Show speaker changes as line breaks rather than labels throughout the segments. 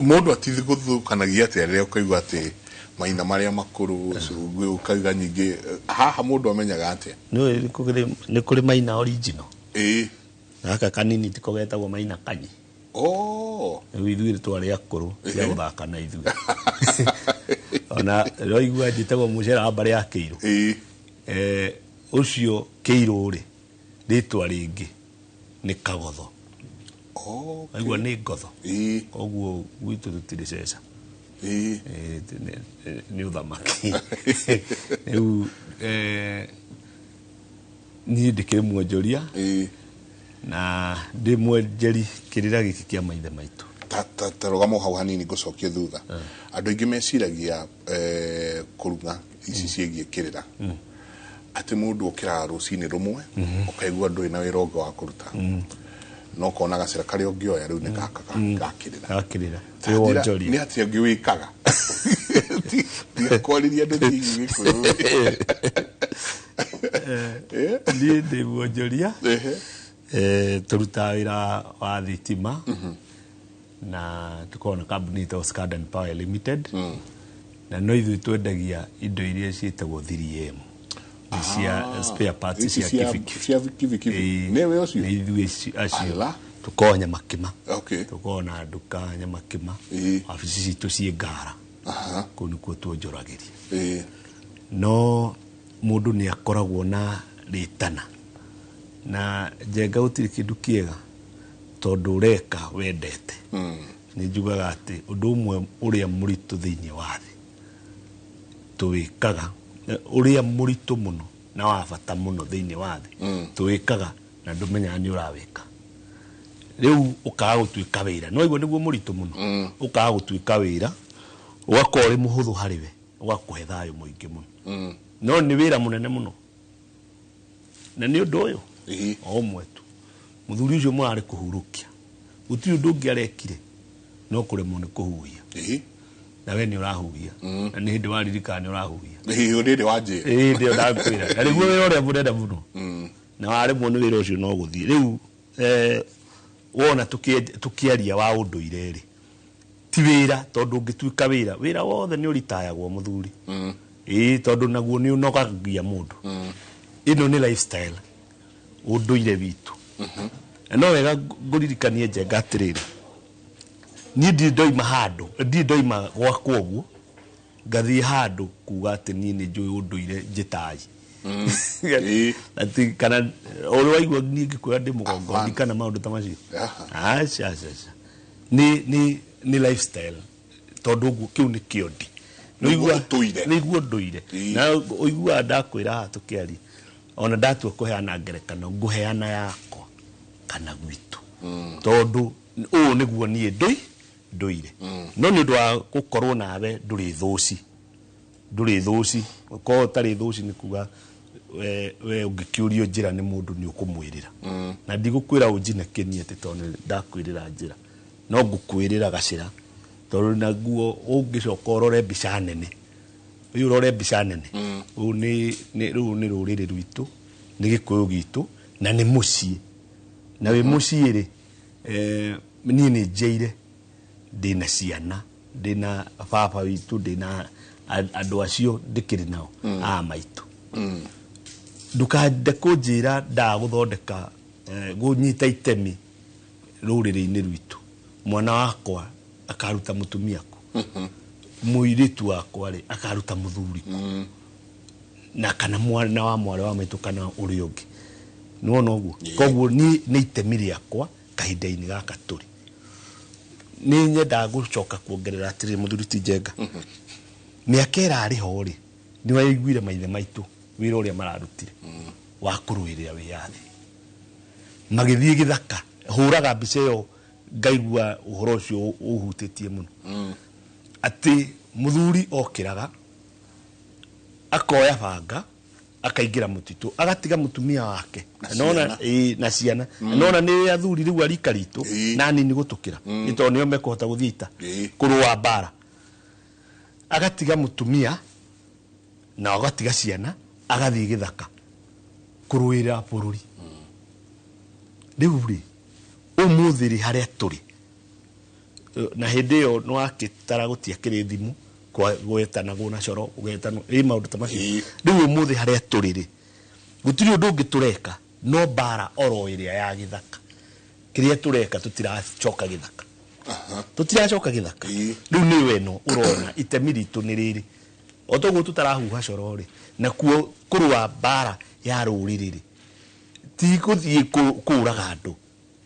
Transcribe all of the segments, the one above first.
Mũndũ atithũkanagia atĩa rĩrĩa ũkaigua atĩ maina marĩa makũrũ ũkauga nyingĩ haha mũndũ amenyaga atĩa?
Nĩ nĩ kũrĩ maina original. Gaka kanini tiko getagwo maina kanyi. Rĩu ithuĩ twarĩ akũrũ cia gũthaka na ithuĩ. Ona rĩraigua njĩtagwo mũcera wa mbarĩ ya Kĩirũ. Ũcio Kĩirũ rĩ, rĩtwa rĩngĩ nĩ Kagotho. Waigua nĩ ngotho. Koguo gwitũ tũtirĩ ceca. Nĩ ũthamaki. Rĩu niĩ ndĩkĩrĩ mwonjoria na ndĩ mwenjeri kĩrĩra gĩkĩ kĩa maithe maitũ.
Ta rũgamo hau hanini ngũcokie thutha. Andũ aingĩ meciragia kũruga ici ciĩgiĩ kĩrĩra atĩ mũndũ ũkĩraga rũcinĩ rũmwe ũkaigua ndũrĩ na wĩra ũngĩ wa kũruta, no ũkona gacĩra karĩa ũngĩoya rĩu nĩ gaka ga kĩrĩra.
Gakĩrĩra.
Ta njĩra,
Wonjoria.
nĩ atĩa ũngĩ wĩkaga tiga kwarĩria andũ ciĩgiĩ Gĩkũyũ?
Niĩ ndĩ mwonjoria. Tũrutaga wĩra wa thitima na tũkoragwo na kambuni ĩtagwo Scaden Power Limited, na no ithuĩ twendagia indo iria ciĩtagwo 3M, nĩ cia spare parts
Ici
cia kibikibi.
Cia kibikibi. Nĩwe ũcio?
Nĩ ithuĩ acio.
Ala.
Tũkoragwo Nyamakima. Tũkoragwo na nduka Nyamakima. Wabici citũ ciĩ Ngara. Kũu nĩkuo tuonjoragĩria. No mũndũ nĩ akoragwo na rĩtana na njenga, gũtirĩ kĩndũ kĩega tondũ ũreka wendete. Nĩ njugaga atĩ ũndũ ũmwe ũrĩa mũritũ thĩinĩ wa thĩ tũwĩkaga, ũrĩa mũritũ mũno na wa bata mũno thĩinĩ wa thĩ tũwĩkaga na ndũmenyaga nĩ ũrawĩka. Rĩu ũkaga gũtuĩka wĩra, no igua nĩguo mũritũ mũno, ũkaga gũtuĩka wĩra, ũgakorwo ũrĩ mũhũthũ harĩ we, ũgakũhe thayũ mũingĩ mũno. No nĩ wĩra mũnene mũno, na nĩ ũndũ ũyũ o ũmwe tu, mũthuri ũcio mũrarĩ kũhurũkia, gũtirĩ ũndũ ũngĩ arekire no kũremwo nĩ kũhuhia. Na we nĩ ũrahuhia, na nĩ hĩndĩ waririkana nĩ ũrahuhia.
Rĩrĩ wanjĩra.
Ĩĩ, ndio ndakwĩra, na nĩguo wĩra ũrĩa mũnene mũno, na waremwo nĩ wĩra ũcio no gũthiĩ rĩu. Wona tũkĩaria wa ũndũire rĩ, ti wĩra, tondũ ũngĩtuĩka wĩra, wĩra wothe nĩ ũritayagwo, mũthuri. Ĩĩ, tondũ naguo nĩ ũnogagia mũndũ. Ĩno nĩ lifestyle, ũndũire witũ. Na no wega ngũririkanie, Njenga, atĩrĩrĩ, niĩ ndirĩ ndoima handũ, ndirĩ ndoima gwakwa ũguo ngathiĩ handũ kuga atĩ niĩ nĩ njũĩ ũndũire njĩtai. Atĩ kana ũrĩ waigua niĩ ngĩkwĩra ndĩ mũgongo?
Hapana.
Kana maũndũ ta macio?
Aha.
Aca, aca, aca, nĩ lifestyle, tondũ ũguo kĩu nĩ kĩondi.
Nĩguo ũtũire.
Nĩguo ndũire. Na ũiguaga ndakwĩra haha tũkĩaria, ona ndatua kũheana ngerekano, ngũheana yakwa kana gwitũ, tondũ ũũ nĩguo niĩ ndũire. No nĩ ũndũ wa gũkorwo nawe ndũrĩ thũci, ndũrĩ thũci. Korwo ũtarĩ thũci nĩ kuga we ũngĩkĩũrio njĩra nĩ mũndũ nĩ ũkũmwĩrĩra, na ndigũkwĩra ũnjine kĩni atĩ tondũ nĩ ndakwĩrĩra njĩra, no ngũkwĩrĩra gacĩra, tondũ naguo ũngĩcoka ũrore mbica nene, ũyũ ũrore mbica nene, ũyũ nĩ rũrũ nĩ rũrĩrĩ rwitũ, nĩ Gĩkũyũ gitũ, na nĩ mũciĩ, na wĩ mũciĩ rĩ, niĩ nĩ njaire ndĩna ciana, ndĩna baba witũ, ndĩna andũ acio ndĩkĩrĩ nao a maitũ. Ndũkande kũnjĩra ndaga gũthondeka kũnyita itemi rũrĩrĩ-inĩ rwitũ. Mwana wakwa akaruta mũtumia kũ? Mũirĩtu wakwa rĩ, akaruta mũthuri kũ? Na kana mwana wa mwarĩ wa maitũ kana ũrĩa ũngĩ, nĩwona ũguo? Koguo niĩ nĩ itemi rĩakwa kahinda-inĩ gaka tũrĩ. Nĩ nyendaga gũcoka kuongerera atĩrĩrĩ, mũthuri ti Njenga, mĩaka ĩrarĩ ho rĩ, nĩ waiguire maithe maitũ wĩra ũrĩa mararutire wa kũrũĩrĩra wĩyathi, magĩthiĩ gĩthaka. Hũraga mbica ĩyo ngaigua ũhoro ũcio ũhutĩtie mũno, atĩ mũthuri okĩraga akoya banga, akaingĩra mũtitũ, agatiga mũtumia wake
Na
nona
ciana.
Ĩĩ, na ciana. Nona nĩ athuri rĩu a rika ritũ na nini gũtũkĩra, nĩ tondũ nĩo mekũhota gũthiĩ ita kũrũa mbara. Agatiga mũtumia na agatiga ciana, agathiĩ gĩthaka kũrũĩra bũrũri. Rĩu rĩ, ũmũthĩ rĩ, harĩa tũrĩ. Na hĩndĩ ĩyo nĩwakĩtara gũtiakĩrĩ thimũ gwetanagwo na coro ũgetanwo ĩ maũndũ ta macio. Rĩu ũmũthĩ harĩa tũrĩ rĩ, gũtirĩ ũndũ ũngĩ tũreka no mbara oro ĩrĩa ya gĩthaka. Kĩrĩa tũreka tũtiracoka gĩthaka, tũtiracoka gĩthaka. Rĩu nĩyo ĩno ũrona itemi ritũ nĩ rĩrĩ, o toguo tũtarahuha coro rĩ, nakuo kũrũa mbara ya rũrĩrĩ rĩ, ti gũthiĩ kũũraga andũ,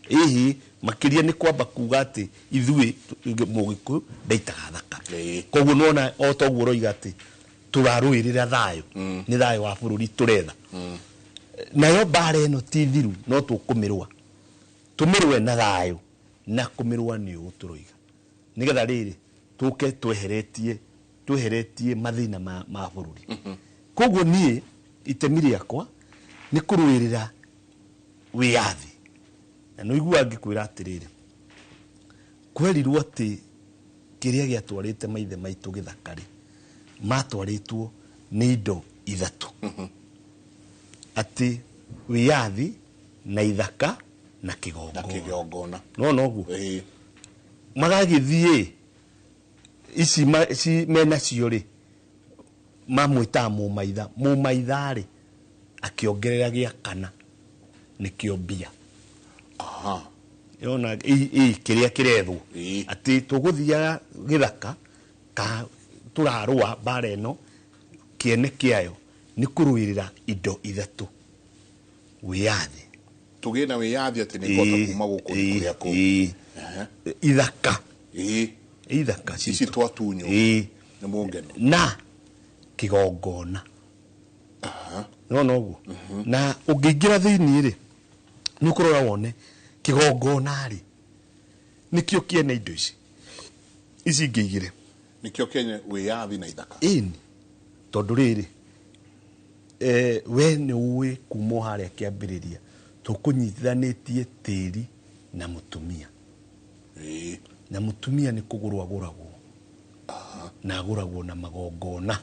ĩhĩ, makĩria nĩ kwamba kuga atĩ ithuĩ Mũgĩkũyũ ndaitaga thakame. Koguo nĩwona o toguo ũroiga atĩ tũrarũĩrĩra thayũ, nĩ thayũ wa bũrũri tũretha. Nayo mbara ĩno ti thiru, no tũkũmĩrũa, tũmĩrũe na thayũ, na kũmĩrũa nĩ ũũ tũroiga, nĩgetha rĩrĩ tũke tweheretie mathĩna ma bũrũri. Koguo niĩ itemi rĩakwa nĩ kũrũĩrĩra wĩyathi. Na nĩ ũiguaga ngĩkwĩra atĩrĩrĩ, kwerirwo atĩ kĩrĩa gĩatwarĩte maithe maitũ gĩthaka rĩ, matwarĩtwo nĩ indo ithatũ, atĩ wĩyathi na ithaka na
na
kĩgongona.
Kĩgongona.
No noguo magagĩthiĩ ici ici menacio rĩ, mamwĩtaga mũmaitha. Mũmaitha rĩ, akĩongerera gĩa kana, nĩkĩo mbia. Yona kĩrĩa kĩrethwo atĩ tũgũthiaga gĩthaka ka tũrarũa mbara ĩno, kĩene kĩayo nĩ kũrũĩrĩra indo ithatũ: wĩyathi,
Tũgĩe na wĩyathi atĩ nĩ ngũhota kuma gũkũ thiĩ kũrĩa kũngĩ.
Ithaka, ithaka
ici
citũ.
twatunywo nĩ mũngeno.
Na kĩgongona. Nona ũguo, na ũngĩingĩra thĩinĩ rĩ, nĩ ũkũrora wone kĩgongona rĩ, nĩkĩo kĩene indo ici ici ingĩ igĩrĩ.
Nĩkĩo kenya wĩyathi na ithaka.
Ĩni, tondũ rĩrĩ, we nĩ ũĩ kuma o harĩa kĩambĩrĩria tũkũnyitithanĩtie tĩri na mũtumia. Na mũtumia nĩ kũgũrwo agũragwo, na agũragwo na magongona.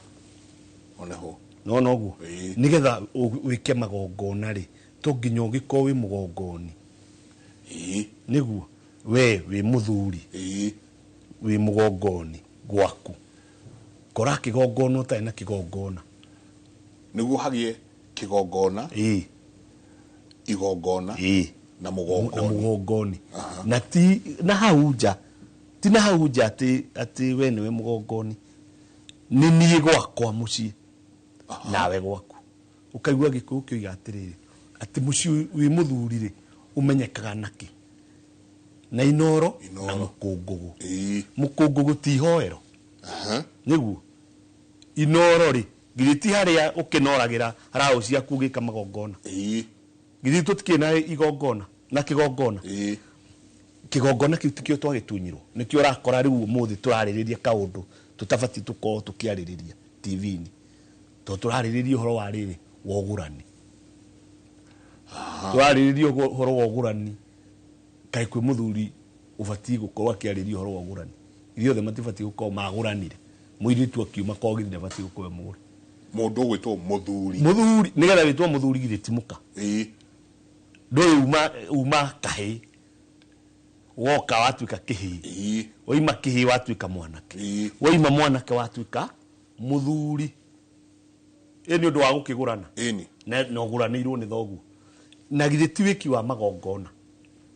Oneho.
Nona ũguo, nĩgetha wĩke magongona rĩ, to nginya ũgĩkorwo wĩ mũgongoni, nĩguo we wĩ mũthuri, wĩ mũgongoni gwaku, kora kĩgongona ũtarĩ na kĩgongona.
Nĩguo hagĩe kĩgongona, igongona na
na
mũgongoni.
Mũgongoni na ti na hau nja, ti na hau nja atĩ we nĩwe mũgongoni, nĩ niĩ gwakwa mũciĩ nawe gwaku. Ũkaigua Gĩkũyũ kĩoiga atĩrĩrĩ, atĩ mũciĩ wĩ mũthuri rĩ, ũmenyekaga nakĩ? Na inoro, na
Inoro.
mũkũngũgũ. Mũkũngũgũ ti ihoero. Nĩguo inoro rĩ, githĩ ti harĩa ũkĩnoragĩra raũ ciaku ũgĩka magongona? Githĩ tũtikĩrĩ na igongona na kĩgongona? Kĩgongona kĩu tikĩo twagĩtunyirwo, nĩkĩo ũrakora rĩu ũmũthĩ tũrarĩrĩria kaũndũ tũtabatiĩ tũkorwo tũkĩarĩrĩria TV-inĩ, tondũ tũrarĩrĩria ũhoro wa rĩrĩ wa ũgũrani, tũrarĩrĩria ũhoro wa ũgũrani. Kaĩ kwĩ mũthuri ũbatiĩ gũkorwo akĩarĩria ũhoro wa ũgũrani? Ithuothe matibatiĩ gũkorwo magũranire, mũirĩtu akiuma kwao githĩ ndabatiĩ gũkorwo e mũgũre?
Mũndũ ũgwĩtwo mũthuri.
Mũthuri, nĩgetha wĩtwo mũthuri, githĩ ti mũka? Ndũĩ uma kahĩĩ, woka watuĩka kĩhĩĩ. Waima kĩhĩĩ watuĩka mwanake. Waima mwanake watuĩka mũthuri. Ĩ nĩ ũndũ wa gũkĩgũrana. Na ũgũranĩirwo nĩ thoguo, na githĩ ti wĩki wa magongona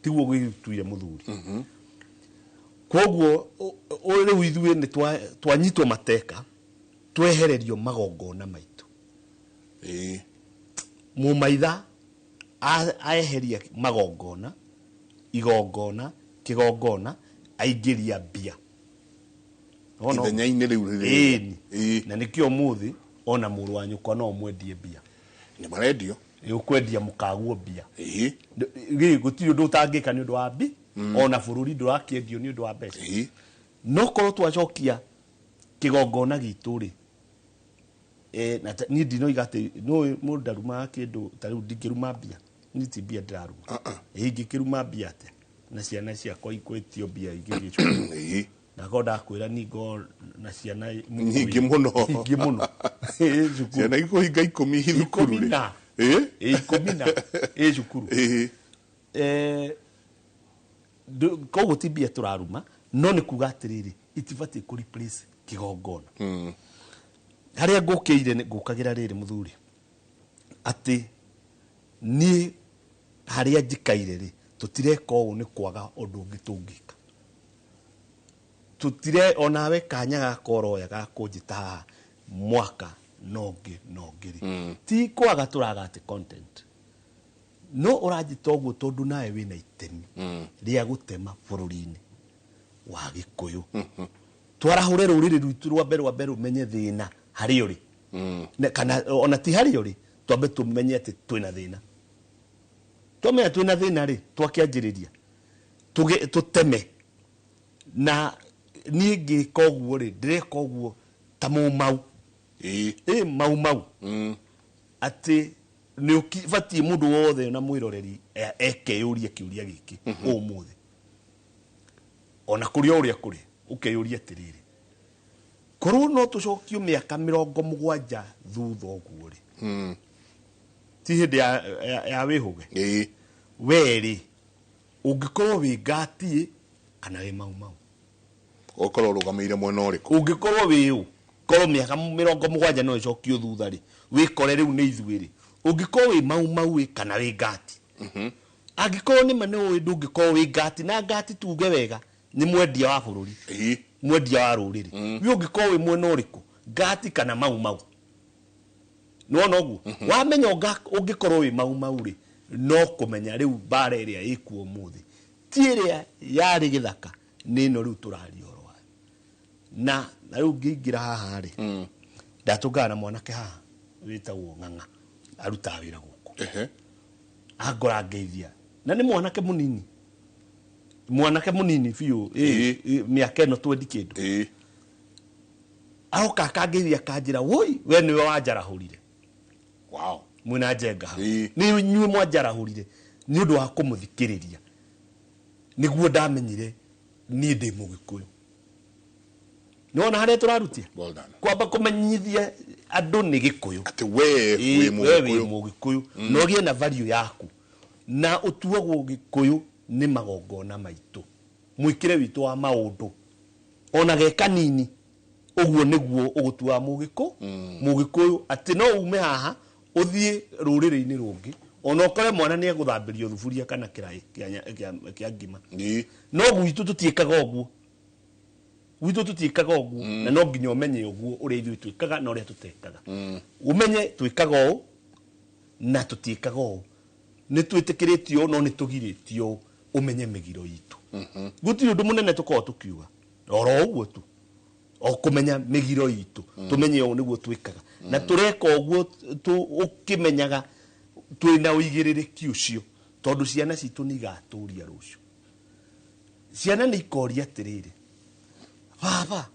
tiguo gĩtuire mũthuri? Koguo rĩu ithuĩ nĩ twanyitwo mateka, twehererio magongona maitũ. Mũmaitha aeheria magongona, igongona, kĩgongona, aingĩria mbia. Wona ũguo?
Ithenya-inĩ rĩu rĩrĩ.
Ĩni. Na nĩkĩo ũmũthĩ ona mũrũ wa nyũkwa no ũmwendie mbia.
Nĩ marendio.
Ĩ, ũkwendia mũkaguo mbia. Gũtirĩ ũndũ ũtangĩka nĩ ũndũ wa mbi, ona bũrũri ndũrakĩendio nĩ ũndũ wa mbeca. No korwo twacokia kĩgongona gitũ rĩ, na niĩ ndinoiga atĩ no mũndũ ndarumaga kĩndũ. Ta rĩu ndingĩruma mbia, niĩ ti mbia ndĩraruma. Ĩ, ingĩkĩruma mbia atĩa na ciana ciakwa ikwĩtio mbia igĩthiĩ cukuru? Na korwo ndakwĩra ningo na ciana
Nyingĩ mũno.
Nyingĩ mũno. Ĩ, cukuru.
Ciana ikũhinga 10 thukuru
10
rĩ.
Na. Ĩ, 10 na ĩ cukuru. Koguo ti mbia tũraruma. No nĩ kuga atĩrĩrĩ, itibatiĩ kũ replace kĩgongona. Harĩa ngũkĩire ngũkagĩra rĩrĩ mũthuri, atĩ niĩ harĩa njikaire rĩ, tũtireka ũũ nĩ kwaga ũndũ ũngĩ tũngĩka. Tutire onawe kanya gaka ũroya ga kũnjĩta haha mwaka nongĩ nongĩ rĩ, ti kwaga tũraga atĩ content, no ũranjĩta ũguo tondũ nawe wĩna itemi rĩa gũtema bũrũri-inĩ wa Gĩkũyũ. Twarahũre rũrĩrĩ rwitũ rwambe rũmenye thĩna harĩa ũrĩ. Kana ona ti harĩa ũrĩ, twambe tũmenye atĩ twĩna thĩna. Twamenya twĩna thĩna rĩ, twakĩanjĩrĩria tũteme. Na niĩ ngĩka ũguo rĩ, ndĩreka ũguo ta mũmau. Ĩ mau mau. Atĩ nĩ ũbatiĩ mũndũ wothe na mwĩroreri ekeyũrie kĩũria gĩkĩ ũmũthĩ. Ona kũrĩ o ũrĩa kũrĩ, ũkeyũria atĩrĩrĩ, korwo no tũcokio mĩaka 70 thutha ũguo rĩ, ti hĩndĩ ya wĩhũge. We rĩ, ũngĩkorwo wĩ ngatiĩ kana wĩ mau mau?
Ũkorwo ũrũgamĩire mwena ũrĩkũ?
Ũngĩkorwo wĩ ũ, korwo mĩaka 70 no ĩcokio thutha rĩ, wĩkore rĩu nĩ ithuĩ rĩ, ũngĩkorwo wĩ mau mau ĩ kana wĩ ngati? Angĩkorwo nĩ ma nĩ ũĩ ndũngĩkorwo wĩ ngati, na ngati tuge wega nĩ mwendia wa bũrũri, mwendia wa rũrĩrĩ. We ũngĩkorwo wĩ mwena ũrĩkũ, ngati kana mau mau? Nĩwona ũguo? Wamenya ũngĩkorwo wĩ mau mau rĩ, no kũmenya rĩu mbara ĩrĩa ĩkuo ũmũthĩ ti ĩrĩa yarĩ gĩthaka, nĩ ĩno rĩu tũraria ũhoro wayo. Na rĩu ngĩingĩra haha rĩ, ndatũngana na mwanake haha wĩtagwo Ng'ang'a, arutaga wĩra gũkũ. Angora ngeithia, na nĩ mwanake mũnini, mwanake mũnini biũ, mĩaka ĩno twendi kĩndũ. Aroka akangeithia akanjĩra, woi, we nĩwe wanjarahũrire.
Wow.
Mwĩna njenga hau. Nĩ inyuĩ mwanjarahũrire nĩ ũndũ wa kũmũthikĩrĩria. Nĩguo ndamenyire niĩ ndĩ Mũgĩkũyũ. Nĩwona harĩa tũrarutia?
Well done.
Kwamba kũmenyithia andũ nĩ Gĩkũyũ.
Atĩ we wĩ
We wĩ
Mũgĩkũyũ.
Mũgĩkũyũ. Na ũgĩe na value yaku. Na ũtuagwo Gĩkũyũ nĩ magongona maitũ. Mwĩkĩre witũ wa maũndũ. Ona ge kanini, ũguo nĩguo ũgũtuaga Mũgĩkũyũ. Mũgĩkũyũ atĩ no ume haha ũthiĩ rũrĩrĩ-inĩ rũngĩ, ona ũkore mwana nĩ egũthambĩrio thuburia kana kĩraĩ kĩa ngima. No gwitũ tũtiĩkaga ũguo. Gwitũ tũtiĩkaga ũguo. Na no nginya ũmenye ũguo ũrĩa ithuĩ twĩkaga na ũrĩa tũtekaga. Ũmenye twĩkaga ũũ na tũtiĩkaga ũũ. Nĩ twĩtĩkĩrĩtio ũũ no nĩ tũgirĩtio ũũ. Ũmenye mĩgiro itũ. Gũtirĩ ũndũ mũnene tũkoragwo tũkiuga. Oro ũguo tu. O kũmenya mĩgiro itũ. Tũmenye ũũ nĩguo twĩkaga. Na tũreka ũguo ũkĩmenyaga twĩna ũigĩrĩrĩki ũcio, tondũ ciana citũ nĩ igatũria rũciũ. Ciana nĩ ikoria atĩrĩrĩ, baba,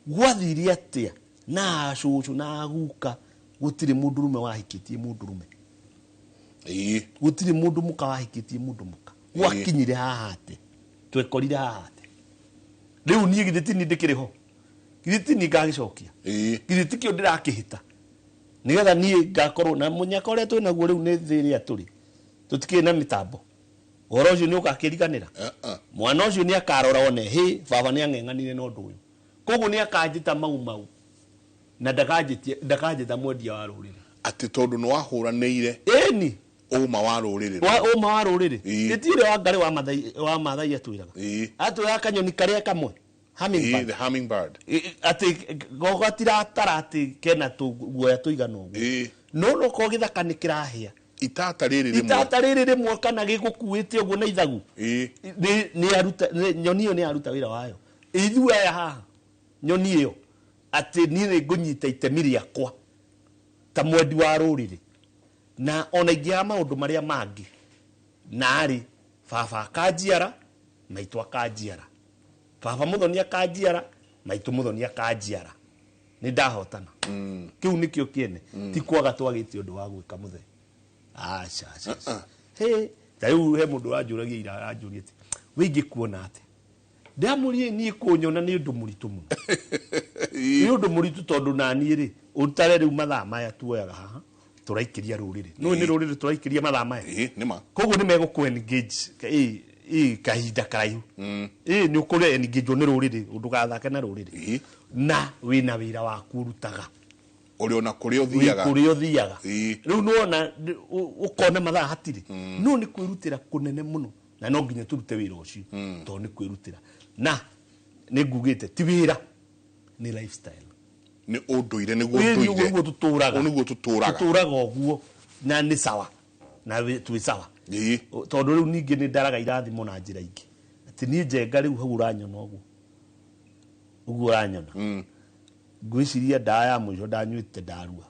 gwathire atĩa na cũcũ na guka gũtirĩ mũndũrũme wahikĩtie mũndũrũme? Gũtirĩ mũndũ mũka wahikĩtie mũndũ mũka. Gwakinyire haha atĩa? Twekorire haha atĩa? Rĩu niĩ githĩ ti niĩ ndĩkĩrĩ ho? Githĩ ti niĩ ngagĩcokia? Githĩ ti kĩo ndĩrakĩhĩta? Nĩgetha niĩ ngakorwo na mũnyaka ũrĩa twĩnaguo rĩu nĩ thĩ ĩrĩa tũrĩ. Tũtikĩrĩ na mĩtambo. Ũhoro ũcio nĩ ũgakĩriganĩra. Mwana ũcio nĩ akarora one, hĩ, baba nĩ ang'eng'anire na ũndũ ũyũ. Koguo nĩ akanjĩta mau mau. Na ndakanjĩta mwendia wa rũrĩrĩ.
Atĩ tondũ nĩ wahũranĩire
Ĩni.
ũma wa rũrĩrĩ.
Wa ũma wa rũrĩrĩ. Ĩti ũrĩa wa Ngarĩ wa Mathai atwĩraga. Atwĩraga kanyoni karĩa kamwe. Hummingbird.
The hummingbird.
Atĩ gatiratara atĩ kena tũguoya tũigana ũguo. No no korwo gĩthaka nĩ kĩrahĩa.
Itata rĩrĩ rĩmwe.
Itata rĩrĩ rĩmwe kana gĩgũkuĩte ũguo na ithagu. Nyoni ĩyo nĩ yaruta wĩra wayo. Ithuĩ aya haha, nyoni ĩyo, atĩ niĩ nĩ ngũnyita itemi rĩakwa ta mwendi wa rũrĩrĩ. Na ona ingĩaga maũndũ marĩa mangĩ, narĩ baba akanjiara, maitũ akanjiara. Baba mũthoni akanjiara, maitũ mũthoni akanjiara. Nĩ ndahotana. Kĩu nĩkĩo kĩene. Ti kwaga twagĩte ũndũ wa gwĩka mũthee. Aca, aca, aca. He, ta rĩu he mũndũ wanjũragia ira, aranjũria atĩ, we ingĩkuona atĩa? Ndamũririe niĩ kũnyona nĩ ũndũ mũritũ mũno. Nĩ ũndũ mũritũ tondũ na niĩ rĩ, ũtare rĩu mathaa maya tuoyaga haha, tũraikĩria rũrĩrĩ. Nũĩ nĩ rũrĩrĩ tũraikĩria mathaa maya?
Nĩ ma.
Koguo nĩ megũkũ engage. Ĩ kahinda karaihu ĩ nĩ ũkũrĩa engaged nĩ rũrĩrĩ, ndũgathake na rũrĩrĩ. Na wĩna wĩra waku ũrutaga.
Ũrĩ ona kũrĩa ũthiaga.
Kũrĩa ũthiaga. Rĩu nĩwona ũkona mathaa hatirĩ, no nĩ kwĩrutĩra kũnene mũno, na no nginya tũrute wĩra ũcio tondũ nĩ kwĩrutĩra, na nĩ ngugĩte ti wĩra, nĩ lifestyle.
Nĩ ũndũire, nĩguo
Ĩ,
ũndũire.
Nĩguo tũtũraga.
Ũũ nĩguo tũtũraga.
Tũtũraga ũguo na nĩ sawa na twĩ sawa. Tondũ rĩu ningĩ nĩ ndaraga irathimo na njĩra ingĩ, atĩ niĩ Njenga rĩu hau ũranyona ũguo ũguo ũranyona, ngwĩciria ndawa ya mũico ndanyuĩte ndarua.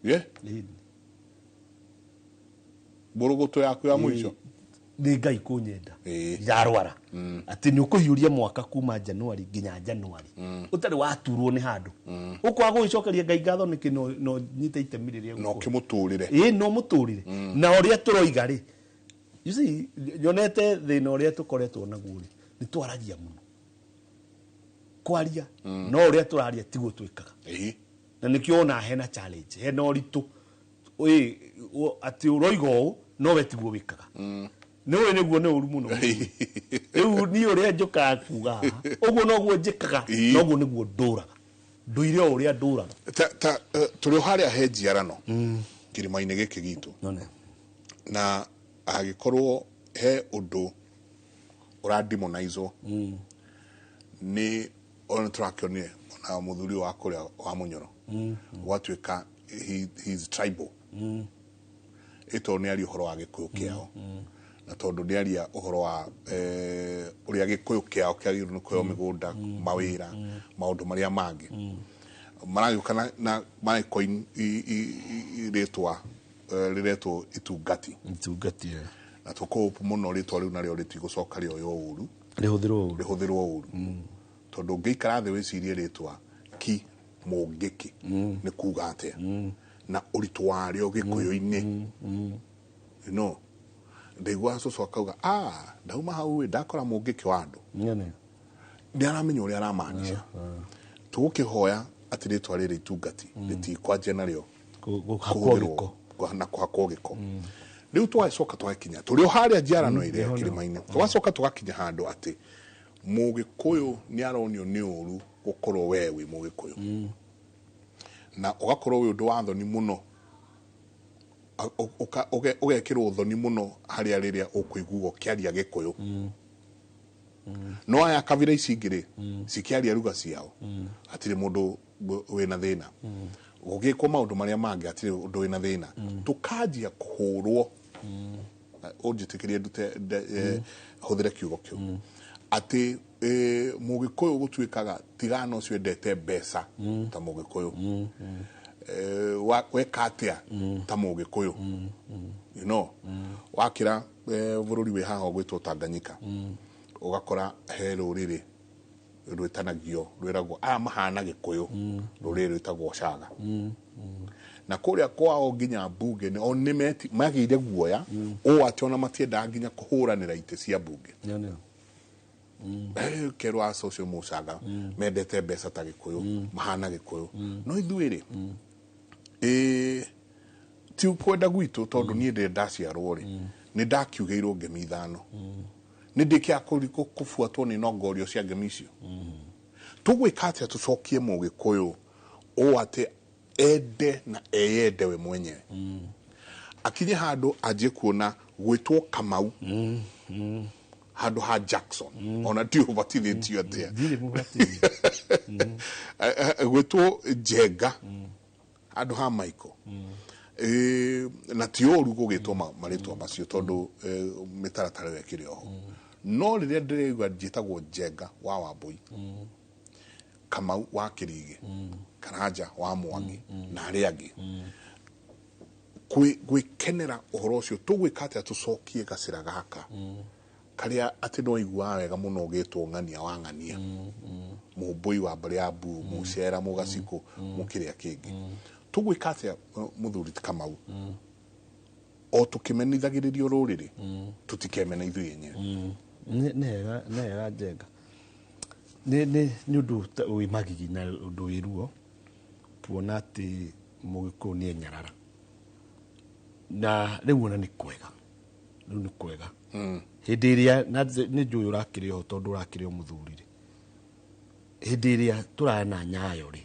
Ĩĩ.
Mbũrũgũtũ yaku ya mũico.
Nĩ Ngai kũnyenda. Ndarwara atĩ nĩ ũkũhiũria mwaka kuma Januari nginya Januari ũtarĩ waturwo nĩ handũ, ũkwaga gũgĩcokeria Ngai ngatho nĩkĩ? No nyite itemi rĩrĩa
Na ũkĩmũtũrĩre.
Ĩĩ, no mũtũrĩre na ũrĩa tũroiga rĩ, you see, nyonete thĩna ũrĩa tũkoretwo naguo rĩ, nĩ twaragia mũno kwaria, no ũrĩa tũraria tiguo twĩkaga. Na nĩkĩo wona hena challenge, hena ũritũ. Ĩ, atĩ ũroiga ũũ no we tiguo wĩkaga, nĩ ũĩ nĩguo nĩ ũru mũno. Rĩu niĩ ũrĩa njũkaga kuga haha ũguo noguo njĩkaga. Noguo nĩguo ndũraga, ndũire o ũrĩa ndũraga.
Ta tũrĩ o harĩa he njiarano kĩrĩma-inĩ gĩkĩ gitũ, na angĩkorwo he ũndũ ũrademonizwo nĩ ona tũrakĩonire ona mũthuri wa kũrĩa wa Mũnyoro gwatuĩka he is tribal, ĩ tondũ nĩ aria ũhoro wa Gĩkũyũ kĩao, na tondũ nĩ aria ũhoro wa ũrĩa Gĩkũyũ kĩao kĩagĩrĩirwo nĩ kũheo mĩgũnda, mawĩra, maũndũ marĩa mangĩ maragĩũka na maragĩcoin rĩtwa rĩretwo itungati.
Itungati.
Na tũkũhope mũno rĩtwa rĩu narĩo rĩtigũcoka rĩoywo ũru.
Rĩhũthĩrwo ũru.
Rĩhũthĩrwo ũru, tondũ ũngĩikara thĩ wĩcirie rĩtwa ki mũngĩki nĩ kuga atĩa na ũritũ warĩo Gĩkũyũ-inĩ. Ndaigua cũcũ akauga, "Ah, ndauma hau ĩ ndakora mũngĩki wa andũ."
Nyone.
Nĩ aramenya ũrĩa aramaanisha. Tũgũkĩhoya atĩ rĩtwa rĩrĩ itungati rĩtikwanjia narĩo
Gũhakwo
kũhũthĩrwo
gĩko.
Na kũhakwo gĩko. Rĩu tũgacoka tũgakinya tũrĩ o harĩa njiarano ĩrĩa kĩrĩma-inĩ, tũgacoka tũgakinya handũ atĩ Mũgĩkũyũ nĩ aronio nĩ ũru gũkorwo we wĩ Mũgĩkũyũ, na ũgakorwo wĩ ũndũ wa thoni mũno, ũgekĩrwo thoni mũno harĩa rĩrĩa ũkũiguo ũkĩaria Gĩkũyũ. No aya kabira ici ingĩ rĩ, cikĩaria ruga ciao hatirĩ mũndũ wĩna thĩna. Gũgĩkwo maũndũ marĩa mangĩ hatirĩ ũndũ wĩna thĩna. Tũkanjia kũhũrwo, ũnjĩtĩkĩrie ndute hũthĩre kiugo kĩu, atĩ Mũgĩkũyũ gũtuĩkaga tigana ũcio endete mbeca ta Mũgĩkũyũ. Weka atĩa ta Mũgĩkũyũ? Wakĩra bũrũri wĩ haha ũgwĩtwo Tanganyika, ũgakora he rũrĩrĩ rwĩtanagio, rwĩragwo aya mahana Gĩkũyũ, rũrĩrĩ rwĩtagwo Caga, na kũrĩa kwao nginya mbunge o nĩ magĩire guoya ũũ atĩ ona matiendaga nginya kũhũranĩra itĩ cia mbunge.
Nyone.
Kerwo aca ũcio Mũcaga mendete mbeca ta Gĩkũyũ, mahana Gĩkũyũ. No ithuĩ rĩ, ti kwenda gwitũ, tondũ niĩ ndĩ ndaciarwo rĩ, nĩ ndakiugĩirwo ngemi 5, nĩ ndĩkĩaga kũbuatwo nĩ nongorio cia ngemi icio. Tũgwĩka atĩa tũcokie Mũgĩkũyũ ũũ atĩ ende na eyende we mwenyewe, akinye handũ anjie kuona gwĩtwo Kamau handũ ha Jackson, ona ndiũ ũbatithĩtio atĩa?
Ndirĩ mũbatithie.
Gwĩtwo Njenga handũ ha Michael. Na ti ũru gũgĩtwo marĩtwa macio, tondũ mĩtaratara ĩyo ĩkĩrĩ oho, no rĩrĩa ndĩraigua njĩtagwo Njenga wa Wambui, Kamau wa Kĩrigĩ, Karanja wa Mwangi na arĩa angĩ, gwĩkenera ũhoro ũcio, tũgwĩka atĩa tũcokie gacĩra gaka karĩa atĩ no iguaga wega mũno ũgĩtwo Ng'ania wa Ng'ania, Mũmbũi wa mbarĩ ya Mbu, Mũcera, Mũgacikũ, mũkĩrĩa kĩngĩ? Tũgwĩka atĩa, mũthuri Kamau, o tũkĩmenithagĩrĩrio rũrĩrĩ tũtikemene ithuĩ enyewe?
Nĩ hega Njenga, nĩ ũndũ wĩ magigi na ũndũ wĩ ruo kuona atĩ Mũgĩkũyũ nĩ enyarara, na rĩu ona nĩ kwega, rĩu nĩ kwega. Hĩndĩ ĩrĩa na nĩ njũĩ ũrakĩrĩ oho tondũ ũrakĩrĩ o mũthuri rĩ, hĩndĩ ĩrĩa tũraya na Nyayo rĩ,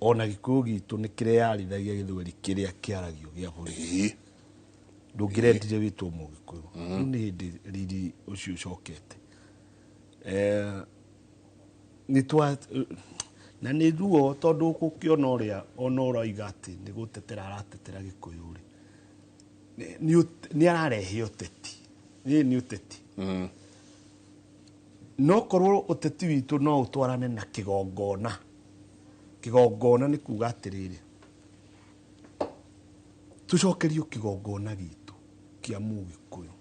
ona Gĩkũyũ gitũ nĩ kĩreyarithagia gĩthweri kĩrĩa kĩaragio gĩa bũrũri. Ndũngĩrendire wĩtwo Mũgĩkũyũ. Rĩu nĩ hĩndĩ riri ũcio ũcokete. Nĩ twa na nĩ ruo tondũ ũgũkĩona ũrĩa ona ũroiga atĩ nĩ gũtetera aratetera Gĩkũyũ rĩ, nĩ ararehe ũteti. Nĩ ũteti. No korwo ũteti witũ no ũtwarane na kĩgongona. Kĩgongona nĩ kuga atĩrĩrĩ, tũcokerio kĩgongona gitũ kĩa Mũgĩkũyũ,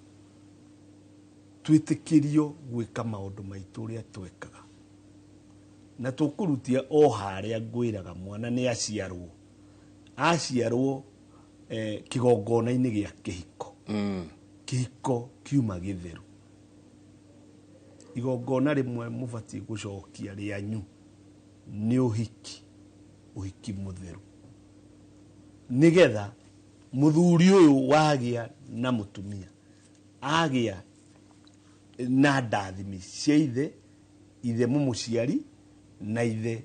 twĩtĩkĩrio gwĩka maũndũ maitũ ũrĩa twekaga, na tũkũrutia o harĩa ngwĩraga mwana nĩ aciarwo, aciarwo kĩgongona-inĩ gĩa kĩhiko. Kĩhiko kiuma gĩtheru. Igongona rĩmwe mũbatiĩ gũcokia rĩanyu nĩ ũhiki, ũhiki mũtheru, nĩgetha mũthuri ũyũ wagĩa na mũtumia agĩa na ndathimi cia ithe, ithe mũmũciari na ithe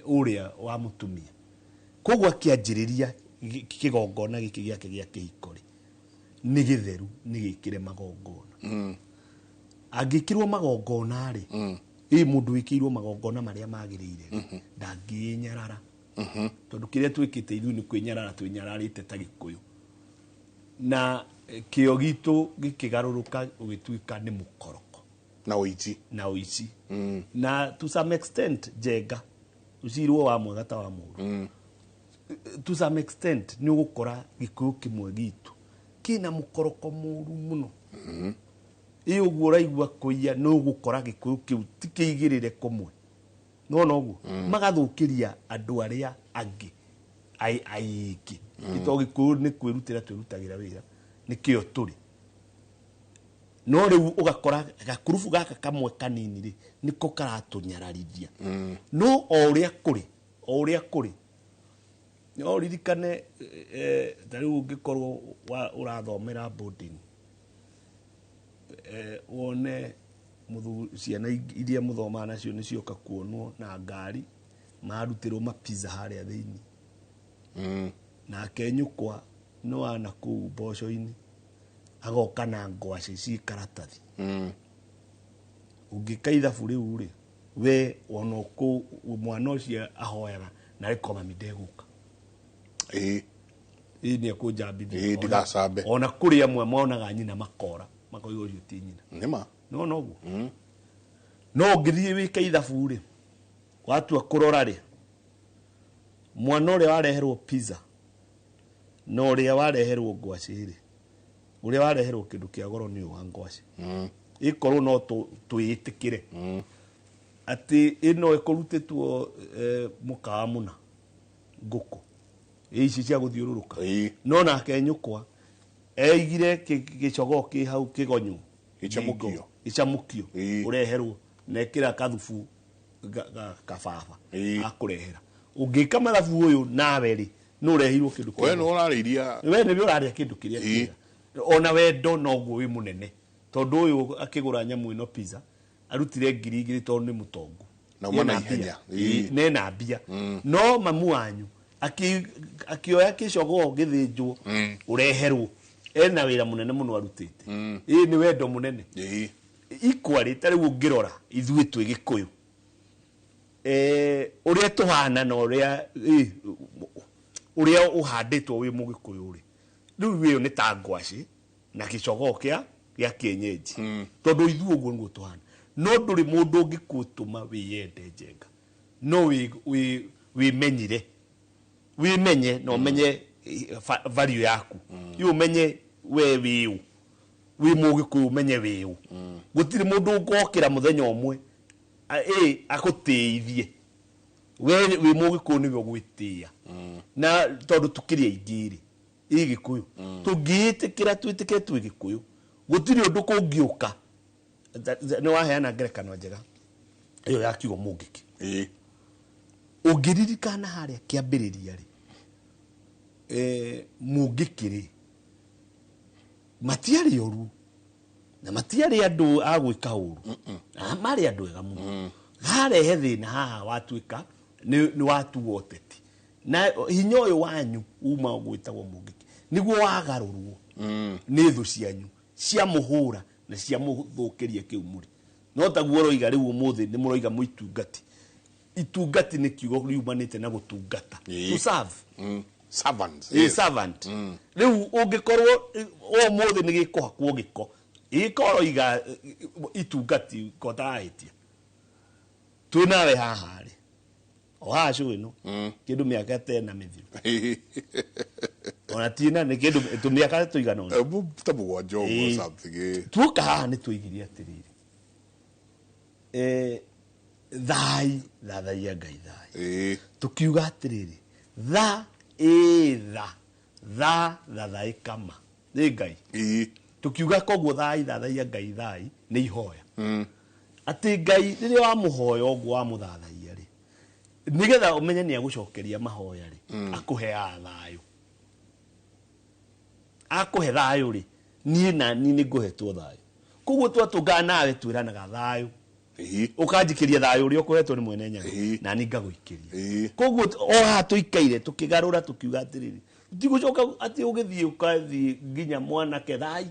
ũrĩa wa mũtumia. Koguo akĩanjĩrĩria kĩgongona gĩkĩ gĩake gĩa kĩhiko rĩ, nĩ gĩtheru, nĩ gĩkĩre magongona. Angĩkĩrwo magongona rĩ, ĩ mũndũ wĩkĩirwo magongona marĩa magĩrĩire rĩ, ndangĩĩnyarara. Tondũ kĩrĩa twĩkĩte ithuĩ nĩ kwĩnyarara twĩnyararĩte ta Gĩkũyũ. Na kĩo gitũ gĩkĩgarũrũka ũgĩtuĩka nĩ mũkoroko.
Na ũici.
Na ũici. Na to some extent njenga ũcirwo wa mwega ta wa mũru. To some extent nĩ ũgũkora Gĩkũyũ kĩmwe gitũ kĩna mũkoroko mũru mũno. Ĩ ũguo ũraigua kũiya nĩ ũgũkora Gĩkũyũ kĩu ti kĩigĩrĩre kũmwe. Nĩwona ũguo? Magathũkĩria andũ arĩa angĩ aingĩ. Nĩ tondũ Gĩkũyũ nĩ kwĩrutĩra twĩrutagĩra wĩra, nĩkĩo tũrĩ. No rĩu ũgakora gakurubu gaka kamwe kanini rĩ, nĩko karatũnyararithia. No o ũrĩa kũrĩ, o ũrĩa kũrĩ, no ũririkane, ta rĩu ũngĩkorwo ũrathomera boarding, wone ciana iria mũthomaga nacio nĩ cioka kuonwo na ngari, marutĩrwo mapizza harĩa thĩinĩ. Nake nyũkwa nĩ wana kũu mboco-inĩ, agoka na ngwacĩ ciĩ karatathi. Ũngĩka ithabu rĩu rĩ, we ona ũkũ mwana ũcio ahoyaga na rĩko mami ndegũka. Ĩĩ nĩ ekũnjambithia.
Ndigacambe.
Ona kũrĩ amwe monaga nyina makora, makoiga ũcio ti nyina.
Nĩma.
Nĩwona ũguo? No ũngĩthiĩ wĩke ithabu rĩ, watua kũrora rĩ, mwana ũrĩa wareherwo pizza na ũrĩa wareherwo ngwacĩ rĩ, ũrĩa wareherwo kĩndũ kĩa goro nĩ ũyũ wa ngwacĩ. Ĩkorwo no twĩtĩkĩre atĩ ĩno ĩkũrutĩtwo mũkawa mũna ngũkũ ici cia gũthiũrũrũka. No nake nyũkwa eigire gĩcogoo kĩ hau kĩgonyo.
Gĩcamũkio.
Gĩcamũkio. Ũreherwo na ĩkĩra kathubu kababa akũrehera. Ũngĩka mathabu ũyũ nawe rĩ, nĩ ũrehirwo kĩndũ
We
kĩega.
nĩ ũrarĩiria.
We nĩwe ũrarĩa kĩndũ kĩrĩa kĩega. Ona wendo noguo wĩ mũnene. Tondũ ũyũ akĩgũra nyamũ ĩno pizza, arutire ngiri igĩrĩ tondũ nĩ mũtongu.
Na uma na
Ena mbia.
ihenya.
Na ena mbia. No mamu wanyu akĩoya kĩcogoo gĩthĩnjwo, ũreherwo. Ena wĩra mũnene mũno arutĩte. Ĩĩ nĩ wendo mũnene. Ikwa rĩ, ta rĩu ũngĩrora ithuĩ twĩ Gĩkũyũ. Ũrĩa tũhana na ũrĩa ũhandĩtwo wĩ Mũgĩkũyũ rĩ, rĩu ĩyo nĩ ta ngwacĩ na gĩcogoo gĩa kĩenyenji. Tondũ ithuĩ ũguo nĩguo tũhana. No ndũrĩ mũndũ ũngĩkũtũma wĩyende njenga. No wĩmenyire. Wĩmenye na ũmenye value yaku. Ĩ ũmenye we wĩ ũ. Wĩ Mũgĩkũyũ ũmenye wĩ ũ. Gũtirĩ mũndũ ũngokĩra mũthenya ũmwe, agũtĩithie. We wĩ Mũgĩkũyũ nĩwe ũgwĩtĩĩa. Na tondũ tũkĩrĩ aingĩ rĩ, ĩ Gĩkũyũ. Tũngĩĩtĩkĩra twĩtĩkĩre twĩ Gĩkũyũ. Gũtirĩ ũndũ kũngĩũka. Nĩ waheana ngerekano njega. Ĩyo ya kiugo Mũngĩkĩ. Ũngĩririkana harĩa kĩambĩrĩria rĩ, Mũngĩkĩ rĩ, Matiarĩ oru na matiarĩ andũ a gwĩka ũru. Na marĩ andũ ega mũno. Harehe thĩna haha watuĩka nĩ watuo ũteti. Na hinya ũyũ wanyu uma gwĩtagwo Mũngĩkĩ nĩguo wagarũrwo nĩ thũ cianyu ciamũhũra na ciamũthũkĩria kĩu mũrĩ. No taguo ũroiga rĩu ũmũthĩ nĩ mũroiga mũitungati. Itungati nĩ kiugo riumanĩte na gũtungata. To serve.
Servants.
Yes. Servant. Rĩu ũngĩkorwo ũmũthĩ nĩ gĩkũhakwo gĩko. Gĩko ũroiga itungati ko tarahĩtia. Twĩ nawe haha rĩ. O haha cũ ĩno. Kĩndũ mĩaka ta ĩna mĩthiru. Ona ti ĩna nĩ kĩndũ tũmĩaka tũigana ũna.
Ta mũgwanja ũguo something.
Tuoka haha nĩ twoigire atĩrĩrĩ. Thai thathaia Ngai thai. Tukiuga atĩrĩrĩ tha ĩtha tha thathaĩ kama nĩ Ngai. Tukiuga koguo thai thathaia Ngai thai nĩ ihoya. Atĩ Ngai rĩrĩa wamũhoya ũguo wamũthathaia rĩ, nĩgetha ũmenye nĩ agũcokeria mahoya rĩ, akũheaga thayũ. Akũhe thayũ rĩ, niĩ na niĩ nĩ ngũhetwo thayũ. Koguo twatũngana nawe twĩranaga thayũ. Ũkanjikĩria thayũ ũrĩa ũkũhetwo nĩ mwene Nyaga na niĩ ngagũikĩria. Koguo o haha tũikaire tũkĩgarũra tũkiuga atĩrĩrĩ, tigũcoka atĩ ũgĩthiĩ ũkathiĩ nginya mwanake thai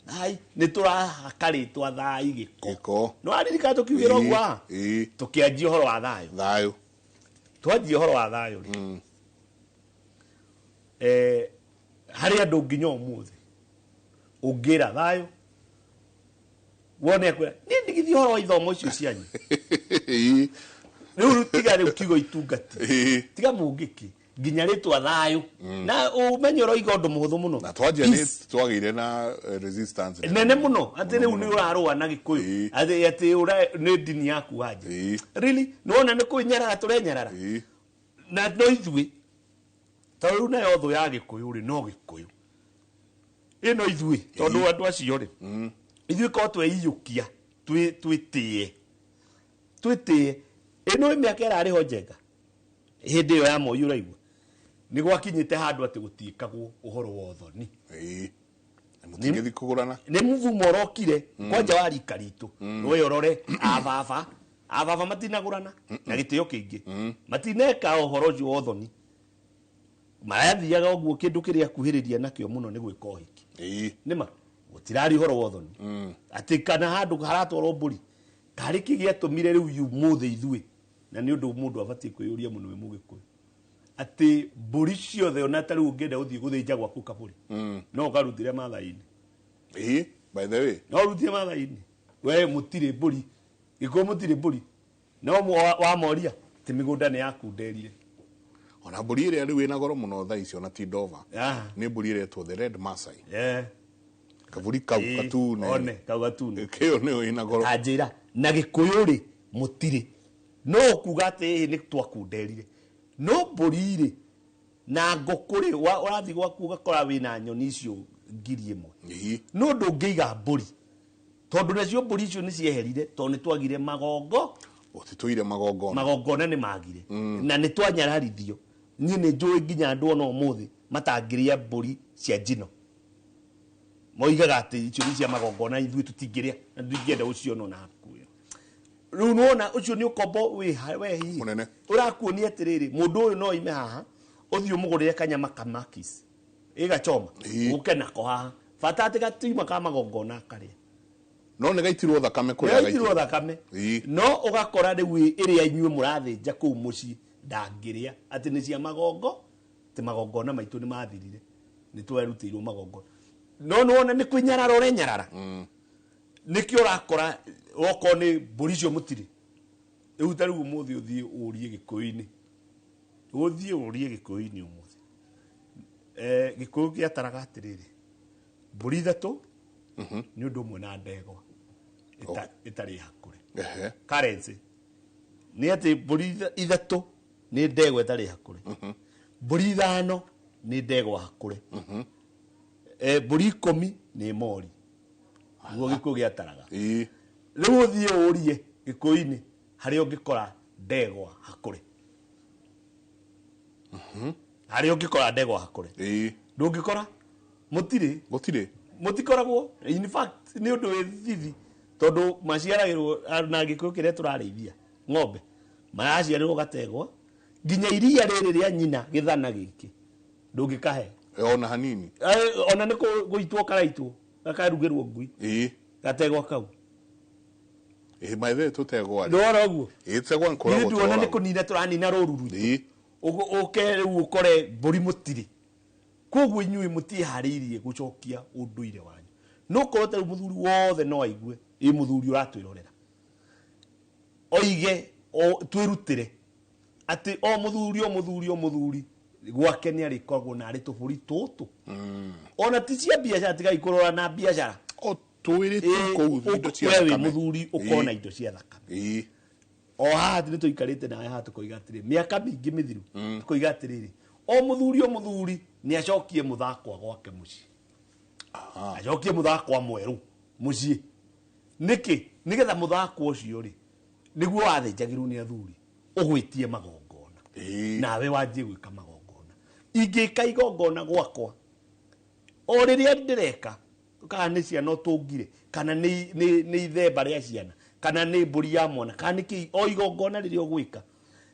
thai nĩ tũrahaka rĩtwa thai gĩko. No aririkana tũkiugĩra ũguo haha? Tũkĩanjia ũhoro wa thayũ.
Thayũ.
Twanjia ũhoro wa thayũ rĩ. Harĩ andũ nginya ũmũthĩ ũngĩra thayũ wone akwĩra niĩ ndigithie ũhoro wa ithomo icio cianyu. Rĩu tiga rĩu kiugo itungati. Tiga Mũngĩkĩ nginya rĩtwa thayũ. Na ũmenye ũroiga ũndũ mũhũthũ mũno.
Na twanjia nĩ twagĩire na resistance
nene mũno atĩ rĩu nĩ ũrarũa na Gĩkũyũ. Atĩ atĩ nĩ ndini yaku wanja. Really nĩwona nĩ kwĩnyarara tũrenyarara. Na no ithuĩ tondũ rĩu nayo thũ ya Gĩkũyũ rĩ no Gĩkũyũ. Ĩno ithuĩ tondũ andũ acio rĩ ithuĩ korwo tweiyũkia twĩtĩe twĩtĩe ĩno mĩaka ĩrarĩ ho Njenga hĩndĩ ĩyo ya Moi ũraigua nĩ gwakinyĩte handũ atĩ gũtiĩkagwo ũhoro wa ũthoni.
Mũtingĩthiĩ kũgũrana.
Nĩ mũvumo ũrokire kwanja wa rika ritũ we ũrore ababa ababa matinagũrana na gĩtĩo kĩingĩ matineka ũhoro ũcio wa ũthoni marathiaga ũguo kĩndũ kĩrĩa kuhĩrĩria nakĩo mũno nĩ gwĩka ũhiki. Nĩma gũtirari ũhoro wa ũthoni atĩ kana handũ haratwarwo mbũri karĩ kĩ gĩatũmire rĩu ũmũthĩ ithuĩ na nĩ ũndũ mũndũ abatiĩ kwĩyũria mũno wĩ Mũgĩkũyũ atĩ mbũri ciothe ona ta rĩu ũngĩenda gũthiĩ gũthĩnja gwaku kabũri no ũkarutĩre Maathai-inĩ.
By the way
no ũrutire Maathai-inĩ we mũtirĩ mbũri Gĩkũyũ mũtirĩ mbũri no wamoria ti mĩgũnda nĩ yakunderire.
Ona mbũri ĩrĩa rĩu ĩna goro mũno thaa ici ona ti Dover nĩ mbũri ĩretwo the Red Maasai. Kabũri kau gatune.
One kau gatune.
Kĩo nĩyo ĩna goro.
Anjĩra na Gĩkũyũ rĩ mũtirĩ no kuga atĩ nĩ twakunderire no mbũri rĩ na ngũkũ rĩ ũrathiĩ gwaku ũgakora wĩna nyoni icio 1,000. No ndũngĩiga mbũri tondũ nacio mbũri icio nĩ cieherire tondũ nĩ twagire magongo.
Ũtitũire magongona.
Magongona nĩ magire. Na nĩ twanyararithio. Niĩ nĩ njũĩ nginya andũ ona ũmũthĩ matangĩrĩa mbũri cia njino. Moigaga atĩ icio nĩ cia magongona ithuĩ tũtingĩrĩa na tũtingĩenda gũciona ona hakuhĩ. Rĩu nĩwona ũcio nĩ ũkombo wĩ we hihi.
Mũnene.
Ũrakuonia atĩrĩrĩ mũndũ ũyũ no oime haha ũthiĩ ũmũgũrĩre kanyama kamakis ĩgachoma ũke nako haha bata atĩ gatiuma ka magongona karĩa.
No nĩ gaitirwo thakame kũrĩa
gaitirwo thakame. No ũgakora rĩu ĩrĩa inyuĩ mũrathĩnja kũu mũciĩ ndangĩrĩa atĩ nĩ cia magongo atĩ magongona maitũ nĩ mathirire nĩ twerutĩirwo magongona. No nĩwona nĩ kwĩnyarara ũrenyarara. Nĩkĩo ũrakora okorwo nĩ mbũri icio mũtirĩ rĩu ta rĩu ũmũthĩ ũthiĩ ũrie Gĩkũyũ-inĩ ũthiĩ ũrie Gĩkũyũ-inĩ ũmũthĩ Gĩkũyũ gĩataraga atĩrĩrĩ mbũri ithatũ nĩ ũndũ ũmwe na ndegwa ĩtarĩ hakũre. Currency nĩ atĩ mbũri ithatũ nĩ ndegwa ĩtarĩ hakũre. Mbũri ithano nĩ ndegwa hakũre. Mbũri 10 nĩ mori. Nĩguo Gĩkũyũ gĩataraga. Rĩu ũthiĩ ũrie Gĩkũyũ-inĩ harĩa ũngĩkora ndegwa hakũre. Harĩa ũngĩkora ndegwa hakũre. Ndũngĩkora mũtirĩ.
Gũtirĩ.
Mũtikoragwo. In fact, nĩ ũndũ wĩ thithi tondũ maciaragĩrwo na Gĩkũyũ kĩrĩa tũrarĩithia ng'ombe maraciarĩrwo gategwa nginya iria rĩrĩ rĩa nyina gĩthana gĩkĩ ndũngĩkahe.
Ona hanini.
Ona nĩ gũitwo karaitwo gakarugĩrwo ngui. Gategwa kau.
Maithe tũtegwa.
Ndwona ũguo.
Ĩĩ, tegwa nĩkoragwo.
Nduona nĩ kũnina tũranina rũru rwitũ. Ũke rĩu ũkore mbũri mũtirĩ. Koguo inyuĩ mũtiĩharĩirie gũcokia ũndũire wanyu. No korwo ta rĩu mũthuri wothe no aigue, ĩ mũthuri ũratwĩrorera, oige twĩrutĩre atĩ o mũthuri o mũthuri o mũthuri gwake nĩ arĩkoragwo na arĩ tũbũri tũtũ. Ona ti cia biacara, tigai kũrora na biacara.
O twĩrĩ tu kũu indo cia
we wĩ
thakame.
Mũthuri ũkona indo cia thakame. O haha nĩ tũikarĩte nawe haha tũkoiga atĩrĩ mĩaka mĩingĩ mĩthiru, tũkoiga atĩrĩrĩ, o mũthuri o mũthuri nĩ acokie mũthakwa gwake mũciĩ, acokie mũthakwa mwerũ mũciĩ. Nĩkĩ? Nĩgetha mũthakwa ũcio rĩ, nĩguo wathĩnjagĩrwo nĩ athuri, ũgwĩtie magongona, nawe wanjie gwĩka magongona. Ingĩka igongona gwakwa o rĩrĩa ndĩreka, kana nĩ ciana ũtũngire, kana nĩ ithemba rĩa ciana, kana nĩ mbũri ya mwana, kana nĩ kĩ, o igongona rĩrĩa ũgwĩka,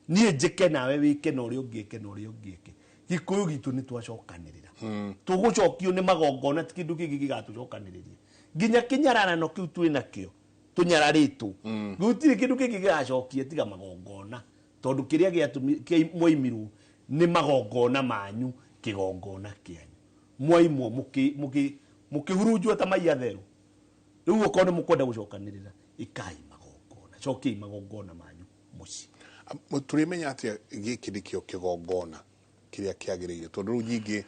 niĩ njĩke nawe wĩke na ũrĩa ũngĩ eke na ũrĩa ũngĩ eke. Gĩkũyũ gitũ nĩ twacokanĩrĩra. Tũgũcokio nĩ magongona, ti kĩndũ kĩngĩ gĩgatũcokanĩrĩria. Nginya kĩnyararano kĩu twĩ nakĩo tũnyararĩtwo, gũtirĩ kĩndũ kĩngĩ gĩgacokia tiga magongona, tondũ kĩrĩa mwaimirwo nĩ magongona manyu, kĩgongona kĩanyu mwaimwo mũkĩhurunjwo ta mai atheru. Rĩu okorwo nĩ mũkwenda gũcokanĩrĩra, ĩkai magongona, cokiai magongona manyu mũciĩ.
Tũrĩmenya atĩa gĩkĩ nĩkĩo kĩgongona kĩrĩa kĩagĩrĩire? Tondũ rĩu nyingĩ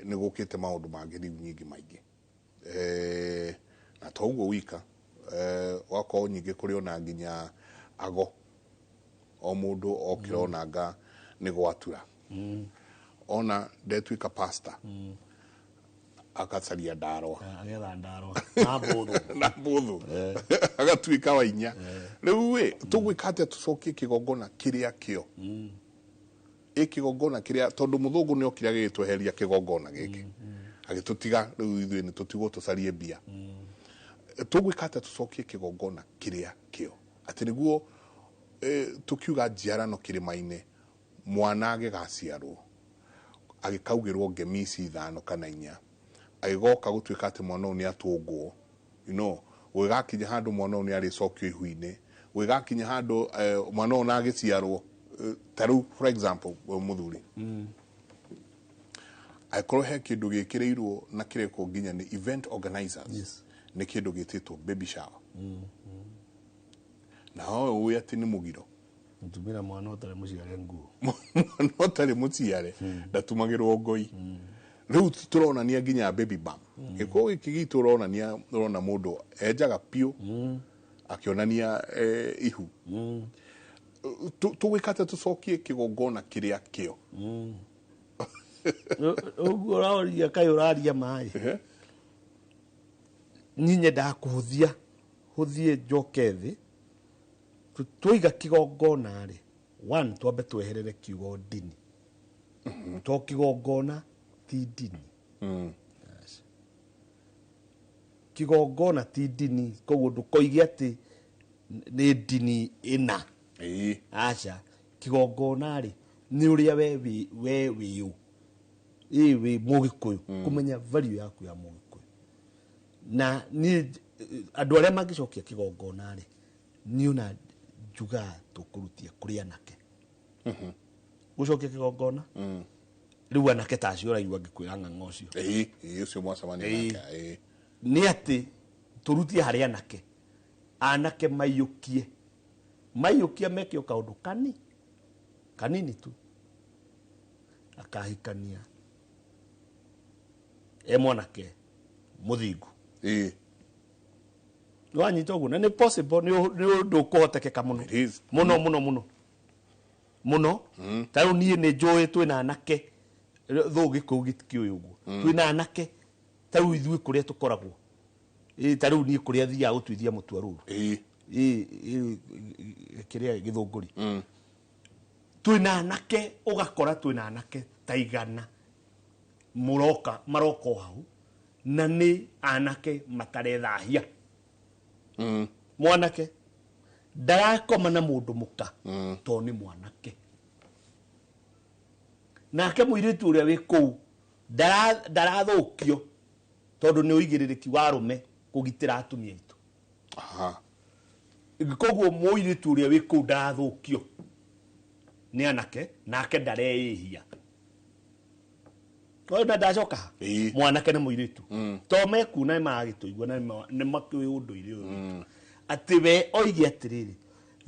nĩ gũkĩte maũndũ mangĩ rĩu nyingĩ maingĩ, na to ũguo wika, wakorwo nyingĩ kũrĩ ona nginya ago, o mũndũ okĩra ona nga nĩ gwatura, ona ndetuĩka pastor, akacaria ndarwa.
Agetha ndarwa na mbũthũ.
Na mbũthũ agatuĩka wainya. Rĩu ĩ tũgwĩka atĩa tũcokie kĩgongona kĩrĩa kĩo ĩ kĩgongona kĩrĩa? Tondũ mũthũngũ nĩ okire agĩgĩtweheria kĩgongona gĩkĩ, agĩtũtiga rĩu ithuĩ nĩ tũtigwo tũcarie mbia. Tũgwĩka atĩa tũcokie kĩgongona kĩrĩa kĩo, atĩ nĩguo tũkiuga njiarano kĩrĩma-inĩ, mwana agĩgaciarwo agĩkaugĩrwo ngemi ici 5 kana 4, agĩgoka gũtuĩka atĩ mwana ũyũ nĩ atũngwo, gũgĩgakinya handũ mwana ũyũ nĩ arĩcokio ihu-inĩ, gũgĩgakinya handũ mwana ũyũ na agĩciarwo, ta rĩu for example, mũthuri, angĩkorwo he kĩndũ gĩkĩrĩirwo na kĩrekwo nginya nĩ event organizers, nĩ kĩndũ gĩtĩtwo baby shower, na ho ũĩ atĩ nĩ mũgiro.
Mũtumĩra mwana ũtarĩ mũciare nguo.
Mwana ũtarĩ mũciare ndatumagĩrwo ngoi. Rĩu tũronania nginya baby bump gĩkũyũ gĩkĩ gitũ, ũronania ũrona mũndũ enjaga piũ akĩonania ihu. Tũgwĩka atĩa tũcokie kĩgongona kĩrĩa kĩo?
Ũguo ũraũria kaĩ ũraria maĩ. Niĩ nyendaga kũhũthia hũthie njoke thĩ. Twaiga kĩgongona rĩ, one, twambe tweherere kiugo ndini, to kĩgongona ti ndini. Yes. Kĩgongona ti ndini, koguo ndũkoige atĩ nĩ ndini ĩna. Aca, kĩgongona rĩ nĩ ũrĩa we wĩũ ĩ wĩ Mũgĩkũyũ, kũmenya value yaku ya Mũgĩkũyũ. Na niĩ andũ arĩa mangĩcokia kĩgongona rĩ, niĩ ona njugaga tũkũrutia kũrĩ anake gũcokia kĩgongona. Rĩu anake ta acio ũraigua ngĩkwĩra ng'ang'a ũcio.
Ĩĩ, ũcio mwacemania nake, ĩĩ.
Nĩ atĩ tũrutie harĩ anake, anake maiyũkie, maiyũkia meke o kaũndũ kanini tu, akahikania e mwanake mũthingu. Wanyita ũguo? Na nĩ possible, nĩ ũndũ ũkũhotekeka mũno.
It is.
Mũno mũno mũno mũno. Ta rĩu niĩ nĩ njũĩ twĩna anake thũ Gĩkũyũ gĩtikĩũĩ ũguo, twĩna anake ta rĩu ithuĩ kũrĩa tũkoragwo, ta rĩu niĩ kũrĩa thiaga gũtuithia mũtu wa rũru, ĩ kĩrĩa gĩthũngũri, twĩna anake, ũgakora twĩna anake ta 100 mũroka maroka o hau. Na nĩ anake matarethahia. Mwanake ndarakoma na mũndũ mũka tondũ nĩ mwanake. Nake mũirĩtu ũrĩa wĩ kũu ndarathũkio tondũ nĩ ũigĩrĩrĩki wa arũme kũgitĩra atumia aitũ. Koguo mũirĩtu ũrĩa wĩ kũu ndarathũkio nĩ anake, nake ndareĩhia. Na ndacoka ha? Mwanake na mũirĩtu to mekuona nĩ maragĩtũigua na nĩ makĩũĩ ũndũire ũyũ witũ. Atĩ we oige atĩrĩrĩ,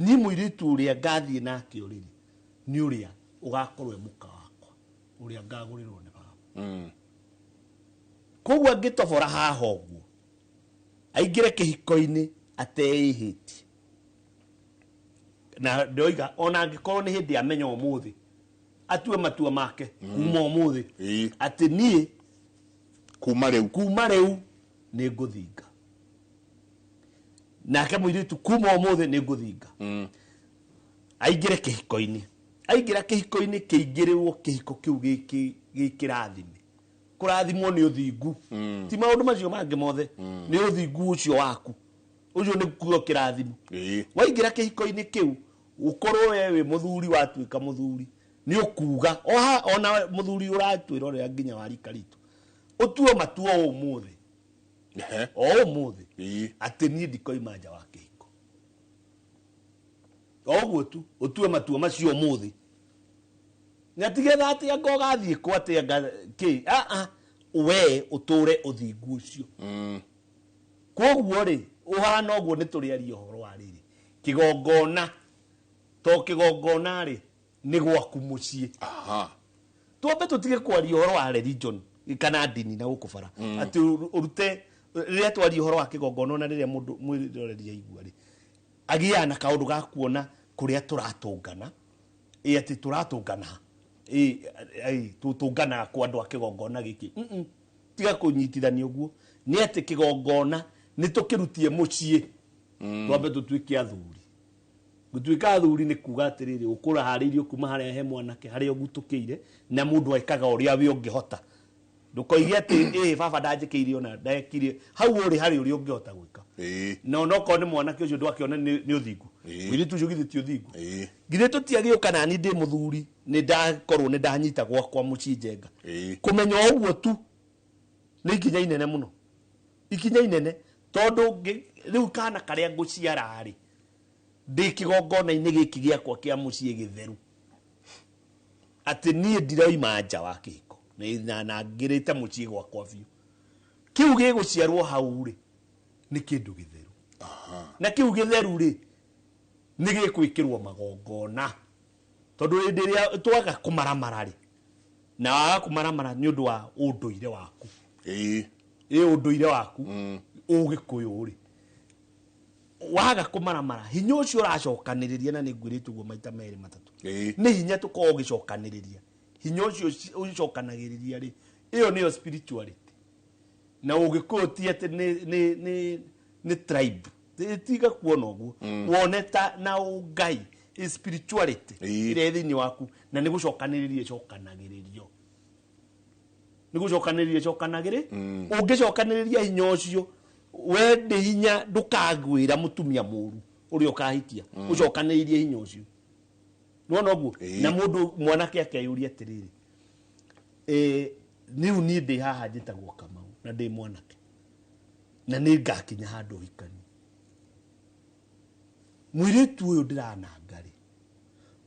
niĩ mũirĩtu ũrĩa ngathiĩ nake ũrĩrĩ nĩ ũrĩa ũgakorwo e mũka wakwa, ũrĩa ngagũrĩrwo nĩ baba. Koguo angĩtobora haha ũguo aingĩre kĩhiko-inĩ ateĩhĩtie, na ndoiga ona angĩkorwo nĩ hĩndĩ amenya ũmũthĩ atue matua make kuma ũmũthĩ atĩ niĩ
kuma rĩu
kuma rĩu nĩ ngũthinga, nake mũirĩtu kuma ũmũthĩ nĩ ngũthinga. Aingĩre kĩhiko-inĩ, aingĩra kĩhiko-inĩ kĩingĩrĩrwo kĩhiko kĩu gĩkĩrathime. Kũrathimwo nĩ ũthingu, ti maũndũ macio mangĩ mothe, nĩ ũthingu ũcio waku, ũcio nĩ kuo kĩrathimo. Waingĩra kĩhiko-inĩ kĩu ũkorwo we wĩ mũthuri, watuĩka mũthuri nĩ ũkuga ona mũthuri ũratwĩrorera nginya wa rika ritũ, ũtue matua ũmũthĩ o ũmũthĩ atĩ niĩ ndikoima nja wa kĩhiko. O ũguo tu ũtue matua macio ũmũthĩ, na tigetha atĩ anga ũgathiĩ kũ atĩ anga kĩ, we ũtũre ũthingu ũcio. Koguo rĩ ũhana ũguo nĩ tũrĩaria ũhoro wa rĩrĩ kĩgongona, to kĩgongona rĩ nĩ gwaku mũciĩ. Twambe tũtige kwaria ũhoro wa religion kana ndini na gũkũ bara, atĩ ũrute rĩrĩa twaria ũhoro wa kĩgongona, na rĩrĩa mũndũ mwĩroreri aigua rĩ agĩaga na kaũndũ ga kuona kũrĩa tũratũngana, ĩ atĩ tũratũngana ĩ tũtũnganaga kwa andũ a kĩgongona gĩkĩ. Tiga kũnyitithania ũguo, nĩ atĩ kĩgongona nĩ tũkĩrutie mũciĩ, twambe tũtuĩke athuri. Gũtuĩka athuri nĩ kuga atĩrĩrĩ, ũkũra harĩirio kuma harĩa he mwanake harĩa ũgutũkĩire, na mũndũ ekaga ũrĩa we ũngĩhota. Ndũkoige atĩ ĩ baba ndanjĩkĩire ona ndekire, hau ũrĩ harĩ ũrĩa ũngĩhota gwĩka. Na onokorwo nĩ mwanake ũcio ndwakĩona nĩ ũthingu, mũirĩtu ũcio githĩ ti ũthingu? Githĩ tũtiagĩũka nani ndĩ mũthuri nĩ ndakorwo nĩ ndanyita gwakwa mũciĩ njenga. Kũmenya ũguo tu nĩ ikinya inene mũno, ikinya inene, tondũ rĩu kana karĩa ngũciara rĩ ndĩ kĩgongona-inĩ gĩkĩ gĩakwa kĩa mũciĩ gĩtheru, atĩ niĩ ndiroima nja wa kĩhiko na ngĩrĩte mũciĩ gwakwa biũ. Kĩu gĩgũciarwo hau rĩ nĩ kĩndũ gĩtheru. Na kĩu gĩtheru rĩ nĩ gĩkwĩkĩrwo magongona, tondũ hĩndĩ ĩrĩa twaga kũmaramara rĩ, na waga kũmaramara nĩ ũndũ wa ũndũire waku. Ĩ ũndũire waku ũgĩkũyũ rĩ, waga kũmaramara hinya ũcio ũracokanĩrĩria, na nĩ ngwĩrĩte ũguo maita merĩ matatũ, nĩ hinya tũkorwo ũgĩcokanĩrĩria, hinya ũcio ũcokanagĩrĩria rĩ, ĩyo nĩyo spirituality. Na ũgĩkũyũ ti atĩ nĩ tribe, tiga kuona ũguo, wone ta na ũngai spirituality ĩrĩa ĩ thĩinĩ waku, na nĩ gũcokanĩrĩria ĩcokanagĩrĩrio, nĩ gũcokanĩrĩria ĩcokanagĩrĩ. Ũngĩcokanĩrĩria hinya ũcio, we ndĩ hinya ndũkagwĩra mũtumia mũru ũrĩa ũkahikia, ũcokanĩrĩrie hinya ũcio. Nĩwona ũguo? Na mũndũ mwanake akeyũria atĩrĩrĩ, rĩu niĩ ndĩ haha njĩtagwo Kamau na ndĩ mwanake, na nĩ ngakinya handũ hikani, mũirĩtu ũyũ ndĩrananga rĩ,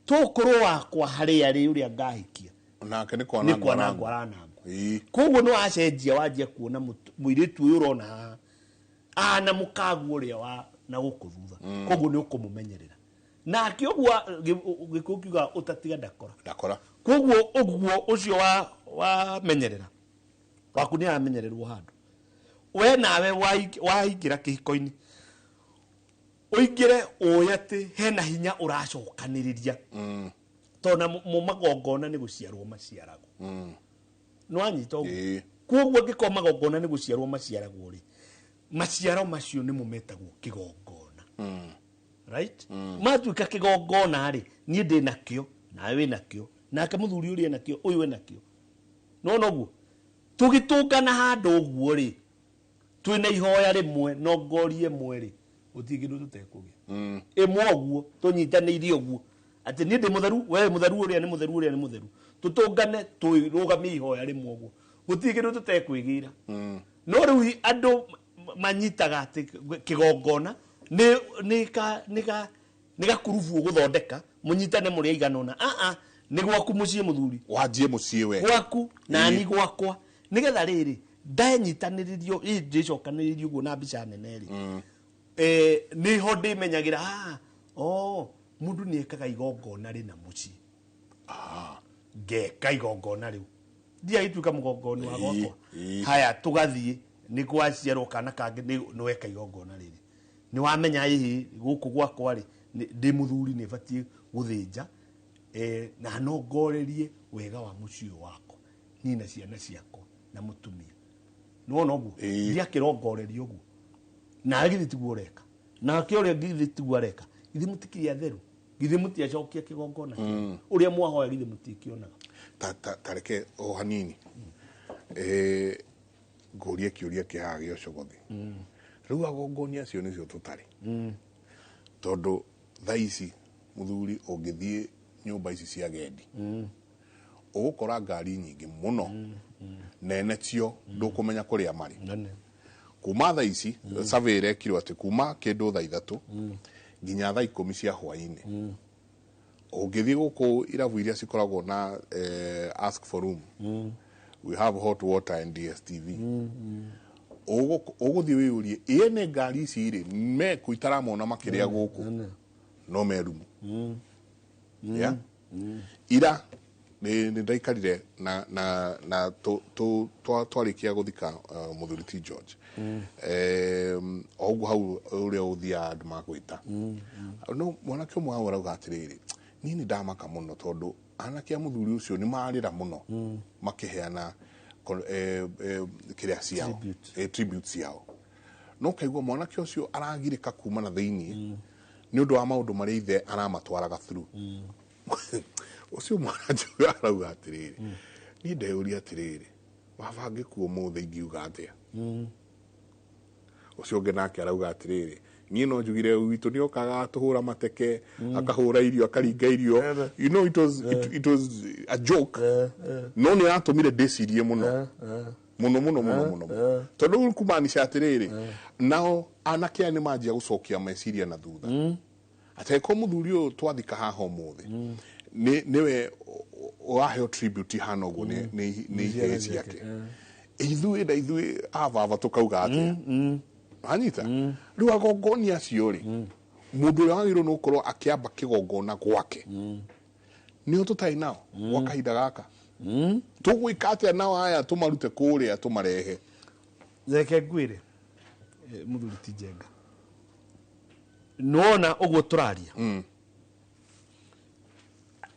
tokorwo wakwa harĩa rĩ ũrĩa ngahikia
nake nĩ
kwanangwo aranangwo. Koguo nĩ wacenjia, wanjia kuona mũirĩtu ũyũ ũrona haha ana mũkaguo ũrĩa wa na gũkũ thutha, koguo nĩ ũkũmũmenyerera. Nake ũguo gĩkũyũ kiugaga ũtatiga ndakora.
Ndakora.
Koguo ũguo ũcio wamenyerera waku nĩ aramenyererwo handũ, we nawe waingĩra kĩhiko-inĩ ũingĩre ũĩ atĩ hena hinya ũracokanĩrĩria, tondũ na magongona nĩ gũciarwo maciaragwo. Nĩ wanyita ũguo? Koguo angĩkorwo magongona nĩ gũciarwo maciaragwo rĩ, maciaro macio nĩmo metagwo kĩgongona. Right? Matuĩka kĩgongona rĩ, niĩ ndĩ nakĩo, nawe wĩ nakĩo, nake mũthuri ũrĩa enakĩo, ũyũ enakĩo. Nĩwona ũguo? Tũgĩtũngana handũ ũguo rĩ, Twĩna ihoya rĩmwe no ngori ĩmwe rĩ, gũtirĩ kĩndũ tũtekũgĩa. Ĩmwe ũguo tũnyitanĩire ũguo atĩ niĩ ndĩ mũtheru, we wĩ mũtheru, ũrĩa nĩ mũtheru, ũrĩa nĩ mũtheru, tũtũngane twĩrũgamie ihoya rĩmwe ũguo, gũtirĩ kĩndũ tũtekwĩgĩra. No rĩu andũ manyitaga atĩ kĩgongona nĩ gakurubu ũgũthondeka mũnyitane mũrĩ aigana ũna. Aa, nĩ gwaku mũciĩ mũthuri,
wanjie mũciĩ we,
gwaku nani gwakwa, nigetha rĩrĩ ndanyitanĩrĩrio ndĩcokanĩrĩrio ũguo na mbica nene rĩ, nĩho ndĩmenyagĩra oh, mũndũ nĩ ekaga igongona rĩna mũciĩ, ngeka igongona rĩu ndiagĩtuĩka mũgongoni wa gwakwa. Haya, tũgathiĩ nĩ gwaciarwo kana kangĩ, nĩ weka igongona rĩrĩ, nĩ wamenya ĩhĩ gũkũ gwakwa rĩ, ndĩ mũthuri nĩ batiĩ gũthĩnja, na no ngorerie wega wa mũciĩ ũyũ wakwa niĩ na ciana ciakwa na mũtumia. Nĩwona ũguo ndiakĩrongoreria ũguo, na githĩ tiguo ũreka, nake ũrĩa githĩ tiguo areka, githĩ mũtikĩrĩ atheru, githĩ mũtiacokia kĩgongona kĩu ũrĩa mwahoya, githĩ mũtikĩonaga?
Ta reke o hanini ngũrie kĩũria kĩhaha gĩa ũcogothi. Rĩu agongoni acio nĩcio tũtarĩ, tondũ thaa ici mũthuri ũngĩthiĩ nyũmba ici cia gendi ũgũkora ngari nyingĩ mũno nene cio ndũkũmenya kũrĩa marĩ.
Nene.
Kuma thaa ici survey ĩrekirwo atĩ kuma kĩndũ thaa 3 nginya thaa 10 cia hwaĩ-inĩ, ũngĩthiĩ gũkũ irabu iria cikoragwo na ask for room, we have hot water and DSTV, ũgũthiĩ wĩyũrie ĩene ngari ici rĩ meku itaramona makĩrĩa gũkũ no merumu. Yeah? Ira nĩ ndaikarire na twarĩkia gũthika mũthuri ti George, o ũguo hau ũrĩa ũthiaga andũ makwĩta, no mwanake ũmwe hau arauga atĩrĩrĩ, niĩ nĩ ndamaka mũno tondũ anake a mũthuri ũcio nĩ marĩra mũno makĩheana kĩrĩa ciao.
Tribute.
Tribute ciao, no kaigua mwanake ũcio aragirĩka kuma na thĩiniĩ nĩ ũndũ wa maũndũ marĩa ithe aramatwaraga through. Ũcio mwana ũcio arauga atĩrĩrĩ, niĩ ndeyũria atĩrĩrĩ, baba angĩkua ũmũthĩ ingiuga atĩa? Ũcio ũngĩ nake arauga atĩrĩrĩ, niĩ no njugire witũ nĩ okaga atũhũra mateke, akahũra irio, akaringa irio. It was a joke, no nĩ yatũmire ndĩcirie mũno mũno mũno mũno mũno mũno, tondũ rĩu kumaanisha atĩrĩrĩ, nao anake aya nĩ manjia gũcokia meciria na thutha atĩ angĩkorwo mũthuri ũyũ twathika haha ũmũthĩ nĩ nĩwe ũraheo tribute ihana ũguo nĩ ihĩĩ ciake, ithuĩ na ithuĩ ababa tũkauga atĩa? Anyita rĩu agongoni acio rĩ, mũndũ ũrĩa wagĩrĩirwo nĩ gũkorwo akĩamba kĩgongona gwake nĩo tũtarĩ nao gwa kahinda gaka. Tũgwĩka atĩa nao aya tũmarute kũrĩa tũmarehe?
Reke ngwĩre, mũthuri ti Njenga, nĩwona ũguo tũraria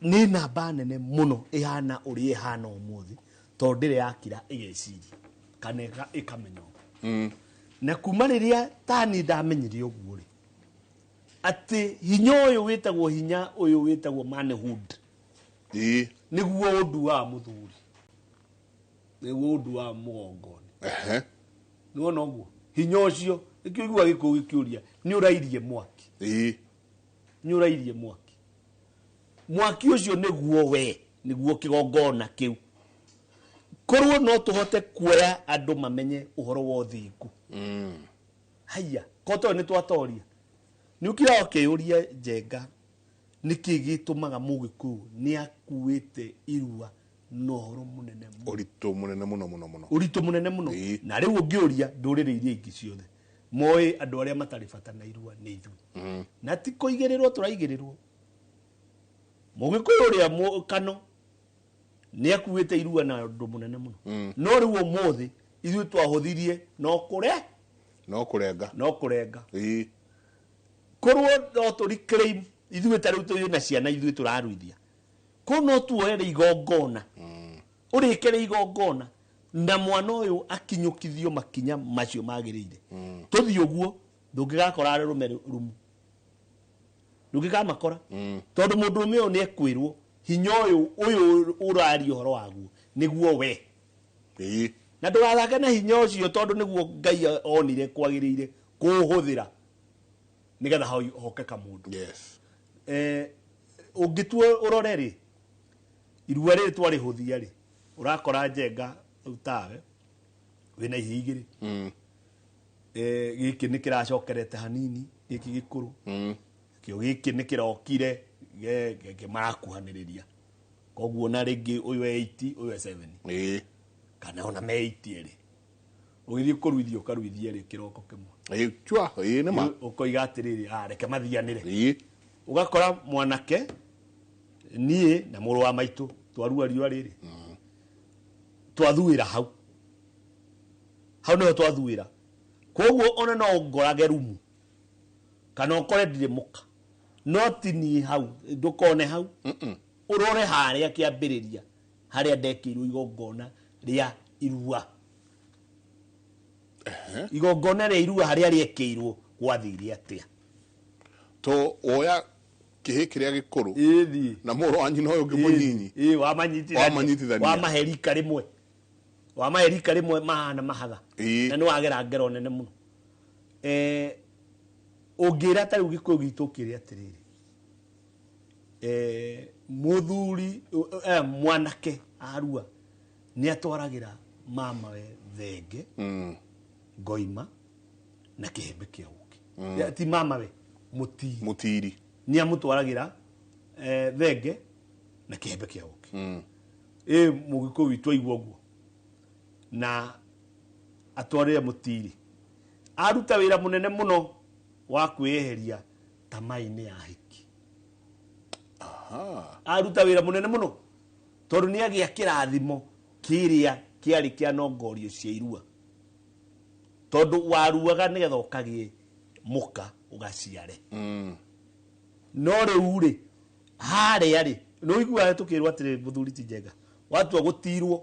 nĩ namba nene mũno ĩhana ũrĩa ĩhana ũmũthĩ, tondũ ndĩrĩ yakira ĩgeciria kana ĩkamenya ũguo. Na kuma rĩrĩa tani ndamenyire ũguo rĩ, atĩ hinya ũyũ wĩtagwo hinya ũyũ wĩtagwo manhood, nĩguo ũnduaga mũthuri, nĩguo ũnduaga mũgongoni. Nĩwona ũguo hinya ũcio nĩkĩo igua gĩkũyũ gĩkĩũria nĩ ũrairie mwaki. Nĩ ũrairie mwaki, mwaki ũcio nĩguo we nĩguo kĩgongona kĩu. Korwo no tũhote kuoya andũ mamenye ũhoro wa ũthingu, haiya koto nĩ twatoria. Nĩ ũkira ũkĩyũria Njenga, nĩkĩ gĩtũmaga mũgĩkũyũ nĩ akuĩte irua na ũhoro mũnene mũno?
Ũritũ mũnene mũno mũno mũno.
Ũritũ mũnene mũno. Na rĩu ũngĩũria ndũrĩrĩ iria ingĩ ciothe, moĩ andũ arĩa matarĩ bata na irua nĩ ithuĩ, na ti kũigĩrĩrwo tũraigĩrĩrwo. Mũgĩkũyũ ũrĩa kano nĩ akuĩte irua na ũndũ mũnene mũno, no rĩu ũmũthĩ ithuĩ twahũthirie no kũre
no kũrenga.
No kũrenga. Korwo no tũ reclaim ithuĩ, ta rĩu tũrĩ na ciana ithuĩ tũraruithia, korwo no tuoere igongona ũrĩkere igongona na mwana ũyũ akinyũkithio makinya macio magĩrĩire, tũthiĩ ũguo ndũngĩgakora arũme rumu, ndũngĩkamakora, tondũ mũndũrũme ũyũ nĩ ekwĩrwo hinya ũyũ ũraria ũhoro waguo nĩguo we. Na ndũgathake na hinya ũcio, tondũ nĩguo Ngai onire kwagĩrĩire kũũhũthĩra nĩgetha hoke kamũndũ.
Yes.
Ũngĩtua ũrore rĩ, irua rĩrĩ twarĩhũthia rĩ, ũrakora Njenga rĩu tawe wĩna ihĩ igĩrĩ. Gĩkĩ nĩ kĩracokerete hanini, gĩkĩ gĩkũrũ. Kĩo gĩkĩ nĩ kĩrokire marakuhanĩrĩria, koguo na rĩngĩ ũyũ e 8, ũyũ e 7. Kana ona me 8 erĩ, ũgĩthiĩ kũruithia ũkaruithia rĩ kĩroko kĩmwe.
Ĩĩ, chua, ĩĩ nĩ ma.
Ũkoiga atĩrĩrĩ, "Ah, reke mathianĩre."
Ĩĩ.
Ũgakora mwanake, niĩ na mũrũ wa maitũ twarua riũa rĩrĩ, twathuĩra hau hau nĩho twathuĩra. Koguo ona no ngorage rumu kana ũkore ndirĩ mũka, no ti niĩ hau, ndũkone hau, ũrore harĩa kĩambĩrĩria harĩa ndekĩirwo igongona rĩa irua. Igongona rĩa irua harĩa rĩekĩirwo gwathire atĩa?
To woya kĩhĩ kĩrĩa gĩkũrũ
Ĩthiĩ
na mũrũ wa nyina ũyũ ũngĩ mũnyinyi.
Ĩĩ, wamanyitithania.
Wamanyitithania.
Wamahe rika rĩmwe, wamahe rika rĩmwe, mahana mahatha.
Ĩĩ.
Na nĩ wagera ngero nene mũno. Ũngĩra ta rĩu Gĩkũyũ gitũ ũkĩre atĩrĩrĩ, mũthuri, mwanake arua nĩ atwaragĩra mamawe thenge, ngoima na kĩhembe kĩa ũkĩ. Ti mamawe, mũtiri.
Mũtiri.
Nĩ amũtwaragĩra thenge na kĩhembe kĩa ũkĩ. Ĩ Mũgĩkũyũ witũ aigua ũguo na atwarĩre mũtiri, aruta wĩra mũnene mũno wa kwĩyeheria tama-inĩ ya hiki.
Aha.
Aruta wĩra mũnene mũno tondũ nĩ agĩa kĩrathimo kĩrĩa kĩarĩ kĩa nongorio cia irua, tondũ waruaga nĩgetha ũkagĩe mũka ũgaciare. No rĩu rĩ, harĩa rĩ, nĩ ũiguaga tũkĩrwo atĩrĩ, mũthuri ti Njenga, watua gũtirwo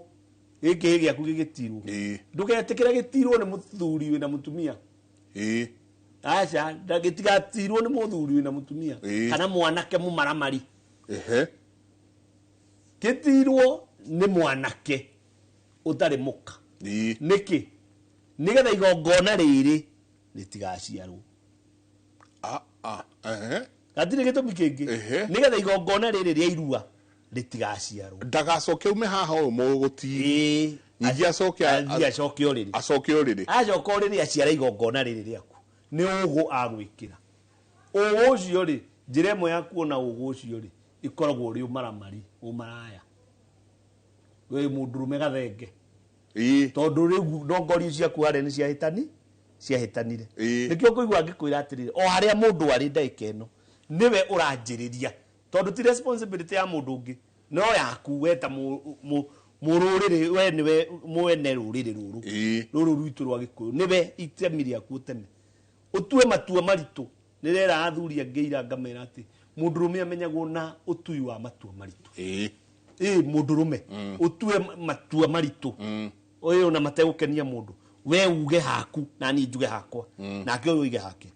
gĩkĩ gĩaku gĩgĩtirwo, ndũgetĩkĩre gĩtirwo nĩ mũthuri wĩna mũtumia. Aca, gĩtigatirwo nĩ mũthuri wĩna mũtumia kana mwanake mũmaramari. Gĩtirwo nĩ mwanake ũtarĩ mũka. Nĩkĩ? Nĩgetha igongona rĩrĩ rĩtigaciarwo.
Ah, ah. Ehe.
Gatirĩ gĩtũmi kĩngĩ. Nĩgetha igongona rĩrĩ rĩa irua rĩtigaciarwo.
Ndagacoke ume haha ũyũ mũgũtiri. Ningĩ acoke
Athiĩ acoke ũrĩrĩ.
Acoke ũrĩrĩ.
Acoka ũrĩrĩ, aciara igongona rĩrĩ rĩaku, nĩ ũgũ agwĩkĩra ũgũ ũcio rĩ. Njĩra ĩmwe ya kuona ũgũ ũcio rĩ, ĩkoragwo ũrĩ ũmaramari, ũmaraya, wĩ mũndũrũme gathenge. Tondũ rĩu ndongorio ciaku harĩa nĩ ciahĩtani, ciahĩtanire. Nĩkĩo ngũigua ngĩkwĩra atĩrĩrĩ, o harĩa mũndũ arĩ ndagĩka ĩno nĩwe ũranjĩrĩria, tondũ ti responsibility ya mũndũ ũngĩ, no yaku we ta mũrũrĩrĩ, we nĩwe mwene rũrĩrĩ rũrũ, rũrũ rwitũ rwa Gĩkũyũ. Nĩwe itemi rĩaku ũteme, ũtue matua maritũ. Nĩrera athuri angĩ ira ngamera atĩ mũndũrũme amenyagwo na ũtui wa matua maritũ. Ĩ mũndũrũme ũtue matua maritũ ũyũ na mategũkenia mũndũ, we uge haku na niĩ njuge hakwa, nake ũyũ oige hake.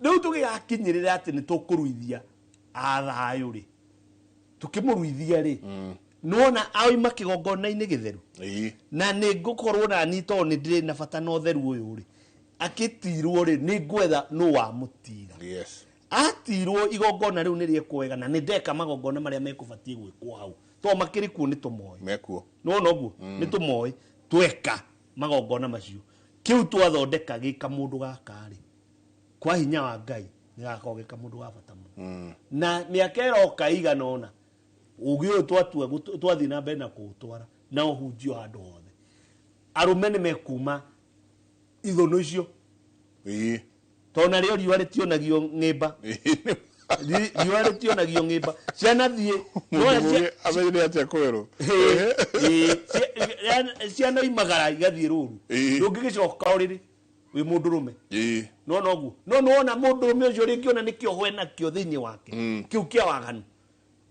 Rĩu tũgĩgakinyĩrĩra atĩ nĩ tũkũruithia athayũ rĩ, tũkĩmũruithia rĩ, nĩwona aoima kĩgongona-inĩ gĩtheru. Na nĩ ngũkorwo na niĩ tondũ nĩ ndĩrĩ na bata na ũtheru ũyũ rĩ, akĩtirwo rĩ, nĩ ngwetha nũ wamũtira. Atirwo igongona rĩu nĩ rĩekwo wega, na nĩ ndeka magongona marĩa mekũbatiĩ gwĩkwo hau, tondũ makĩrĩ kuo nĩ tũmoĩ.
Mekuo.
Nĩwona ũguo nĩ tũmoĩ, tweka magongona macio, kĩu twathondeka gĩka mũndũ gaka rĩ, kwa hinya wa Ngai nĩ gakorwo gĩ kamũndũ ga bata mũno. Na mĩaka ĩroka igana ũna, ũgĩ ũyũ twatua twathiĩ na mbere na kũũtwara na ũhunjio handũ hothe, arũme nĩ mekuma ithũnũ icio, tondũ narĩo riũa rĩtionagio ng'ĩmba. Riũa rĩtionagio ng'ĩmba, ciana thiĩ
Mũndũ mũgĩ amenyire atĩa kwĩrwo?
Ĩĩ, ciana imagara igathiĩ rũru. Ndũngĩgĩcoka ũrĩrĩ wĩ mũndũrũme. No noguo no nĩwona mũndũrũme ũcio rĩngĩ ona nĩkĩo hwe nakĩo thĩinĩ wake kĩu kĩa waganu,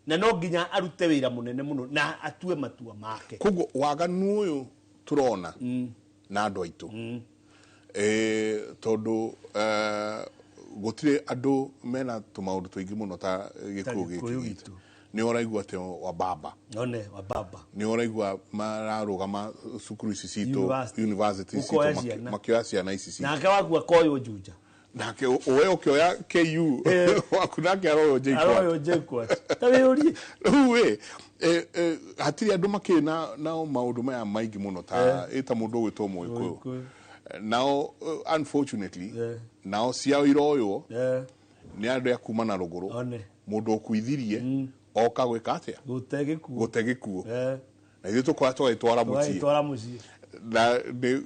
na no nginya arute wĩra mũnene mũno na atue matua make.
Koguo waganu ũyũ tũrona na andũ aitũ, tondũ gũtirĩ andũ mena tũmaũndũ tũingĩ mũno ta Gĩkũyũ gĩkĩ
Gĩkũyũ
gitũ.
Gitũ.
Nĩ ũraigua atĩ wa baba.
One wa baba.
Nĩ ũraigua mararũgama cukuru ici citũ,
University.
university
Ũkoya
citũ,
ciana.
makĩoya ciana ici citũ.
Nake waku akoywo Juja.
Nake we ũkĩoya KU waku, nake aroywo JKUAT.
Aroywo JKUAT, ta wĩyũrie.
Rĩu ĩ hatirĩ andũ makĩrĩ na maũndũ maya maingĩ mũno ta ĩta mũndũ ũgwĩtwo Mũgĩkũyũ.
Mũgĩkũyũ.
Nao unfortunately nao ciao iroywo nĩ andũ a kuma na rũgũrũ.
One.
Mũndũ ũkuithirie oka gwĩka atĩa?
Gũte gĩkuũ.
Gũte gĩkuũ. Na ithuĩ tũkoya tũgagĩtwara mũciĩ.
Tũgagĩtwara mũciĩ.
Na nĩ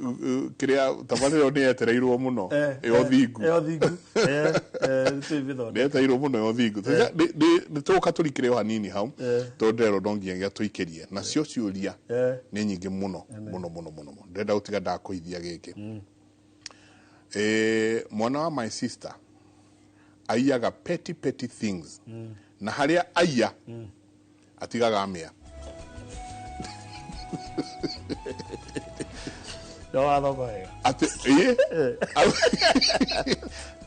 kĩrĩa tabarĩra ĩyo nĩ yetereirwo mũno ya ũthingu.
Ya ũthingu. Nĩtũĩmĩthondeka.
Nĩ yetereirwo mũno ya ũthingu. Nĩ tũgũka tũrikĩre o hanini hau, tondũ ndĩrerwo no nginyagia tũikĩrie nacio ciũria nĩ nyingĩ mũno mũno mũno mũno mũno. Ndĩrenda gũtiga ndakũithia gĩkĩ. Mwana wa my sister aiyaga petty petty things, na harĩa aiya atigaga amĩa.
No wathoma wega.
Atĩ ĩ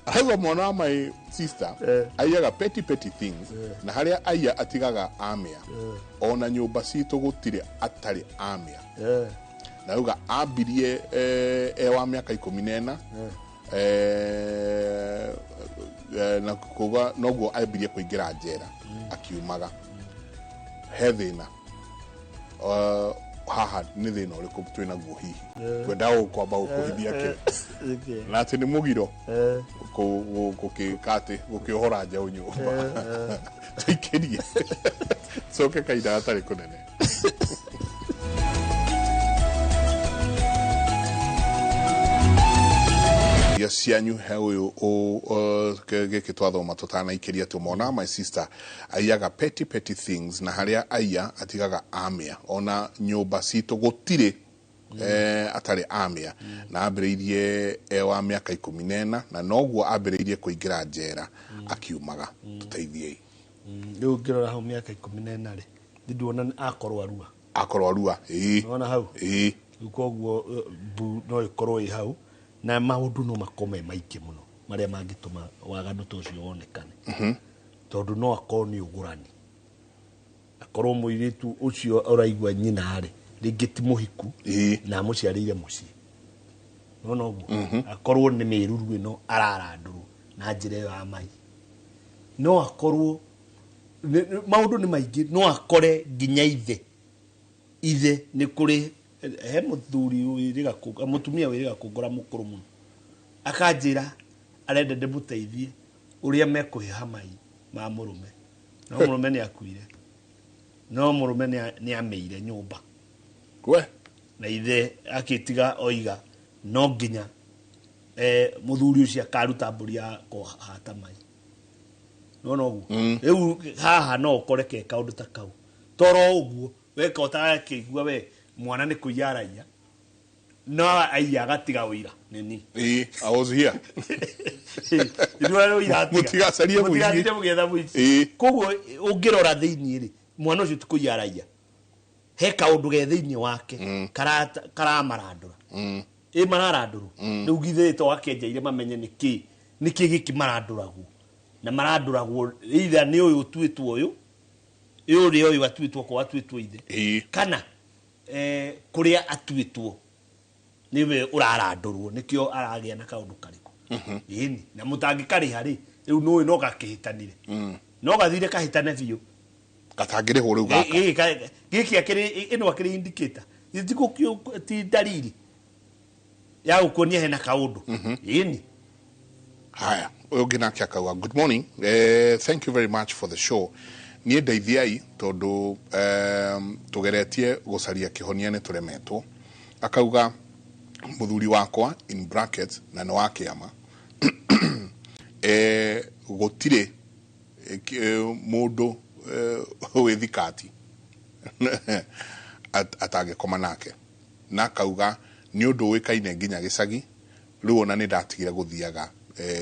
arauga mwana wa my sister aiyaga petty petty things, na harĩa aiya atigaga amĩa. Ona nyũmba citũ gũtirĩ atarĩ amĩa. Na auga ambirie e wa mĩaka 14, na kuga noguo ambirie kũingĩra njera akiumaga. He thĩna haha? Nĩ thĩna ũrĩkũ twĩ naguo hihi kwenda kwamba gũkũhithia kĩ na atĩ nĩ mũgiro gũkĩka atĩ gũkĩohora njaũ nyũmba? Tũikĩrie coke kahinda gatarĩ kũnene. Irio cianyu he ũyũ gĩkĩ twathoma tũtanaikĩria atĩ mwana my sister aiyaga petty petty things, na harĩa aiya atigaga amĩa. Ona nyũmba citũ gũtirĩ atarĩ amĩa. Na ambĩrĩirie e wa mĩaka 14, na noguo ambĩrĩirie kũingĩra njera akiumaga. Tũteithiei.
Rĩu ngĩrora hau mĩaka 14 rĩ, nĩ ndĩrona akorwo Arua.
Akorwo Arua, ĩĩ.
Nĩwona hau?
Ĩĩ.
Rĩu koguo mbu no ĩkorwo ĩ hau, na maũndũ no makorwo me maingĩ mũno marĩa mangĩtũma waganu ta ũcio wonekane, tondũ no akorwo nĩ ũgũrani, akorwo mũirĩtu ũcio ũraigua nyina rĩ, rĩngĩ ti mũhiku na amũciarĩire mũciĩ. Nona ũguo akorwo nĩ mĩruru ĩno ararandũrwo na njĩra ĩyo ya mai. No akorwo maũndũ nĩ maingĩ. No akore nginya ithe nĩ kũrĩ he mũthuri wĩrĩga mũtumia wĩrĩga kũngora mũkũrũ mũno, akanjĩra arenda ndĩmũteithie ũrĩa mekũheha mai ma mũrũme, no mũrũme nĩ akuire, no mũrũme nĩ amĩire nyũmba.
We.
Na ithe akĩtiga oiga no nginya mũthuri ũcio akaruta mbũri ya kũhata mai. Nona ũguo rĩu haha no ũkore ke kaũndũ ta kau toro ũguo weka ũtarakĩigua we mwana nĩ kũiya araiya, no aiya agatiga ũira nini.
Ĩĩ, I was here. Mũtigacarie mũici.
Mũtigatinde mũgĩetha mũici. Koguo ũngĩrora thĩiniĩ rĩ, mwana ũcio ti kũiya araiya, he kaũndũ ge thĩiniĩ wake karamarandũra. Ĩ mararandũrwo rĩu githĩ to akĩenjaire mamenye nĩkĩ nĩkĩ gĩkĩ marandũragwo, na marandũragwo either nĩ ũyũ ũtuĩtwo ũyũ ũrĩa ũyũ atuĩtwo ko atuĩtwo ithe kana kũrĩa atuĩtwo nĩwe ũrarandũrwo, nĩkĩo aragĩa na kaũndũ karĩkũ. Ĩni na mũtangĩkarĩha rĩ, rĩu nũĩ no gakĩhĩtanire, no gathire kahĩtane biũ.
Gatangĩrĩhwo rĩu gaka.
Gĩkĩ akĩrĩ ĩno akĩrĩ indicator ti dalili ya gũkuonia hena kaũndũ. Ĩni.
Haya, ũyũ ũngĩ nake akauga, "Good morning, thank you very much for the show. Niĩ ndeithiai tondũ tũgeretie gũcaria kĩhonia nĩ tũremetwo." Akauga mũthuri wakwa, in brackets, na nĩ wa kĩama, gũtirĩ mũndũ wĩ thikati atangĩkoma nake, na akauga nĩ ũndũ ũĩkaine nginya gĩcagi. Rĩu ona nĩ ndatigire gũthiaga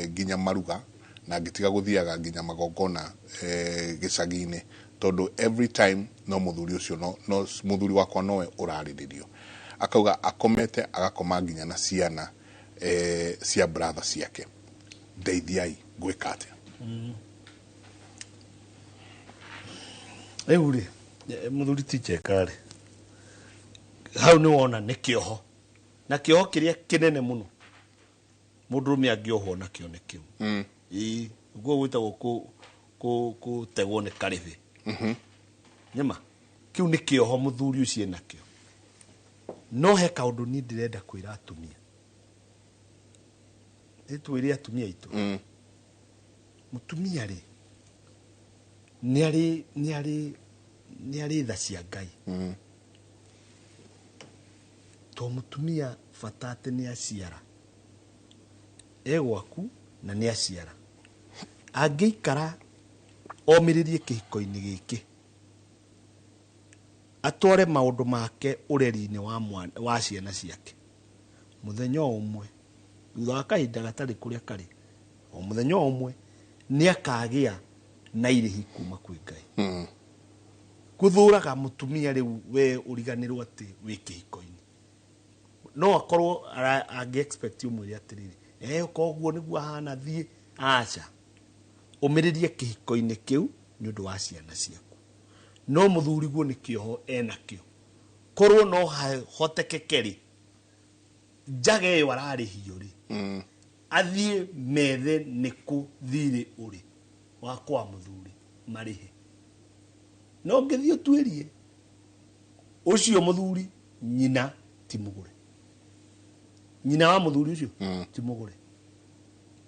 nginya maruga na ngĩtiga gũthiaga nginya magongona gĩcagi-inĩ, tondũ every time no mũthuri ũcio, no mũthuri wakwa nowe ũrarĩrĩrio. Akauga akomete agakoma nginya na ciana cia brother ciake. Ndeithiai, ngwĩka atĩa?
Rĩu rĩ, mũthuri ti Njenga rĩ, hau nĩ wona nĩ kĩoho, na kĩoho kĩrĩa kĩnene mũno mũndũrũme angĩohwo nakĩo nĩ kĩu. Ĩĩ, ũguo gwĩtagwo kũtegwo nĩ karĩbĩ. Nĩma kĩu nĩ kĩoho mũthuri ũcio enakĩo. No he kaũndũ niĩ ndĩrenda kwĩra atumia, nĩ twĩre atumia aitũ. Mũtumia rĩ, nĩ arĩ tha cia Ngai. To mũtumia bata atĩ nĩ aciara e gwaku, na nĩ aciara, angĩikara omĩrĩrie kĩhiko-inĩ gĩkĩ, atware maũndũ make ũreri-inĩ wa mwana, wa ciana ciake, mũthenya o ũmwe thutha wa kahinda gatarĩ kũrĩa karĩ, o mũthenya o ũmwe nĩ akagĩa na irĩhi kuma kwĩ Ngai. Gũthũraga mũtumia rĩu we ũriganĩrwo atĩ wĩ kĩhiko-inĩ, no akorwo angĩ expect ũmwĩre atĩrĩrĩ, koguo nĩguo ahana, thiĩ aca ũmĩrĩrie kĩhiko-inĩ kĩu nĩ ũndũ wa ciana ciaku. No mũthuri guo nĩ kĩoho enakĩo, korwo no hahotekeke rĩ, njaga ĩyo ararĩhio rĩ, athiĩ methe nĩkũ thirĩ ũrĩ wa kwa mũthuri marĩhe. No ngĩthiĩ ũtuĩrie ũcio mũthuri, nyina ti mũgũre, nyina wa mũthuri ũcio ti mũgũre,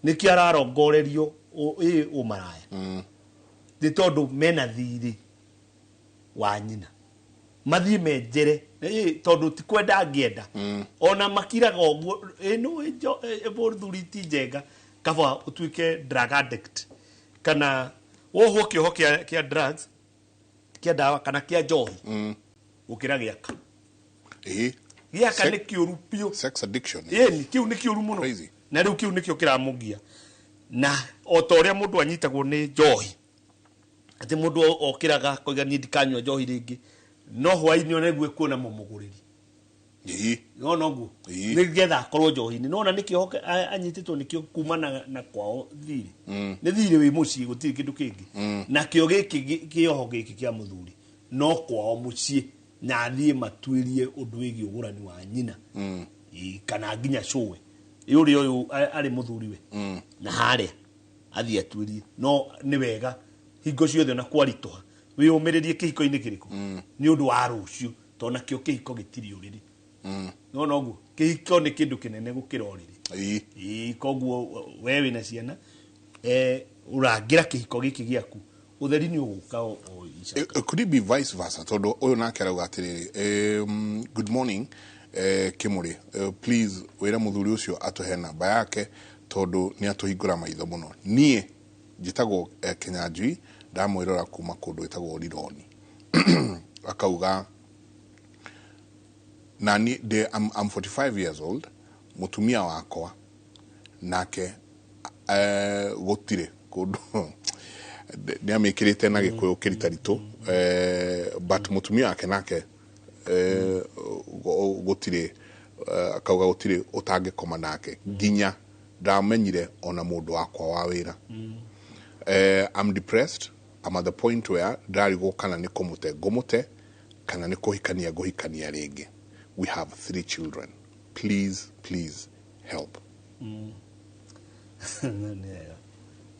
nĩkĩo ararongorerio ĩ ũmaraya, nĩ tondũ mena thirĩ wa nyina. Mathiĩ menjere, tondũ ti kwenda angĩenda, ona makiraga ũguo. Ĩ no mũthuri ti Njenga, kaba ũtuĩke drug addict kana wohwo kĩoho kĩa drugs, kĩa ndawa kana kĩa njohi, gũkĩra gĩaka. Gĩaka nĩ kĩũru biũ.
Sex addiction.
Ĩni, kĩu nĩ kĩũru mũno.
Crazy.
Na rĩu kĩu nĩkĩo kĩramũgia, na o ta ũrĩa mũndũ anyitagwo nĩ njohi, atĩ mũndũ okĩraga akoiga, "Niĩ ndikanyua njohi rĩngĩ," no hwaĩ-inĩ ona nĩguo ekuona mũmũgũrĩri. No noguo. Nĩgetha akorwo njohi-inĩ, nona nĩkĩo anyitĩtwo nĩkĩo kuma na kwao thirĩ. Nĩ thirĩ wĩ mũciĩ, gũtirĩ kĩndũ kĩngĩ. Nakĩo gĩkĩ kĩoho gĩkĩ kĩa mũthuri no kwao mũciĩ, na athiĩ matuĩrie ũndũ wĩgiĩ ũgũrani wa nyina. Ĩĩ, kana nginya cũwe ũrĩa ũyũ arĩ mũthuri we, na harĩa athiĩ atuĩrie. No nĩ wega hingo ciothe ona kwaritũha wĩyũmĩrĩrie kĩhiko-inĩ kĩrĩkũ nĩ ũndũ wa rũciũ, tondũ nakĩo kĩhiko gĩtirĩ ũrĩrĩ. No noguo kĩhiko nĩ kĩndũ kĩnene gũkĩra ũrĩrĩ. Ĩĩ, koguo we wĩna ciana, ũrangĩra kĩhiko gĩkĩ gĩaku, ũtheri nĩ ũgũka o ica.
Could it be vice versa? Tondũ ũyũ nake arauga atĩrĩrĩ, "Good morning, Kimuri, please wĩra mũthuri ũcio atũhe namba yake, tondũ nĩ atũhingũra maitho mũno. Niĩ njĩtagwo Kenyanjui, ndamwĩrora kuma kũndũ ĩtagwo Rironi." Akauga na ni I'm 45 years old, mũtumia wakwa nake gũtirĩ kũndũ nĩ amĩkĩrĩte na Gĩkũyũ kĩritaritũ, but mũtumia wake nake gũtirĩ, akauga gũtirĩ ũtangĩkoma nake, nginya ndamenyire ona mũndũ wakwa wa wĩra. I'm depressed. I'm at the point where ndarigwo kana nĩ kũmũte ngũmũte kana nĩ kũhikania ngũhikania rĩngĩ. We have three children. Please, please help."
Nĩ wega.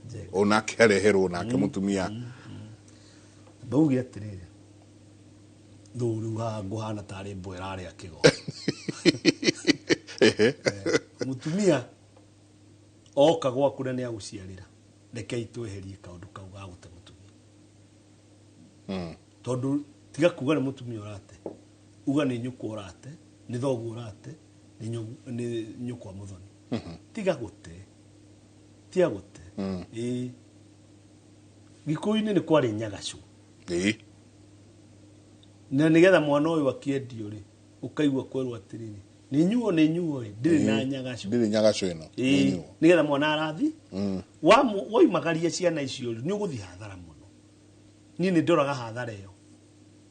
Njega.
Onake areherwo nake mũtumia.
Mbauge atĩrĩrĩ, rĩu rĩu haha ngũhana tarĩ mbwa ĩrarĩa kĩgo. Mũtumia oka gwaku na nĩ agũciarĩra, rekei tweherie kaũndũ kau ga gũte mũtumia, tondũ tiga kuga nĩ mũtumia ũrate, uga nĩ nyũkwa ũrate, nĩ thoguo ũrate, nĩ nyũkwa mũthoni. Tiga gũte, tiga gũte. Ĩĩ, Gĩkũyũ-inĩ nĩ kwarĩ nyagacũ. Na nĩgetha mwana ũyũ akĩendio rĩ, ũkaigua kwerwo atĩrĩrĩ, nĩ nyuo, nĩ nyuo ĩ, ndĩrĩ na nyagacũ.
Ndĩrĩ nyagacũ ĩno.
Ĩĩ,
nĩ nyuo.
Nĩgetha mwana arathi woimagaria ciana icio rĩ, nĩ ũgũthiĩ hathara mũno. Niĩ nĩ ndoraga hathara ĩyo.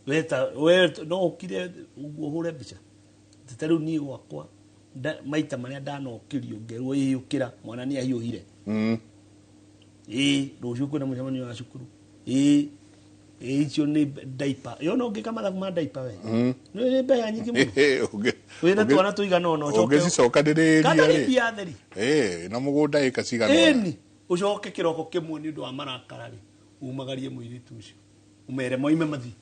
Weta we no ũkire ũguo ũhũre mbica. Atĩ ta rĩu niĩ gwakwa maita marĩa ndanokĩrio ngerwo, "Ĩĩ, ũkĩra, mwana nĩ ahiũhire." Ĩĩ, rũciũ kwĩna mũcemanio wa cukuru. Ĩĩ. Ĩ, icio nĩ diaper yo no ngĩka mathabu ma diaper we nĩ mbeca nyingĩ mũno wĩna twana tũigana ũna ũcoke
ũngĩcicokanĩrĩria
kana nĩ
rĩ
mbia theri
Ĩ, na mũgũnda ĩka cigana ũna.
ĩni ũcoke kĩroko kĩmwe nĩ ũndũ wa marakara rĩ umagarie mũirĩtu ũcio ũmere moime mathiĩ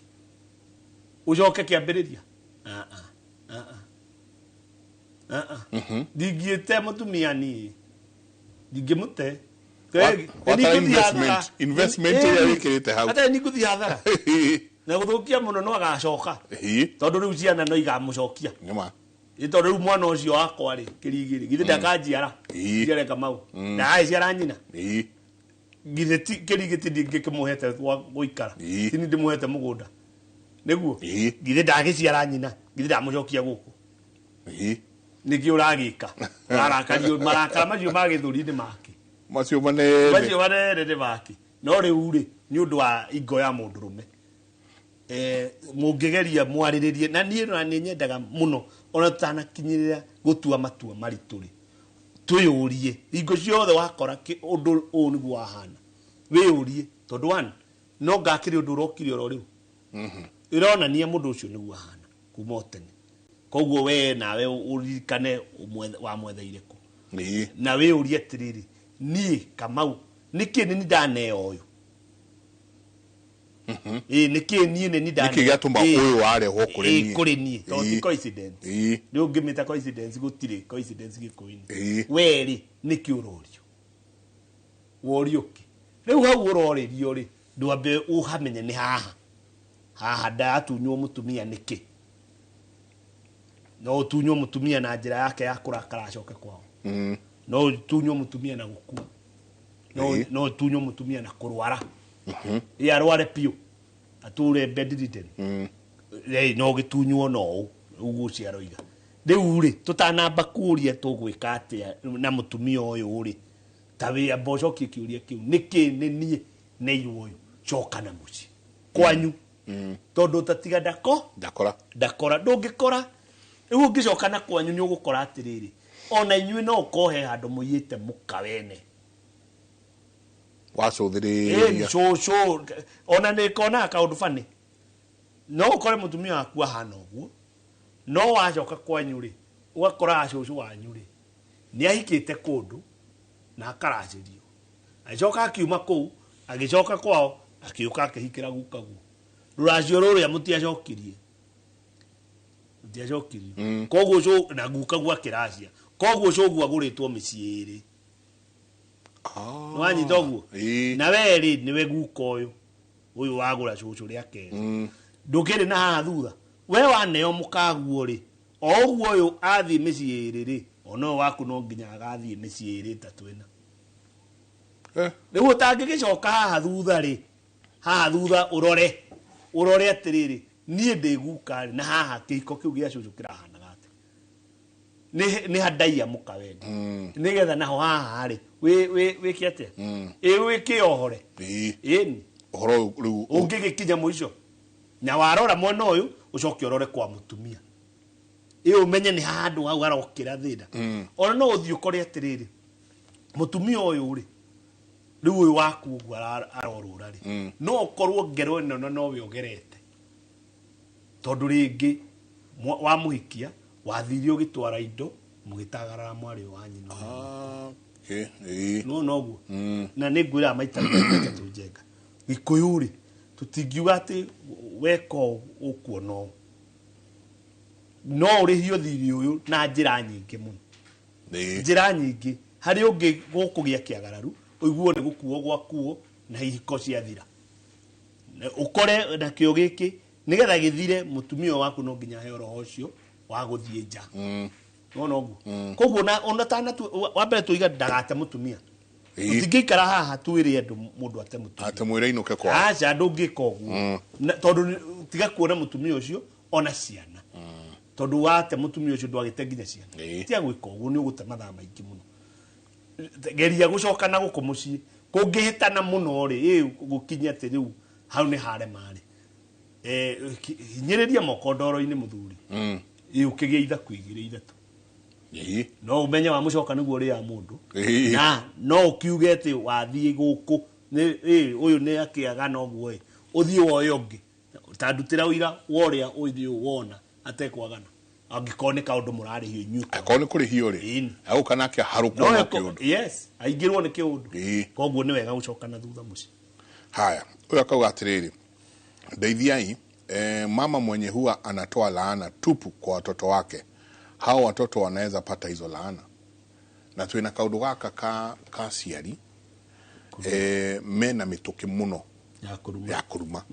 ũcoke kĩambĩrĩria Ah, ah, ah, ah. Ah, ah. Ndingĩte mũtumia niĩ ndingĩmũte
Watara investment ĩrĩa wĩkĩrĩte hau.
atarĩ ningũthiĩ hathara na gũthũkia mũno no agacoka
Ĩ,
tondũ rĩu ciana no igamũcokia
nĩma
Ĩ, tondũ rĩu mwana ũcio wakwa rĩ kĩrigĩrĩ githĩ ndakanjiara
Ĩ.
njiare kamau ndagagĩciara nyina
Ĩ,
githĩ ti kĩrigĩ ti ndingĩkĩmũhete gwa gũikara
Ĩ.
ti ndĩmũhete mũgũnda nĩguo
Ĩ.
githĩ ndagĩciara nyina githĩ ndamũcokia gũkũ
ĩ.
nĩkĩ ũragĩka ũrarakario marakara macio ma gĩthũri nĩ make
macio manene
macio manene nĩ make no rĩu rĩ nĩ ũndũ wa ingo ya mũndũrũme mũngĩgeria mwarĩrĩrie na niĩ na nĩ nyendaga mũno ona tũtanakinyĩrĩra gũtua matua maritũ rĩ twĩyũrie hingo ciothe wakora ũndũ ũũ nĩguo wahana wĩyũrie tondũ one no ngakĩrĩ ũndũ ũrokire oro rĩu ĩronania mũndũ ũcio nĩguo ahana kuma o tene koguo we nawe ũririkane wamwetheire kũ
Ĩ,
na wĩyũrie atĩrĩrĩ niĩ kamau nĩkĩ nĩ ndaneo ũyũ ĩ nĩkĩ niĩ nĩ
nĩkĩ gĩatũma ũyũ warehwo kũrĩ niĩ
kũrĩ niĩ tondũ ti
Ĩ.
coincidence
Ĩ.
nĩ ũngĩmĩta coincidence gũtirĩ coincidence gĩkũyũ-inĩ
Ĩ.
we rĩ nĩkĩ ũrorio worio kĩ rĩu hau ũrorĩrio rĩ ndwambe ũhamenye nĩ haha haha ndatunywo mũtumia nĩkĩ no ũtunywo mũtumia na njĩra yake ya kũrakara acoke kwao
Mm.
no ũtunywo mũtumia na gũkua no
Ĩ.
no ũtunywo mũtumia na kũrwara ĩ arware biũ atũre bedridden rĩ no gĩtunywo no ũũ ũguo ũcio aroiga rĩu rĩ tũtanamba kũria tũgwĩka atĩa na mũtumia ũyũ rĩ ta wĩamba ũcokie kĩũria kĩu nĩkĩ nĩ niĩ neirwo ũyũ coka na mũciĩ kwanyu tondũ ũtatiga ndako
ndakora
ndakora ndũngĩkora rĩu ũngĩcoka na kwanyu nĩ ũgũkora atĩrĩrĩ ona inyuĩ no ũkohe handũ mũiyĩte mũka wene
wacũthĩrĩria
cũcũ ona nĩ konaga kaũndũ bani no ũkore mũtumia waku ahana ũguo no wacoka kwanyu rĩ ũgakora cũcũ wanyu rĩ nĩ ahikĩte kũndũ na akaracĩrio agĩcoka akiuma kũu agĩcoka kwao akĩũka akĩhikĩra gukaguo rũracio rũrĩa mũtiacokirie mũtiacokirie koguo na gukaguo akĩracia koguo cũguo agũrĩtwo mĩciĩ ĩrĩ
Ah.
nĩwanyita ũguo
Ĩ.
na we rĩ nĩwe guka ũyũ ũyũ wagũra cũcũ rĩa kerĩ ndũkĩrĩ na haha thutha we waneo mũkaguo rĩ o ũguo ũyũ athiĩ mĩciĩ ĩrĩ rĩ ona ũyũ waku no nginya agathiĩ mĩciĩ ĩrĩ ĩtatũ ĩna
Eh.
rĩu ũtangĩgĩcoka haha thutha rĩ haha thutha ũrore ũrore atĩrĩrĩ niĩ ndĩ guka rĩ na haha kĩhiko kĩu gĩa cũcũ kĩrahanaga atĩa nĩ handaiya mũka wende nĩgetha naho haha rĩ wĩke atĩa ĩ wĩke ohore
Ĩ.
ĩni
ũhoro ũyũ rĩu
ũngĩgĩkinya mũico na warora mwena ũyũ ũcoke ũrore kwa mũtumia ĩ ũmenye nĩ handũ hau harokĩra thĩna ona no ũthiĩ ũkore atĩrĩrĩ mũtumia ũyũ rĩ rĩu ũyũ waku ũguo arorũra rĩ no ũkorwo ngero ĩno na nowe ũgerete tondũ rĩngĩ wamũhikia wathire ũgĩtwara indo mũgĩtagarara mwarĩ wa nyina
Ah, okay. Ĩ.
no noguo na nĩ ngwĩraga maita matatũ njenga gĩkũyũ rĩ tũtingiuga atĩ weka ũũ ũkuona ũũ no ũrĩhio thirĩ ũyũ na njĩra nyingĩ mũno
Ĩ.
njĩra nyingĩ harĩ ũngĩ gũkũgĩa kĩagararu ũiguo nĩ gũkuo gwakuo na ihiko ciathira Na ũkore nakĩo gĩkĩ nĩgetha gĩthire mũtumia ũyũ waku no nginya aheo roho ũcio wa gũthiĩ nja nona ũguo koguo na ona tana wa mbere tuiga ndagate mũtumia
Ĩ.
tũtingĩikara haha twĩre andũ mũndũ ate mũtumia
Ate mwĩre ainũke kwao
aca ndũngĩka ũguo Na- tondũ tiga kuona mũtumia ũcio ona ciana tondũ wate mũtumia ũcio ndwagĩte nginya ciana
Ĩ.
tiga gwĩka ũguo nĩ ũgũte mathaa maingĩ mũno geria gũcoka na gũkũ mũciĩ kũngĩhĩtana mũno rĩ ĩ gũkinya atĩ rĩu hau nĩ harema rĩ hinyĩrĩria moko ndoro-inĩ mũthuri ĩ ũkĩgĩa ithaku igĩrĩ ithatũ
Ĩ.
no ũmenye wa mũcoka nĩguo ũrĩa mũndũ
Ĩ.
na no ũkiuge atĩ wathiĩ gũkũ nĩ ĩ, ũyũ nĩ akĩaga noguo ĩ Ũthiĩ woe ũngĩ. Ta ndutĩra ũira wa ũrĩa ũthiĩ wona atekwagana. Angĩkorwo nĩ kaũndũ mũrarĩhio inyuĩ.
Akorwo nĩ kũrĩhio rĩ,
Ĩni.
agũka nake aharũkwo
No
no
eko-
kĩũndũ.
Yes, aingĩrwo nĩ kĩũndũ.
Ĩĩ.
Koguo nĩ wega gũcoka na thutha mũciĩ.
Haya, huyo akauga atiriri, ndeithiai, mama mwenye huwa anatoa laana tupu kwa watoto wake, hao watoto wanaweza pata hizo laana. Na twina kaundu gaka ka aciari, mena mituki muno
Ya kũruma.
ya kuruma.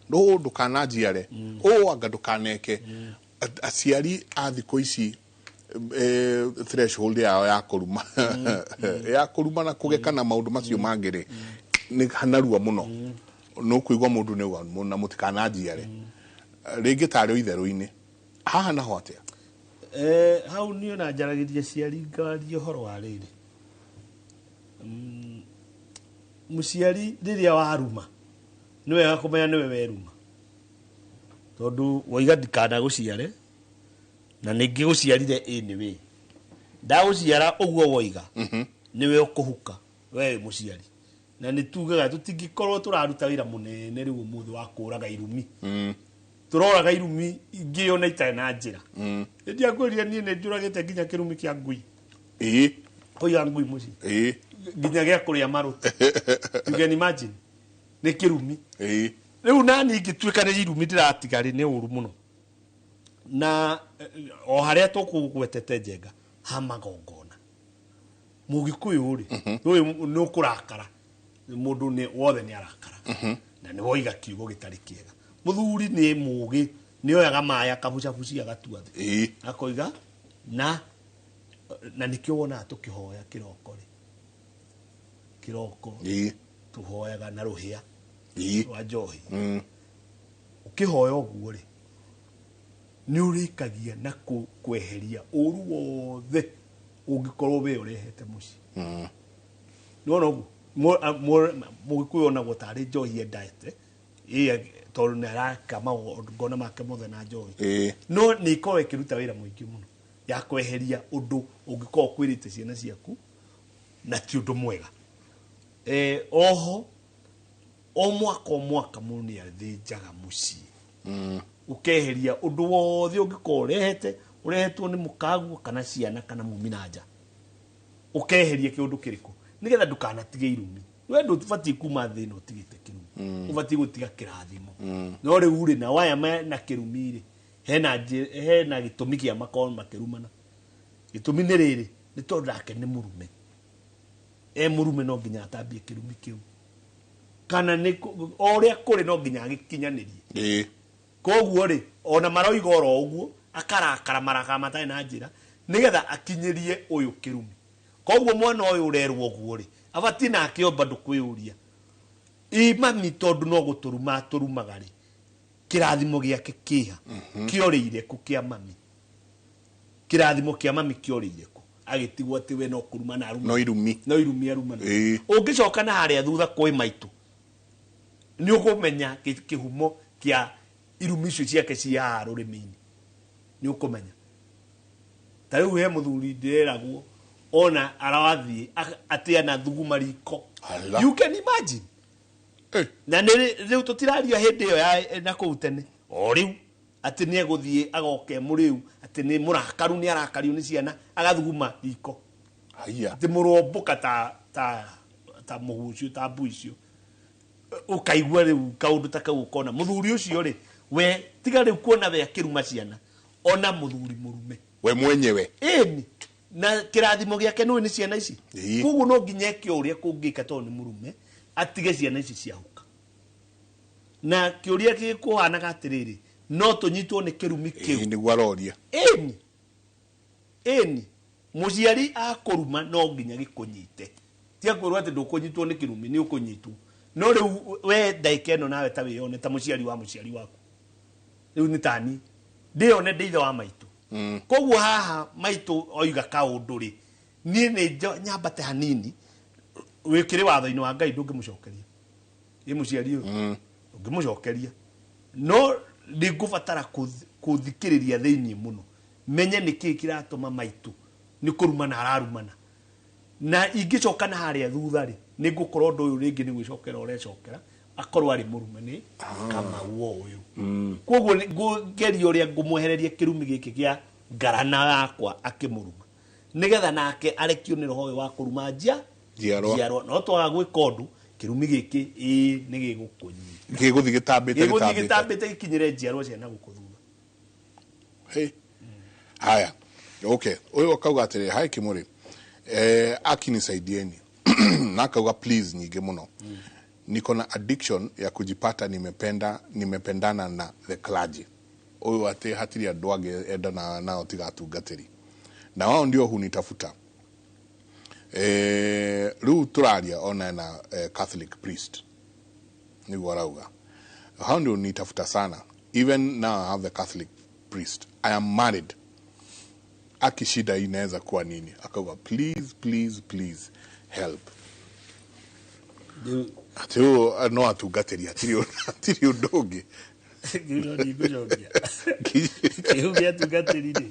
No ndukananjiare, ũ anga ndukaneke. Aciari a thikũ ici, threshold yao ya kũruma, ya kũruma na kũgeka na maũndũ macio mangĩ rĩ, nĩ hanarua mũno. No kũigua mũndũ nĩ auga na mũtikananjiare rĩngĩ tarĩ o itherũ-inĩ haha naho atĩa?
Hau niĩ ona njaragĩria ciari ngaria ũhoro wa rĩrĩ. Mũciari rĩrĩa waruma nĩ wega kũmenya nĩwe weruma, tondũ waiga ndikanagũciare na nĩngĩgũciarire anyway. Ndagũciara ũguo woiga nĩwe ũkũhuka we wĩ mũciari. Na nĩ tugaga tũtingĩkorwo tũraruta wĩra mũnene rĩu ũmũthĩ wa kũraga irumi. Tũroraga irumi ingĩ ona itarĩ na njĩra. Ndiakwĩrire niĩ nĩ njũragĩte nginya kĩrumi kĩa ngui. Kũiga ngui mũciĩ. Nginya gĩa kũrĩa marũti. You can imagine. Nĩ kĩrumi. Rĩu nani ingĩtuĩka nĩ irumi ndĩratiga rĩ, nĩ ũru mũno. Na o harĩa tũkũgwetete Njenga ha magongona. Mũgĩkũyũ rĩ, ũyũ nĩ ũkũrakara. Mũndũ nĩ wothe nĩ arakara. Na nĩ woiga kiugo gĩtarĩ kĩega. Mũthuri nĩ mũgĩ, nĩ oyaga maĩ akabucabucia agatua thĩ. Akoiga na nĩkĩo wonaga tũkĩhoya kĩroko rĩ. Kĩroko tũhoyaga na rũhĩa rwa njohi. Ũkĩhoya ũguo rĩ, nĩ ũrĩkagia na kweheria ũru wothe ũngĩkorwo we ũrehete mũciĩ. Nĩwona ũguo? Mũgĩkũyũ onagwo tarĩ njohi endete, tondũ nĩ araka magongona make mothe na njohi. No nĩ ĩkoragwo ĩkĩruta wĩra mũingĩ mũno ya kweheria ũndũ ũngĩkorwo ũkwĩrĩte ciana ciaku na ti ũndũ mwega. Oho, o mwaka o mwaka mũndũ nĩ athĩnjaga mũciĩ. Ũkeheria ũndũ wothe ũngĩkorwo ũrehetwo nĩ mũkaguo kana ciana kana mumi na nja. Ũkeheria kĩũndũ kĩrĩkũ nĩgetha ndũkanatige irumi. We ndũbatiĩ kuma thĩ ĩno ũtigĩte kĩrumi. Ũbatiĩ gũtiga kĩrathimo. No rĩu rĩ, na waya na kĩrumi rĩ, hena gĩtũmi kĩa makorwo makĩrumana. Gĩtũmi nĩ rĩrĩ, nĩ tondũ nake nĩ mũrume. E mũrume no nginya atambie kĩrumi kĩu. Kana nĩ o ũrĩa kũrĩ no nginya agĩkinyanĩrie. Koguo rĩ, ona maroiga oro ũguo, akarakara marakara matarĩ na njĩra, nĩgetha akinyĩrie ũyũ kĩrumi. Koguo mwana ũyũ ũrerwo ũguo rĩ, abatiĩ nake omba ndũkwĩyũria. Ĩ mami tondũ no gũtũruma atũrumaga rĩ, kĩrathimo gĩake kĩha? Kĩorĩire kũ kĩa mami? Kĩrathimo kĩa mami kĩorĩire kũ? Agĩtigwo atĩ we no kũruma na aruma.
No irumi.
No irumi aruma. Ũngĩcoka na harĩa thutha kwĩ maitũ, nĩ ũkũmenya kĩhumo kĩa irumi icio ciake ci haha rũrĩmĩ-inĩ. Nĩ ũkũmenya. Ta rĩu he mũthuri ndĩreragwo ona arathiĩ atĩ ana thuguma riko.
Ala.
You can imagine. Na nĩ rĩu tũtiraria hĩndĩ ĩyo ya na kũu tene. O rĩu atĩ nĩ egũthiĩ agoke mũrĩu, atĩ nĩ mũrakaru, nĩ arakario nĩ ciana, agathuguma riko.
Haiya.
Atĩ mũrombũka ta mũhu ũcio, ta mbui icio. Ũkaigua rĩu kaũndũ ta kau ũkona. Mũthuri ũcio rĩ, we tiga rĩu kuona we akĩruma ciana, ona mũthuri mũrume.
We mwenyewe.
Ĩni. Na kĩrathimo gĩake nĩũĩ nĩ ciana ici. Koguo no nginya eke ũrĩa kũngĩka tondũ nĩ mũrume, atige ciana ici ciahuka. Na kĩũria gĩkũhanaga atĩrĩrĩ, no tũnyitwo nĩ kĩrumi kĩu.
Nĩguo aroria.
Ĩni. Ĩni. Mũciari akũruma no nginya gĩkũnyite. Tiga kwĩrwo atĩ ndũkũnyitwo nĩ kĩrumi, nĩ ũkũnyitwo. No rĩu we ndagĩka ĩno nawe ta wĩyone ta mũciari wa mũciari waku. Rĩu nĩ tani. Ndĩyone ndĩ ithe wa maitũ. Koguo haha maitũ oiga kaũndũ rĩ, niĩ nĩ nyambate hanini, wĩkĩre watho-inĩ wa Ngai ndũngĩmũcokeria. Ĩ mũciari ũyũ, ndũngĩmũcokeria. No nĩngũbatara kũthikĩrĩria thĩiniĩ mũno. Menye nĩkĩĩ kĩratũma maitũ nĩ kũrumana ararumana. Na ingĩcoka na harĩa thutha rĩ, nĩngũkorwo ũndũ ũyũ rĩngĩ nĩ gwĩcokera ũrecokera, Akorwo arĩ mũrume nĩ Kamau o ũyũ. Koguo ngũgeria ũrĩa ngũmwehereria kĩrumi gĩkĩ kĩa ngarana yakwa akĩmũruma, nĩgetha nake arekio nĩ roho ũyũ wa kũruma
Njiarwa.
njiarwa. No twaga gwĩka ũndũ, kĩrumi gĩkĩ ĩĩ nĩ gĩgũkũnyita,
gĩgũthiĩ gĩtambĩte,
gĩgũthiĩ
gĩtambĩte.
Gĩtambĩte gĩkinyĩre njiarwa cia na gũkũ thutha.
Hey. Haya, okay, ũyũ akauga atĩrĩ, hai Kimuri, akinisaidieni na akauga please nyingĩ mũno. Niko na addiction ya kujipata nimependana na the clergy. Ũyũ atĩ hatirĩ andũ angĩ endana nao tiga atungatĩri, na wao ndio hunitafuta. Rĩu tũraria ona na Catholic priest niguo arauga hao ndio nitafuta sana. Even now I have the Catholic priest. I am married. Aki, shida inaweza kuwa nini? Akauga please, please, please help. Ati ũyũ no atungatĩri, hatirĩ ũndũ ũngĩ.
Kĩu no ndingũcokia kĩu gĩa tungatĩri rĩ,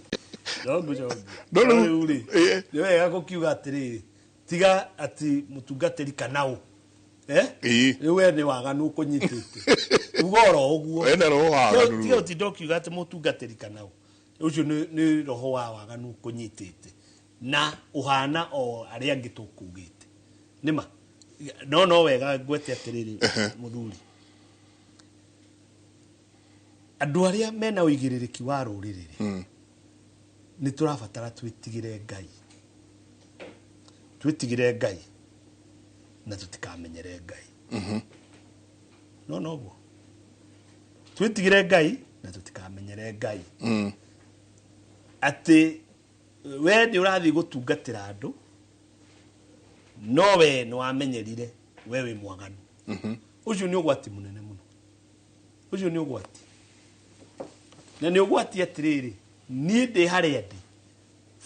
no ngũcokia.
No,
No rĩu rĩ, nĩ wega gũkiuga atĩrĩrĩ, tiga atĩ mũtungatĩri kana ũ. Rĩu we nĩ waganu ũkũnyitĩte, uga oro ũguo.
Ena roho wa waganu.
Tiga ũtinda ũkiuga atĩ mũtungatĩri kana ũ. Ũcio nĩ roho wa waganu ũkũnyitĩte na ũhana o arĩa angĩ tũkugĩte nĩma. No wega ngwete atĩrĩrĩ, mũthuri, andũ arĩa mena ũigĩrĩrĩki wa rũrĩrĩ rĩ, nĩ tũrabatara twĩtigĩre Ngai, twĩtigĩre Ngai na tũtikamenyere Ngai. No noguo, twĩtigĩre Ngai na tũtikamenyere Ngai. Atĩ we nĩ ũrathiĩ gũtungatĩra andũ, no we nĩ wamenyerire we wĩ mwaganu, ũcio nĩ ũgwati mũnene mũno. Ũcio nĩ ũgwati, na nĩ ũgwati atĩrĩrĩ, niĩ ndĩ harĩa ndĩ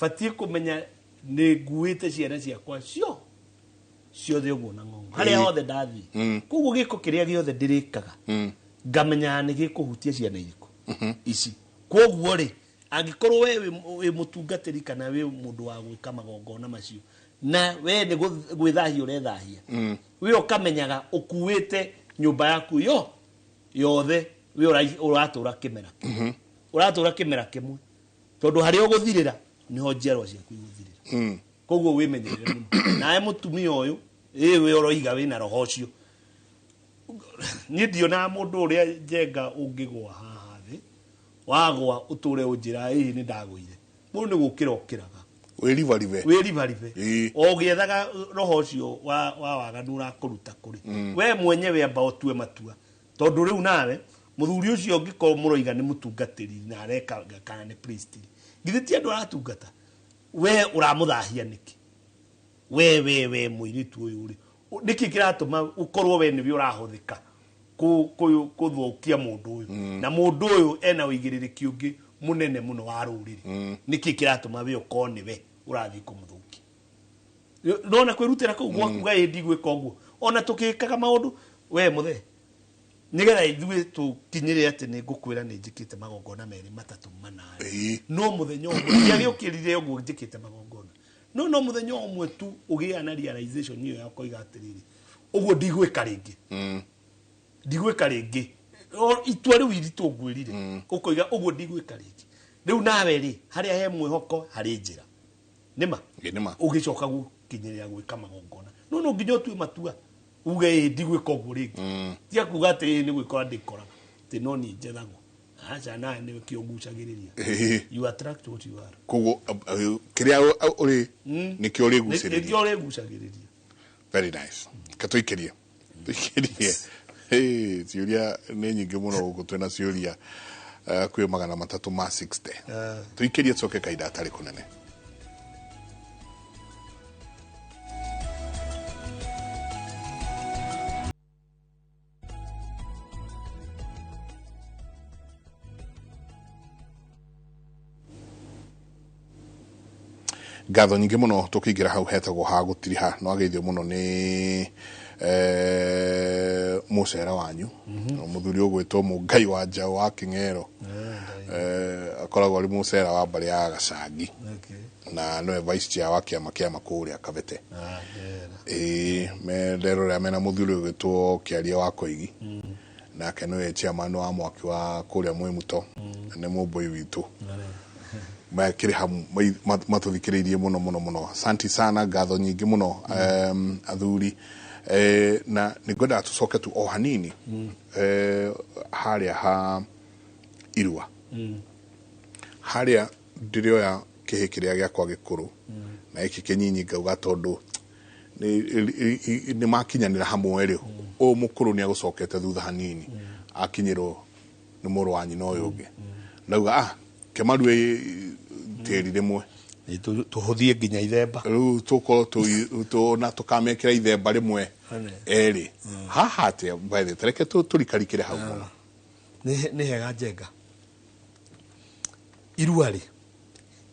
batiĩ kũmenya nĩ nguĩte ciana ciakwa cio ciothe ũguo na ng'ongo harĩa hothe ndathiĩ. Koguo gĩko kĩrĩa gĩothe ndĩrĩkaga ngamenyaga nĩ gĩkũhutia ciana irĩkũ ici. Koguo rĩ, angĩkorwo we wĩ mũtungatĩri kana wĩ mũndũ wa gwĩka magongona macio na we nĩ gwĩthahia ũrethahia, we ũkamenyaga ũkuĩte nyũmba yaku yo yothe, we ũratũra kĩmera kĩmwe, ũratũra kĩmera kĩmwe, tondũ harĩa ũgũthirĩra nĩho njiarwa ciaku igũthirĩra. Koguo wĩmenyerere mũno nawe mũtumia ũyũ. Ĩ we ũroiga wĩna roho ũcio, niĩ ndionaga mũndũ ũrĩa njenga ũngĩgwa haha thĩ, wagwa ũtũre ũnjĩra ĩĩ nĩ ndagũire. Mũndũ nĩ gũkĩra ũkĩraga.
Wĩribaribe.
Wĩribaribe o ũgĩethaga roho ũcio wa waganu ũrakũruta kũrĩ we mwenyewe. Amba ũtue matua, tondũ rĩu nawe mũthuri ũcio ũngĩkorwo mũroiga nĩ mũtungatĩri na areka kana nĩ priest, githĩ ti andũ aratungata? We ũramũthahia nĩkĩ? We mũirĩtu ũyũ rĩ, nĩkĩ kĩratũma ũkorwo we nĩwe ũrahũthĩka kũthũkia mũndũ ũyũ, na mũndũ ũyũ ena ũigĩrĩrĩki ũngĩ mũnene mũno wa rũrĩrĩ? Nĩkĩ kĩratũma we ũkorwo nĩwe ũrathiĩ kũmũthũkia? Nona kwĩrutĩra kũu gwakuga ĩ ndigwĩka ũguo, ona tũgĩkaga maũndũ we mũthee, nĩgetha ithuĩ tũkinyĩre atĩ nĩ ngũkwĩra nĩ njĩkĩte magongona merĩ matatũ manana. No mũthenya ũmwe ndiagĩũkĩrire ũguo njĩkĩte magongona, no mũthenya ũmwe tu ũgĩa na realization ĩyo ya koiga atĩrĩrĩ, ũguo ndigwĩka rĩngĩ, ndigwĩka rĩngĩ. Itua rĩu iritũ ngwĩrire, ũkoiga ũguo ndigwĩka rĩngĩ. Rĩu nawe rĩ, harĩa he mwĩhoko harĩ njĩra nĩma.
Ĩ, nĩma.
Ũgĩcoka gũkinyĩrĩra gwĩka magongona, no nginya ũtue matua uge ĩ ndigwĩka ũguo rĩngĩ. Tiga kuga atĩ ĩ nĩ gwĩkora ndĩkoraga atĩ no niĩ njethagwo. Aca, nawe nĩwe kĩo ngucagĩrĩria. You attract what you are.
Koguo kĩrĩa ũrĩ nĩkĩo ũrĩgucĩrĩria.
Nĩkĩo ũrĩgucagĩrĩria.
Very nice. Ka tũikĩrie, tũikĩrie. Hey, ciũria nĩ nyingĩ mũno gũkũ, twĩna ciũria kwĩ 360. Tũikĩrie, tũcoke kahinda gatarĩ kũnene. Ngatho nyingĩ mũno. Tũkĩingĩra hau hetagwo ha gũtiriha, no ageithio mũno nĩ mũcera wanyu, mũthuri ũgwĩtwo Mũngai wa Njaũ wa Kĩng'ero. Akoragwo arĩ mũcera wa mbarĩ ya Gacangi na nĩwe vice chair wa kĩama kũrĩa Kabete.
Ah, ndera.
Ĩĩ, me nderorera mena mũthuri ũgĩtwo Kĩaria wa Koigi, nake nĩwe chairman wa mwaki wa kũrĩa Mwĩmuto, nĩ mũmbũi witũ, mekĩrĩ hamwe matũthikĩrĩirie mũno mũno mũno. Asante sana, ngatho nyingĩ mũno, athuri. Na nĩ ngwendaga tũcoke tu o hanini harĩa ha irua, harĩa ndĩrĩoya kĩhĩ kĩrĩa gĩakwa gĩkũrũ na gĩkĩ kĩnyinyi, ngauga tondũ nĩ makinyanĩra hamwe rĩ, ũyũ mũkũrũ nĩ agũcokete thutha hanini, akinyĩrwo nĩ mũrũ wa nyina ũyũ ũngĩ, ndauga kemarue tĩri rĩmwe.
Tũhũthie nginya ithemba.
Rĩu tũkorwo na tũkamekĩra ithemba rĩmwe.
Ane.
Erĩ haha atĩa? By the way, tareke tũrikarikĩre hau mũno.
Nĩ hega njenga irua rĩ,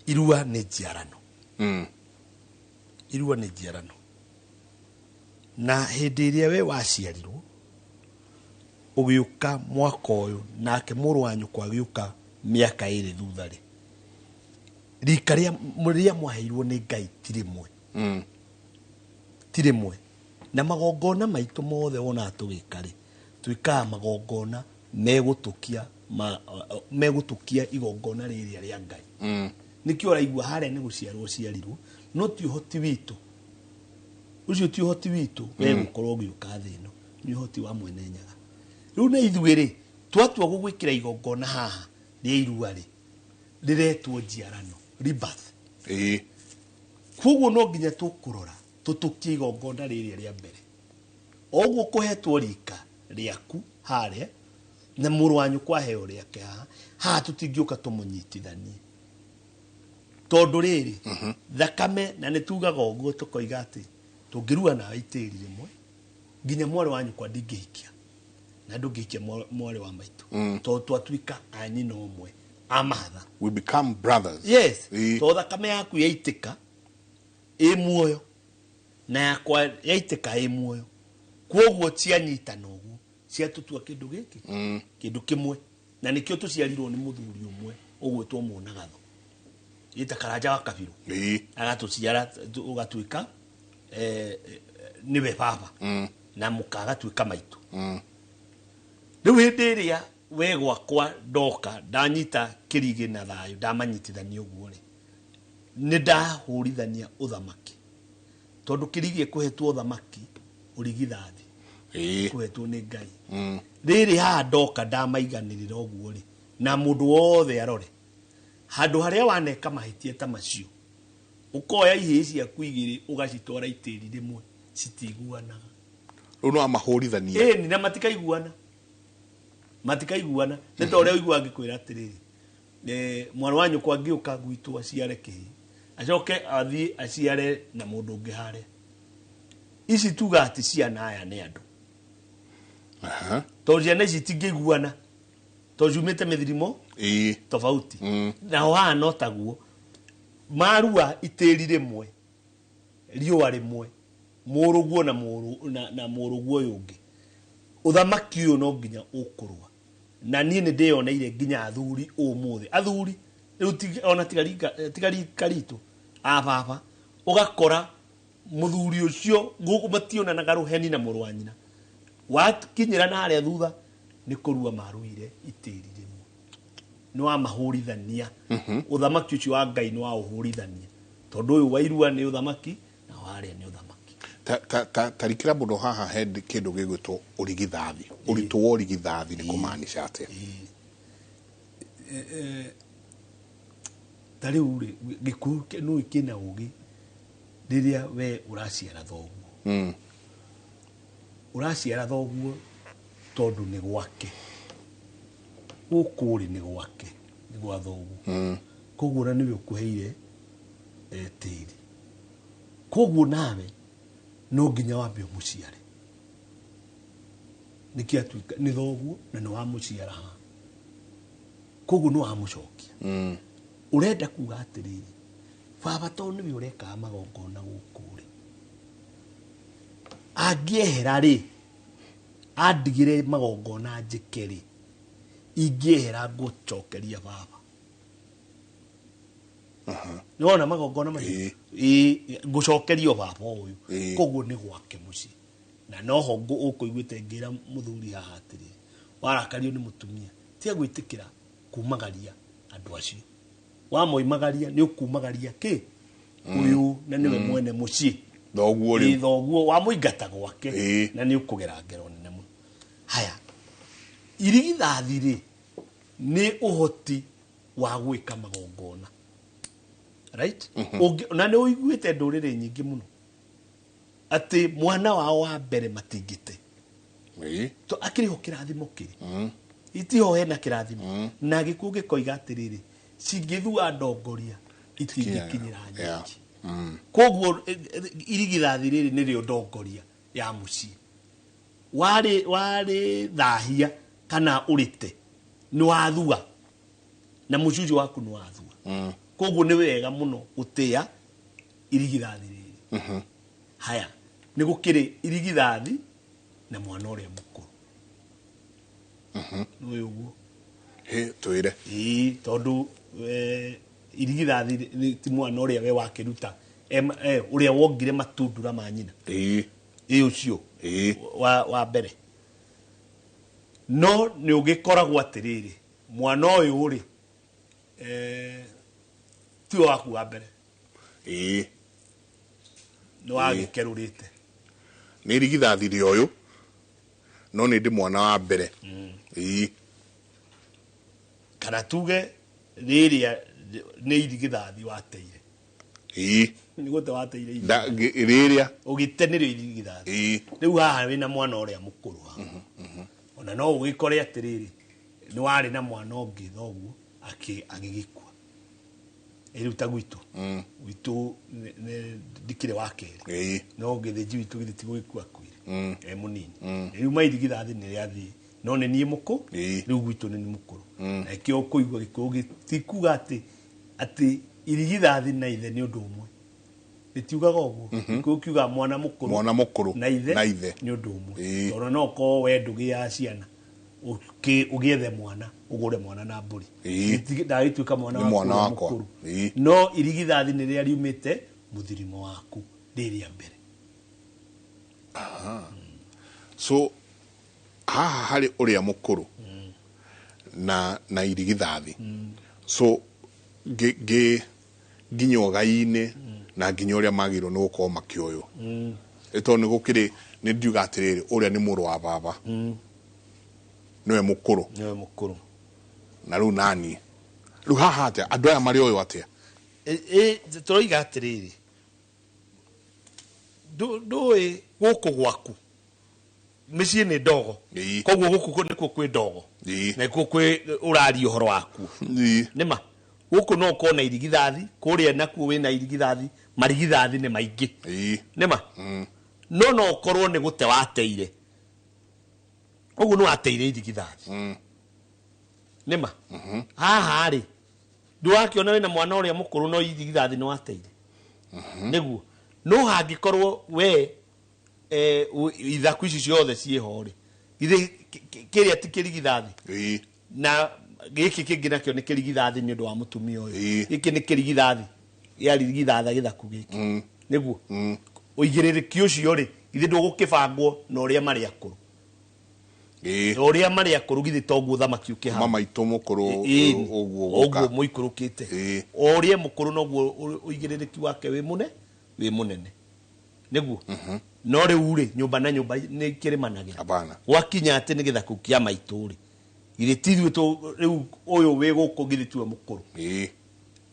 irua nĩ njiarano. Irua nĩ njiarano, na hĩndĩ ĩrĩa we waciarirwo ũgĩũka mwaka ũyũ, nake mũrũ wa nyũkwa agĩũka mĩaka 2 thutha rĩ, rika rĩa mwaheirwo nĩ Ngai ti rĩmwe. Ti rĩmwe, na magongona maitũ mothe wonaga tũgĩka rĩ, twĩkaga magongona megũtũkia megũtũkia igongona rĩrĩa rĩa Ngai. Nĩkĩo ũraigua harĩa nĩ gũciarwo ciarirwo, no ti ũhoti witũ ũcio, ti ũhoti witũ we gũkorwo ũgĩũka thĩ ĩno, nĩ ũhoti wa Mwene Nyaga. Rĩu nĩ ithuĩ rĩ twatua gũgwĩkĩra igongona haha rĩa irua rĩ, rĩretwo njiarano, rebirth. Koguo no nginya tũkũrora tũtũkie igongona rĩrĩa rĩa mbere, o ũguo kũhetwo rika rĩaku harĩa na mũrũ wa nyũkwa aheo rĩake haha. Haha tũtingĩũka tũmũnyitithanie tondũ rĩrĩ thakame, na nĩ tugaga ũguo tũkoiga atĩ tũngĩrua nawe itĩri rĩmwe, nginya mwarĩ wa nyũkwa ndingĩhikia na ndũngĩhikia mwarĩ wa maitũ, tondũ twatuĩka a nyina ũmwe a mahatha.
We become brothers.
Yes. Tondũ thakame yaku yaitĩka ĩ muoyo na yakwa yaitĩka ĩ muoyo, kwoguo cianyitana ũguo ciatũtua kĩndũ gĩkĩ, kĩndũ kĩmwe, na nĩkĩo tũciarirwo nĩ mũthuri ũmwe ũgwĩtwo Mũnagatho ĩta Karanja wa Kabirũ. Agatũciara, ũgatuĩka nĩwe baba na mũka agatuĩka maitũ. Rĩu hĩndĩ ĩrĩa we gwakwa ndoka ndanyita kĩrigĩ na thayũ, ndamanyitithania ũguo rĩ, nĩ ndahũrithania ũthamaki, tondũ kĩrigĩ kũhetwo ũthamaki ũrigithathi kũhetwo nĩ Ngai. Rĩrĩ haha ndoka ndamaiganĩrĩra ũguo rĩ, na mũndũ wothe arore handũ harĩa waneka mahĩtia ta macio, ũkoya ihĩĩ ciaku igĩrĩ ũgacitwara itĩri rĩmwe, citiguanaga.
Rĩu no amahũrithania.
Ĩni, na matikaiguana, matikaiguana, nĩ ta ũrĩa ũiguaga ngĩkwĩra atĩrĩrĩ, mwarĩ wa nyũkwa angĩũka gwitũ aciare kĩhĩ, acoke athiĩ aciare na mũndũ ũngĩ harĩa, ici tuga atĩ ciana aya nĩ andũ. Tondũ ciana ici itingĩiguana tondũ ciumĩte mĩthirimo tofauti. Naho haha no taguo, marua itĩri rĩmwe, riũa rĩmwe, mũrũguo na mũrũ na mũrũguo ũyũ ũngĩ, ũthamaki ũyũ no nginya ũkũrũa. Na niĩ nĩ ndĩyoneire nginya athuri ũmũthĩ, athuri rĩu ona tiga rika ritũ a baba, ũgakora mũthuri ũcio mationanaga rũheni na mũrũ wa nyina, wakinyĩra na harĩa thutha nĩ kũrua maruire itĩri rĩmwe, nĩ wamahũrithania. Ũthamaki ũcio wa Ngai nĩ waũhũrithania, tondũ ũyũ wa irua nĩ ũthamaki na warĩa nĩ ũthamaki.
Ta tarikĩra mũno haha he kĩndũ gĩgwĩtwo ũrigithathi. Ũritũ wa ũrigithathi nĩ kũmaanisha atĩa?
Ta rĩu rĩ, gĩkũyũ nĩũĩ kĩna ũgĩ, rĩrĩa we ũraciara thoguo, ũraciara thoguo tondũ nĩ gwake gũkũ rĩ, nĩ gwake, nĩ gwa thoguo. Koguo na nĩwe ũkũheire tĩri, koguo nawe no nginya wambe ũmũciare, nĩkĩo atuĩka nĩ thoguo na nĩ wamũciara haha, koguo nĩ wamũcokia. Ũrenda kuga atĩrĩrĩ, baba tondũ nĩwe ũrekaga magongona gũkũ rĩ, angĩehera rĩ, andigĩre magongona njĩke rĩ, ingĩehera ngũcokeria baba. Nĩ wona magongona macio?
Ĩĩ.
Ĩĩ, ngũcokerio baba ũyũ.
Ĩĩ.
Koguo nĩ gwake mũciĩ, na noho ũkũiguĩte ngĩra mũthuri haha atĩrĩ, warakario nĩ mũtumia, tiga gwĩtĩkĩra kumagaria andũ acio. Wamoimagaria nĩ ũkumagaria kĩ ũyũ, na nĩwe mwene mũciĩ.
Thoguo
Ĩ,
rĩu.
Thoguo wamũingata gwake.
Ĩĩ.
Na nĩ ũkũgera ngero nene mũno. Haya, irigithathi rĩ, nĩ ũhoti wa gwĩka magongona, right? Na nĩ ũiguĩte ndũrĩrĩ nyingĩ mũno atĩ mwana wao wa mbere matingĩte. To akĩrĩ ho kĩrathimo kĩrĩ itiho, hena kĩrathimo, na gĩkuũ gĩkoiga atĩrĩrĩ, cingĩthua ndongoria itingĩkinyĩra nyingi. Koguo irigithathi rĩrĩ nĩrĩo ndongoria ya mũciĩ. Warĩ thahia kana ũrĩte nĩ wathua, na mũciĩ ũcio waku nĩ wathua. Koguo nĩ wega mũno gũtĩa irigithathi rĩrĩ. Haya, nĩ gũkĩrĩ irigithathi na mwana ũrĩa mũkũrũ nĩ ũguo.
Hĩ, twĩre.
Ĩĩ, tondũ irigithathi ti mwana ũrĩa we wakĩruta, ũrĩa wongire matundura ma nyina. Ĩ, ũcio wa mbere. No nĩ ũgĩkoragwo atĩrĩrĩ, mwana ũyũ rĩ, tiwe waku wa mbere. Nĩ wagĩkerũrĩte.
Nĩ irigithathi rĩa ũyũ, no nĩ ndĩ mwana wa mbere. Ĩĩ.
Kana tuge rĩrĩa nĩ irigithathi wateire. Nĩ gũte wateire
Rĩrĩa
ũgĩte nĩrĩo irigithathi. Rĩu haha wĩna mwana ũrĩa mũkũrũ haha, ona no ũgĩkore atĩrĩrĩ, nĩ warĩ na mwana ũngĩ thoguo agĩgĩkua. Rĩu ta gwitũ, gwitũ ndikĩrĩ wa kerĩ. No gĩthĩnji witũ githĩ ti gũgĩkua akuire e mũnini. Rĩu mairigithathi nĩ rĩathiĩ, no nĩ niĩ mũkũ. Rĩu gwitũ nĩ niĩ mũkũrũ, na ĩkĩo ũkũigua gĩkũyũ gĩtikuga atĩ irigithathi na ithe nĩ ũndũ ũmwe. Rĩtiugaga ũguo. Gĩkũyũ kiugaga mwana mũkũrũ
Mwana mũkũrũ
na ithe
na ithe.
nĩ ũndũ ũmwe. Tondũ no ũkorwo we ndũgĩaga ciana, ũgĩethe mwana, ũgũre mwana na mbũri. Ndagĩtuĩka mwana
Nĩ
waku
mwana
ũrĩa
wakwa.
mũkũrũ. No irigithathi nĩ rĩrĩa riumĩte mũthirimo waku rĩrĩa mbere.
So haha harĩ ũrĩa mũkũrũ na irigithathi, so ngĩ nginya ũgai-inĩ na nginya ũrĩa magĩrĩirwo nĩ gũkorwo makĩoywo. Ĩ tondũ nĩ gũkĩrĩ nĩ ndiuga atĩrĩrĩ, ũrĩa nĩ mũrũ wa baba, nĩwe mũkũrũ.
Nĩwe mũkũrũ.
Na rĩu nani rĩu haha atĩa, andũ aya marĩ ũyũ atĩa?
Tũroiga atĩrĩrĩ, ndũĩ gũkũ gwaku mĩciĩ nĩ ndogo. Koguo gũkũ nĩkuo kwĩ ndogo. Na nĩkuo kwĩ ũraria ũhoro wakuo. Nĩma gũkũ no ũkorwo na irigithathi, kũrĩa nakuo wĩna irigithathi, marigithathi nĩ maingĩ. Nĩma no no ũkorwo nĩ gũte wateire, ũguo nĩ wateire irigithathi. Nĩma haha rĩ, ndũrakĩona wĩna mwana ũrĩa mũkũrũ, no irigithathi nĩ wateire nĩguo. No hangĩkorwo we ithaku ici ciothe ciĩho rĩ, githĩ kĩrĩa ti kĩrigithathi? Na gĩkĩ kĩngĩ nakĩo nĩ kĩrigithathi nĩ ũndũ wa mũtumia ũyũ. Gĩkĩ nĩ kĩrigithathi gĩa rigithatha gĩthaku gĩkĩ nĩguo ũigĩrĩrĩki ũcio rĩ, githĩ ndũgũkĩbangwo na ũrĩa marĩ akũrũ? Na ũrĩa marĩ akũrũ, githĩ toguo thamaki ũkĩhana?
Mama itũ mũkũrũ. Ũguo
ũguo
gũka.
Mũikũrũkĩte. O ũrĩa mũkũrũ noguo ũigĩrĩrĩki wake wĩ mũne wĩ mũnene nĩguo. No rĩu rĩ, nyũmba na nyũmba nĩ kĩrĩmanagĩra.
Hapana.
Gwakinya atĩ nĩ gĩthaku kĩa maitũ rĩ, githĩ ti ithuĩ rĩu ũyũ wĩ gũkũ githĩ tiwe mũkũrũ?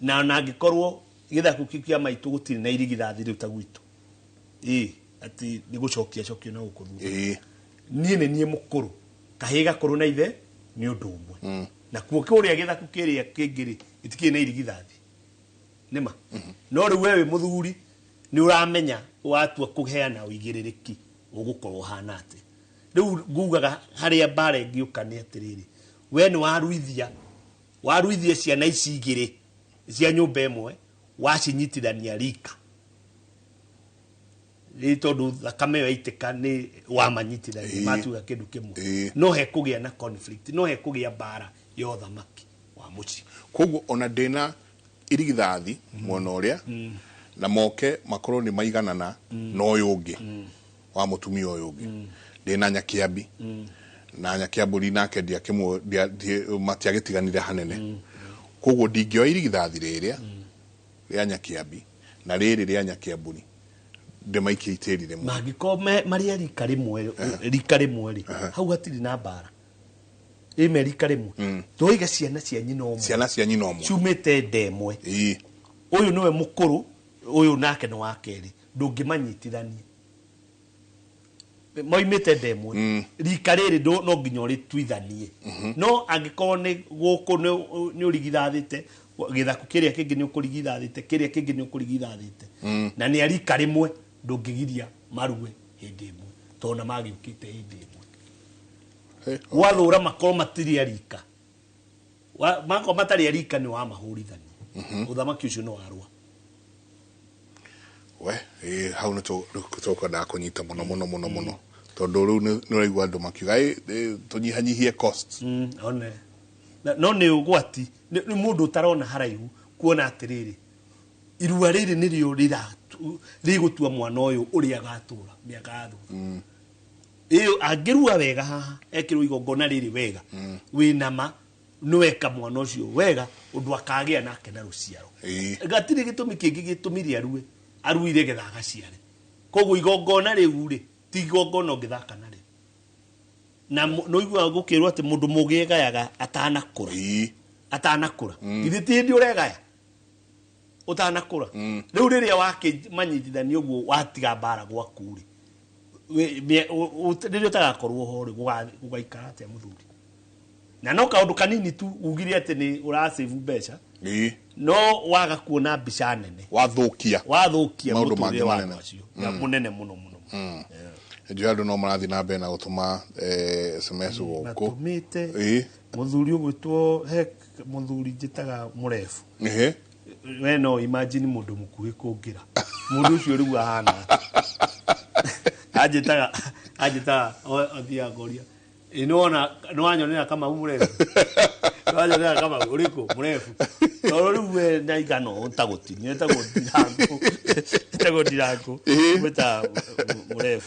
Na angĩkorwo gĩthaku kĩu kĩa maitũ gũtirĩ na irigithathi rĩu ta gwitũ, ĩĩ, atĩ nĩ gũcokia cokio na gũkũ thutha. Niĩ nĩ niĩ mũkũrũ, kahĩĩ gakũrũ na ithe nĩ ũndũ ũmwe. Nakuo kũrĩa gĩthaku kĩrĩa kĩngĩ rĩ, gĩtikĩrĩ na irigithathi nĩma. No rĩu we wĩ mũthuri nĩ ũramenya watua kũheana ũigĩrĩrĩki ũgũkorwo ũhana atĩ. Rĩu ngugaga harĩa mbara ĩngĩũka nĩ atĩrĩrĩ, we nĩ waruithia waruithia ciana ici igĩrĩ cia nyũmba ĩmwe, wacinyitithania rika rĩ, tondũ thakame ĩyo yaitĩka nĩ wamanyitithania matuga kĩndũ kĩmwe. No hekũgĩa na conflict, no hekũgĩa mbara ya ũthamaki wa mũciĩ.
Koguo ona ndĩna Irigithathi mwena ũrĩa na moke makorwo nĩ maiganana na ũyũ ũngĩ wa mũtumia ũyũ ũngĩ, ndĩna Nyakiambi na Nyakiambũri nake matiagĩtiganire hanene, koguo ndingĩoya irigithathi rĩrĩa rĩa Nyakiambi na rĩrĩ rĩa Nyakiambũri ndĩmaikie itĩri rĩmwe.
Mangĩkorwo marĩ a rika rĩmwe, rika rĩmwe rĩ, hau hatirĩ na mbara, ĩme rika rĩmwe, tũiga ciana cia nyina ũmwe.
Ciana cia nyina ũmwe.
Ciumĩte nda ĩmwe. Ũyũ nĩwe mũkũrũ, ũyũ nake nĩ wa kerĩ, ndũngĩmanyitithania, moimĩte nda ĩmwe. Rika rĩrĩ no nginya ũrĩtuithanie, no angĩkorwo nĩ gũkũ nĩ ũrigithathĩte gĩthaku kĩrĩa kĩngĩ, nĩ ũkũrigithathĩte kĩrĩa kĩngĩ, nĩ ũkũrigithathĩte na nĩ a rika rĩmwe, ndũngĩgiria marue hĩndĩ ĩmwe tondũ na magĩũkĩte hĩndĩ ĩmwe. Gwathũra makorwo matirĩ a rika. Makorwo matarĩ a rika, nĩ wamahũrithania, ũthamaki ũcio nĩ warũa.
We ĩ, hau nĩ tũkwendaga kũnyita mũno mũno mũno mũno, tondũ rĩu nĩ ũraigua andũ makiuga, "Ĩ, ĩ, tũnyihanyihie costs."
One. No nĩ ũgwati, nĩ mũndũ ũtarona haraihu kuona atĩrĩrĩ, irua rĩrĩ nĩrĩo rĩgũtua mwana ũyũ ũrĩa agatũra mĩaka ya thutha ĩyo. Angĩrua wega haha, ekĩrwo igongona rĩrĩ wega, wĩna ma nĩweka mwana ũcio wega ũndũ akagĩa nake na rũciaro. Gatirĩ gĩtũmi kĩngĩ gĩtũmire arue, aruire getha agaciare. Koguo igongona rĩu rĩ, ti igongona ũngĩthaka narĩo. Na nĩũiguaga gũkĩrwo atĩ mũndũ mũgĩ egayaga atanakũra. Atanakũra, githĩ ti hĩndĩ ũregaya ũtanakũra? Rĩu rĩrĩa wakĩmanyitithania ũguo, watiga mbara gwaku rĩ, rĩrĩa ũtagakorwo ho rĩ, gũgaikara atĩa, mũthuri? Na no kaũndũ kanini tu ugire atĩ nĩ ũrasave mbeca, no waga kuona mbica nene.
Wathũkia.
Wathũkia
maũndũ
mũtũrĩre
mangĩ
wa
manene.
andũ acio mũnene mũno mũno.
Njũĩ andũ no marathiĩ na mbere na gũtũma SMS gũkũ.
Matũmĩte. Mũthuri ũgwĩtwo, he mũthuri njĩtaga mũrebu. We no imagine mũndũ mũkuhĩ kũngĩra mũndũ ũcio rĩu ahana atĩa? Anjĩtaga athiaga ngoria, "Ĩ, nĩwona nĩwanyonera Kamau mũrebu? Nĩwanyonera Kamau ũrĩkũ mũrebu?" Tondũ rĩu we naigana ũũ tagũtinia, etagwo Ndirangũ, etagwo Ndirangũ. Mwĩtaga mũrebu.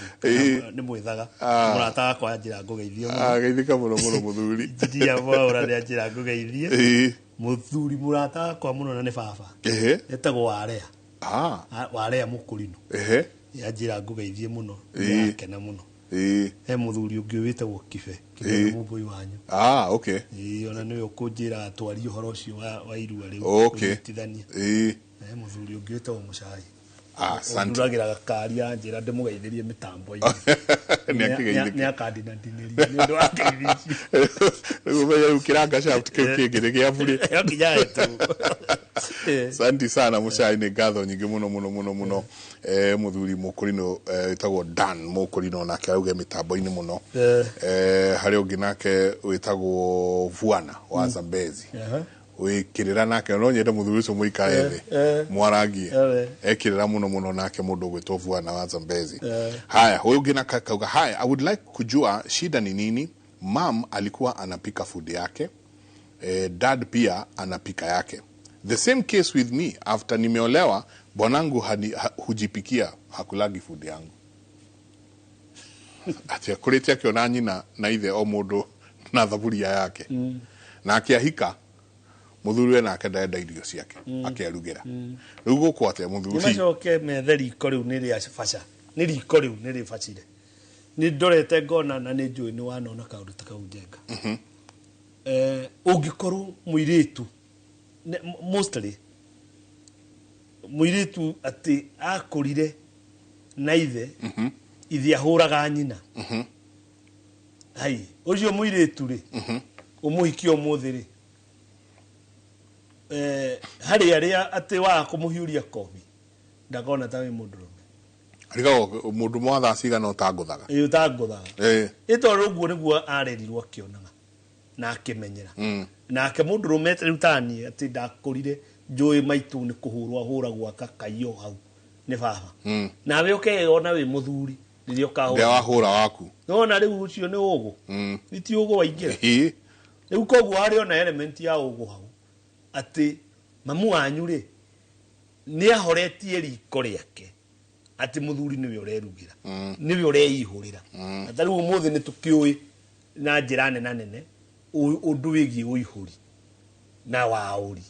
Nĩ mwĩthaga. Mũrata wakwa anjĩra ngũgeithie mũno.
Geithĩka mũno mũno, mũthuri.
Injinia Mwaũra nĩ anjĩra ngũgeithie. Mũthuri mũrata wakwa mũno na nĩ baba, etagwo Warea. Warea Mũkũrinũ. Anjĩra ngũgeithie mũno. Nĩakena mũno. He mũthuri ũngĩ wĩtagwo Kibe. Kibe nĩ mũmbũi wanyu. Ĩĩ, ona nĩwe ũkũnjĩra twarie ũhoro ũcio wa irua rĩu, kũnyitithania. He mũthuri ũngĩ wĩtagwo Mũcai.
Asante.
Ũnduragĩra gakari, anjĩra ndĩmũgeithĩrie mĩtambo-inĩ.
Nĩ akĩgeithĩke.
Nĩ akandinandinĩria nĩ ũndũ wa ngeithi icio.
Rĩu ũmenye rĩu kĩranga shaft kĩu kĩngĩ nĩ gĩa burĩ.
No nginya hetwo.
Asante sana Mũcai, nĩ ngatho nyingĩ mũno mũno mũno mũno. Mũthuri Mũkũrinũ, wĩtagwo Dan Mũkũrinũ, nake auge mĩtambo-inĩ mũno. Harĩ ũngĩ nake wĩtagwo Vuana wa Zambezi, wĩkĩrĩra nake, no nyende mũthuri ũcio mũikare thĩ mwarangie. Ekĩrĩra mũno mũno nake mũndũ ũgwĩtwo Vuana wa Zambezi. Haya, huyu ũngĩ nake akauga, "Hi, I would like kujua shida ni nini. Mam alikuwa anapika food yake, dad pia anapika yake. The same case with me. After nimeolewa, bwanangu hujipikia, hakulagi food yangu." Ati akũrĩte akĩona nyina na ithe o mũndũ na thaburia yake, na akĩahika mũthuri we nake ndarenda irio ciake akerugĩra. Rĩu gũkũ atĩa, mũthuri?
Macoke methe riko rĩu nĩ rĩa baca, nĩ riko rĩu nĩ rĩbacire, nĩ ndorete ngona na nĩ njũĩ nĩ wanona kaũndũ ta kau njenga. Ũngĩkorwo mũirĩtu mostly mũirĩtu atĩ akũrire na ithe, ithe ahũraga nyina, hai ũcio mũirĩtu rĩ, ũmũhikie ũmũthĩ rĩ, harĩ arĩa atĩ waga kũmũhiũria kobi ndakona ta wĩ mũndũrũme.
Rigagwo mũndũ mwa thaa cigana ũtangũthaga.
Ĩ, ũtangũthaga. Ĩ, tondũ ũguo nĩguo arerirwo akĩonaga na akĩmenyera. Nake mũndũrũme rĩu taniĩ atĩ ndakũrire njũĩ maitũ nĩ kũhũrwo ahũragwo akakaiyo hau nĩ baba, nawe ũkeyona wĩ mũthuri rĩrĩa
ndĩa
ũkahũra
wahũra waku.
Nona rĩu ũcio nĩ ũgũ, ti ũgũ waingĩra. Rĩu koguo harĩ ona element ya ũgũ hau atĩ Mamu wanyu rĩ nĩ ahoretie riko rĩake atĩ mũthuri nĩwe ũrerugĩra, nĩwe ũreihũrĩra. Na ta rĩu ũmũthĩ nĩ tũkĩũĩ na njĩra nena nene ũndũ wĩgiĩ ũihũri na waũri.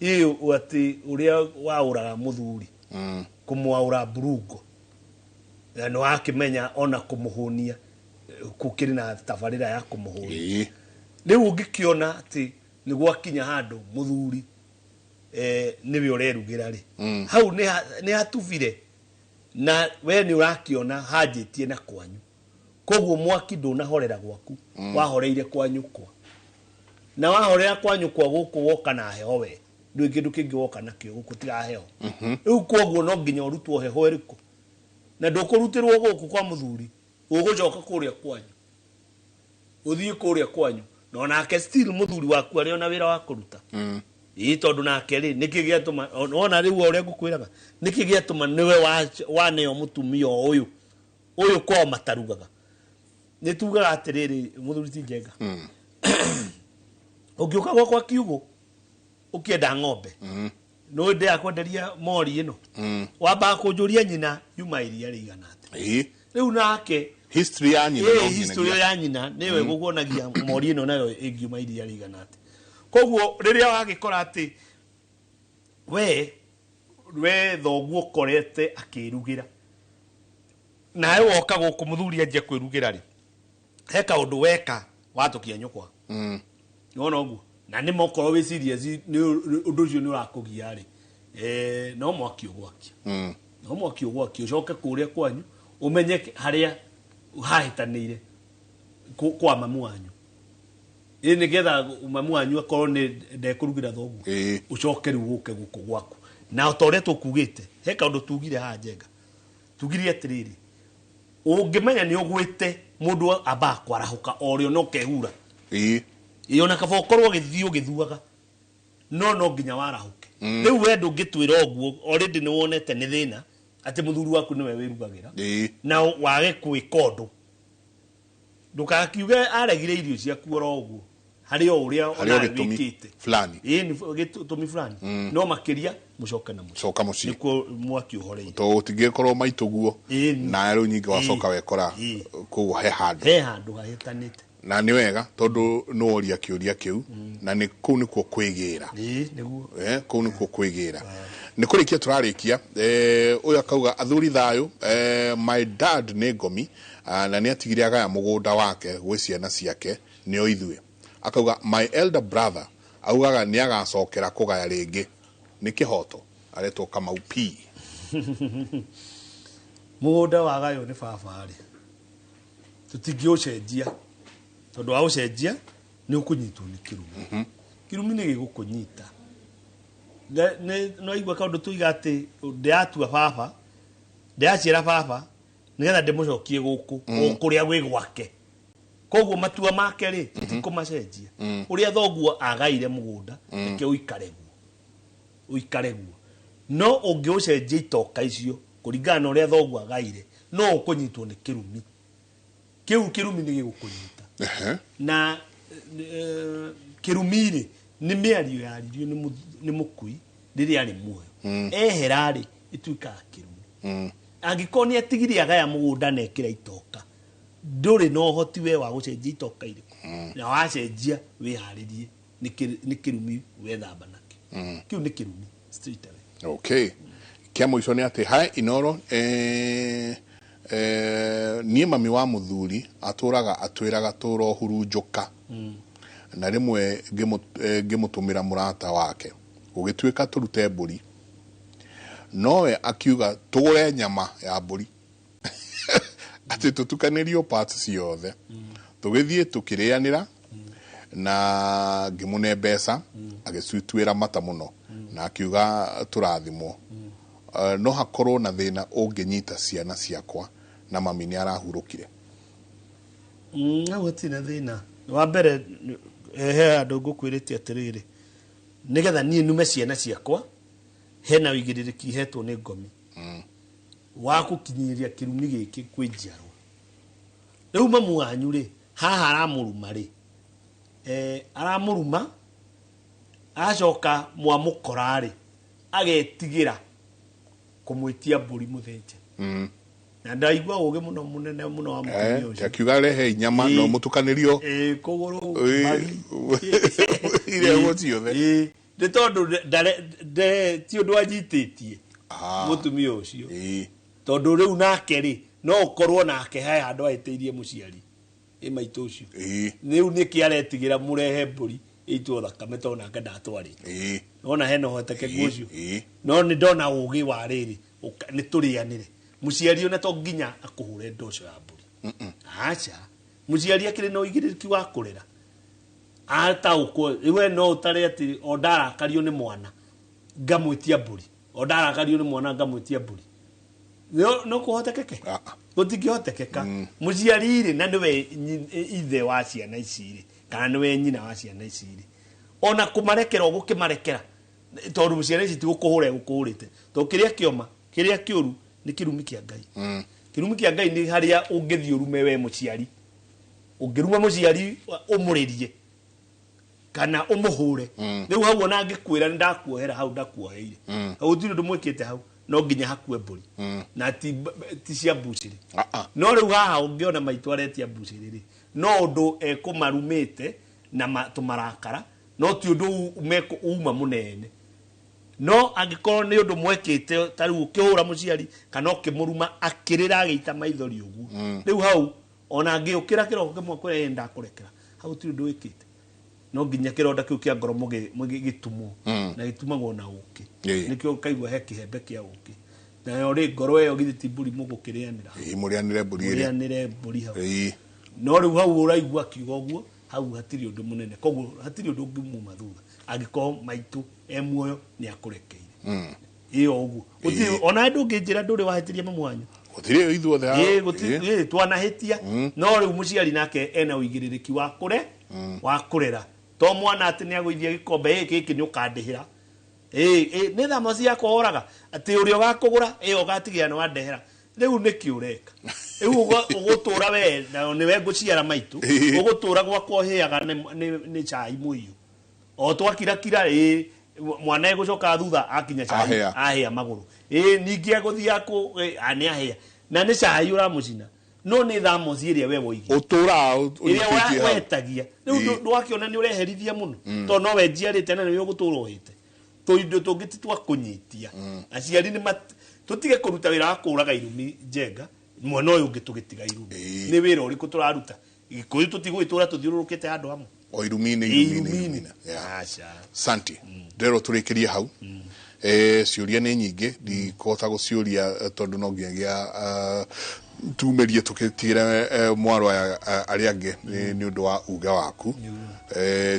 Ĩ atĩ ũrĩa waũraga mũthuri kũmwaũra mburungo na nĩ wakĩmenya ona kũmũhũnia gũkĩrĩ na tabarĩra ya kũmũhũnia. Rĩu ũngĩkĩona atĩ nĩ gwakinya handũ mũthuri nĩwe ũrerugĩra rĩ, hau nĩ hatubire na we nĩ ũrakĩona hanjĩtie na kwanyu, koguo mwaki ndũnahorera gwaku, wahoreire kwa nyũkwa, na wahorera kwa nyũkwa gũkũ woka na heho, we ndũrĩ kĩndũ kĩngĩ woka nakĩo gũkũ tiga heho. Rĩu koguo no nginya ũrutwo heho ĩrĩkũ, na ndũkũrutĩrwo gũkũ kwa mũthuri, ũgũcoka kũrĩa kwanyu, ũthiĩ kũrĩa kwanyu na onake still mũthuri waku arĩ ona wĩra wa kũruta. Ĩĩ, tondũ nake rĩ nĩkĩ gĩatũma ona rĩu o ũrĩa ngũkwĩraga, nĩkĩ gĩatũma nĩwe waneo mũtumia ũyũ ũyũ kwao matarugaga? Nĩ tugaga atĩrĩrĩ, mũthuri ti Njenga, ũngĩũka gwakwa kiugũ ũkĩenda ng'ombe, nĩ ndĩrakwenderia mori ĩno, wambaga kũnjũria nyina yuma iria rĩigana atĩa. Rĩu nake
history ya nyina no
history
nginyagia
ya nyina nĩyo ĩgũkuonagia mori ĩno nayo ĩngiuma iria rĩigana atĩa. Koguo rĩrĩa wagĩkora atĩ we thoguo ũkorete akĩrugĩra, nawe woka gũkũ mũthuri anjia kwĩrugĩra rĩ, he kaũndũ weka watũkia nyũkwa. Nĩwona ũguo? Na nĩ mokorwo wĩ serious nĩ ũndũ ũcio nĩ ũrakũgia rĩ, no mwaki ũgwakia. No mwaki ũgwakia, ũcoke kũrĩa kwanyu ũmenye harĩa hahĩtanĩire kwa mamu wanyu, ĩ nĩgetha mamu wanyu akorwo nĩ ndekũrugĩra thoguo, ũcoke rĩu ũke gũkũ gwaku. Na o ta ũrĩa tũkugĩte, he kaũndũ tugire haha Njenga, tugire atĩrĩrĩ, ũngĩmenya nĩ ũgwĩte mũndũ ambaga kwarahũka o rĩo no kehura. Ĩ ona kaba ũkorwo ũgĩthiĩ ũgĩthuaga, no nginya warahũke. Rĩu we ndũngĩtwĩra ũguo already nĩ wonete nĩ thĩna atĩ mũthuri waku nĩwe wĩrugagĩra na wage gwĩka ũndũ. Ndũgakiuge aregire irio ciaku oro ũguo, harĩ o ũrĩa
harĩ o
onawe
gĩtũmi
wĩkĩte
fulani.
Ĩ nĩ gĩtũmi fulani, no makĩria mũcoke na mũciĩ.
Coka mũciĩ.
Nĩkuo mwaki ũhoreire.
To ũtingĩkorwo maitũguo na rĩu nyingĩ wacoka wekora kũu he handũ
he handũ hahĩtanĩte.
Na nĩ wega tondũ nĩ woria kĩũria kĩu, na nĩ kũu nĩkuo kwĩgĩra.
Ĩ nĩguo.
Kũu nĩkuo kwĩgĩra. Nĩ kũrĩkia tũrarĩkia. Ũyũ akauga athuri thayũ, my dad nĩ ngomi, na nĩ atigire agaya mũgũnda wake gwĩ ciana ciake nĩo ithuĩ. Akauga my elder brother augaga nĩ agacokera kũgaya rĩngĩ, nĩ kĩhoto? Aretwo Kamau P.
Mũgũnda wagaywo nĩ baba rĩ, tũtingĩũcenjia, tondũ waũcenjia nĩ ũkũnyitwo nĩ kĩrumi. Kĩrumi nĩ gĩgũkũnyita. No igua kaũndũ tuiga atĩ ndĩratua baba, ndĩraciara baba nĩgetha ndĩmũcokie gũkũ o kũrĩa gwĩ gwake. Koguo matua make rĩ, tũtikũmacenjia. Ũrĩa thoguo agaire mũgũnda, reke ũikare guo, ũikare guo. No ũngĩũcenjia itoka icio kũringana na ũrĩa thoguo agaire, no ũkũnyitwo nĩ kĩrumi kĩu. Kĩrumi nĩ gĩgũkũnyita. Na kĩrumi rĩ, nĩ mĩario yaririo nĩ mũkui rĩrĩa arĩ muoyo, ehera rĩ, ĩtuĩkaga kĩrumi. Angĩkorwo nĩ atigire agaya mũgũnda na ekĩra itoka, ndũrĩ na ũhoti we wa gũcenjia itoka irĩkũ, na wacenjia wĩharĩrie nĩ kĩrumi wethamba nakĩo. Kĩu nĩ kĩrumi straight away.
Okay, kĩa mũico nĩ atĩ hai Inoro, niĩ mami wa mũthuri atũraga atwĩraga tũrohurunjũka, na rĩmwe ngĩmũtũmĩra mũrata wake gũgĩtuĩka tũrute mbũri, nowe akiuga tũgũre nyama ya mbũri atĩ tũtukanĩrio parts ciothe, tũgĩthiĩ tũkĩrĩanĩra na ngĩmũne mbeca, agĩcituĩra mata mũno na akiuga tũrathimwo. No hakorwo na thĩna ũngĩnyita ciana ciakwa na mami nĩ arahurũkire?
Hau hatirĩ na thĩna. Wa mbere he handũ ngũkwĩrĩte atĩrĩrĩ, nĩgetha niĩ nume ciana ciakwa, hena ũigĩrĩrĩki hetwo nĩ ngomi wa gũkinyĩria kĩrumi gĩkĩ kwĩ njiarwa. Rĩu mamu wanyu rĩ, haha aramũruma rĩ, aramũruma Acoka mwamũkora rĩ, agetigĩra kũmwĩtia mbũri mũthĩnje. Na ndaigua ũgĩ mũno mũnene mũno wa mũtumia ũcio.
Akiuga rehe nyama no mũtukanĩrio.
Kũgũrũ magi.
Irehwo ciothe.
Nĩ tondũ ti ũndũ anyitĩtie mũtumia ũcio. Tondũ rĩu nake rĩ, no ũkorwo nake he handũ ahĩtĩirie mũciari ĩ maitũ ũcio. Rĩu nĩkĩ aretigĩra mũrehe mbũri ĩitwo thakame tondũ nake ndatwarĩte. Nona hena ũhotekeku ũcio. No nĩ ndona ũgĩ wa rĩrĩ, nĩ tũrĩanĩre. Mũciari ona to nginya akũhũre ndoco ya mbũri. Aca. Mũciari akĩrĩ na ũigĩrĩrĩki wa kũrera. Ataũkwo, we no ũtare atĩ o ndarakario nĩ mwana ngamwĩtia mbũri. O ndarakario nĩ mwana ngamwĩtia mbũri. No kũhotekeke? Gũtingĩhotekeka. Mũciari rĩ, na nĩwe ithe wa ciana ici rĩ, kana nĩwe nyina wa ciana ici rĩ, ona kũmarekera ũgũkĩmarekera, tondũ ciana ici tigũkũhũra egũkũhũrĩte. Tondũ kĩrĩa kĩoma, kĩrĩa kĩũru nĩ kĩrumi kĩa Ngai. Kĩrumi kĩa Ngai nĩ harĩa ũngĩthiĩ ũrume we mũciari. Ũngĩruma mũciari ũmũrĩrie kana ũmũhũre. Rĩu hau ona angĩkwĩra nĩ ndakuohera hau ndakuoheire. Gũtirĩ ũndũ mwĩkĩte hau, no nginya hakue mbũri. Na ti cia mbucĩrĩ. No rĩu haha ũngĩona maitũ aretia mbucĩrĩ rĩ, no ũndũ ekũmarumĩte na tũmarakara, no ti ũndũ uma mũnene. No angĩkorwo nĩ ũndũ mwekĩte ta rĩu ũkĩhũra mũciari kana ũkĩmũruma akĩrĩra agĩita maithori ũguo. Rĩu hau ona angĩũkĩra kĩroko kĩmwe kwĩra ndakũrekera, hau gũtirĩ ũndũ wĩkĩte. No nginya kĩronda kĩu kĩa ngoro gĩtumwo. Na gĩtumagwo na ũkĩ. Nĩkĩo ũkaigua he kĩhembe kĩa ũkĩ. Nayo rĩ ngoro ĩyo githĩ ti mbũri mũgũkĩrĩanĩra.
Mũrĩanĩre mbũri ĩrĩa.
Mũrĩanĩre mbũri hau. No rĩu hau ũraigua akiuga ũguo, hau hatirĩ ũndũ mũnene. Koguo hatirĩ ũndũ ũngĩmuma thutha. Angĩkorwo maitũ e muoyo nĩ akũrekeire. Ĩyo ũguo. Gũtirĩ ona ndũngĩnjĩra ndũrĩ wahĩtĩria mamu wanyu.
Gũtirĩ ithuothe haha.
Gũtirĩ twanahĩtia. No rĩu mũciari nake ena ũigĩrĩrĩki wa kũre, wa kũrera. To mwana atĩ nĩ agũithia gĩkombe gĩkĩ nĩ ũkandĩhĩra. Nĩ thamo ciakwa ũraga atĩ ũrĩa ũgakũgũra ĩyo ũgatigĩra nĩ wandehera. Rĩu nĩkĩ ũreka? Rĩu ũgũtũra we na nĩwe ngũciara maitũ, ũgũtũra gwakwa ũhĩaga nĩ cai mũiyũ. O twakirakira mwana egũcoka thutha akinya cai ahĩa magũrũ. Ningĩ egũthiĩ nĩ ahĩa. Na nĩ cai ũramũcina. No nĩ thamoci ĩrĩa we woigire.
Ũtũraga
ĩrĩa wetagia. Rĩu ndwakĩona nĩ ũreherithia mũno. Tondũ no we njiarĩte na nĩwe ũgũtũra ũhĩte. Tũindo tũngĩ ti twa kũnyitia. Aciari nĩ tũtige kũruta wĩra wa kũũraga irumi njenga, mwena ũyũ ũngĩ tũgĩtiga irumi. Nĩ wĩra ũrĩkũ tũraruta? Gĩkũyũ tũtigũgĩtũra tũthiũrũrũkĩte handũ hamwe.
O irumi-inĩ, irumi-inĩ.
Aca.
Santi. Ndĩrerwo tũrĩkĩrie hau. Ciũria nĩ nyingĩ, ndikũhota gũciũria tondũ no nginyagia tumĩrie tũgĩtigĩre mwaro aya arĩa angĩ nĩ ũndũ wa uge waku.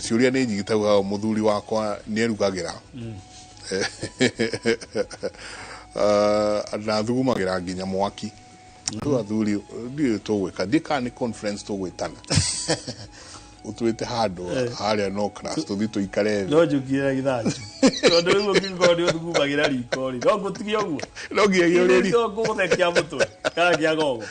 Ciũria nĩ nyingĩ tauga mũthuri wakwa nĩ erugagĩra. Na thugumagĩra nginya mwaki. Rĩu athuri ndiũĩ tũgwĩka, ndiũĩ kana nĩ conference tũgwĩtana. Ũtwĩte handũ harĩa no class tũthiĩ tũikare thĩ.
No njũkire na gĩthanju. Tondũ rĩu ũngĩkorwo nĩ ũthugumagĩra riko rĩ, no ngũtigie ũguo.
No nginyagia ũrĩe riko.
No ngũgũthekia mũtwe kana kĩa gogo.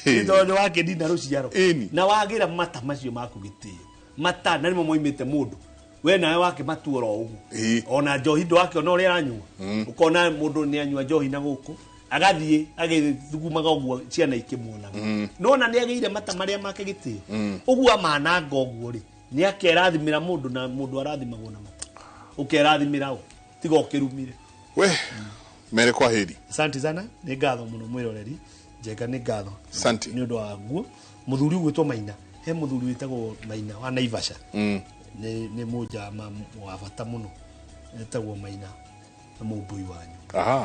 Nĩ tondũ wakĩnina rũciaro. Na wagĩra mata macio maku gĩtĩo. Mata na nĩmo moimĩte mũndũ. We nawe wakĩmatua oro ũguo. Ona njohi ndwakĩona ũrĩa aranyua. Ũkona mũndũ nĩ anyua njohi na gũkũ. Agathiĩ agĩthugumaga ũguo ciana ikĩmuonaga. No ona nĩ agĩire mata marĩa make gĩtĩo. Ũguo amananga ũguo rĩ, nĩ akerathimĩra mũndũ na mũndũ arathimagwo na mata. Ũkerathimĩra ũ, tiga ũkĩrumire.
We, mere kwa heri.
Asante sana, nĩ ngatho mũno mwĩroreri. Njenga nĩ ngatho.
Asante.
Nĩ ũndũ wa guo. Mũthuri ũgwĩtwo Maina, he mũthuri wĩtagwo Maina wa Naivasha. Nĩ mũnjama wa bata mũno. Etagwo Maina. Na mũmbui wanyu.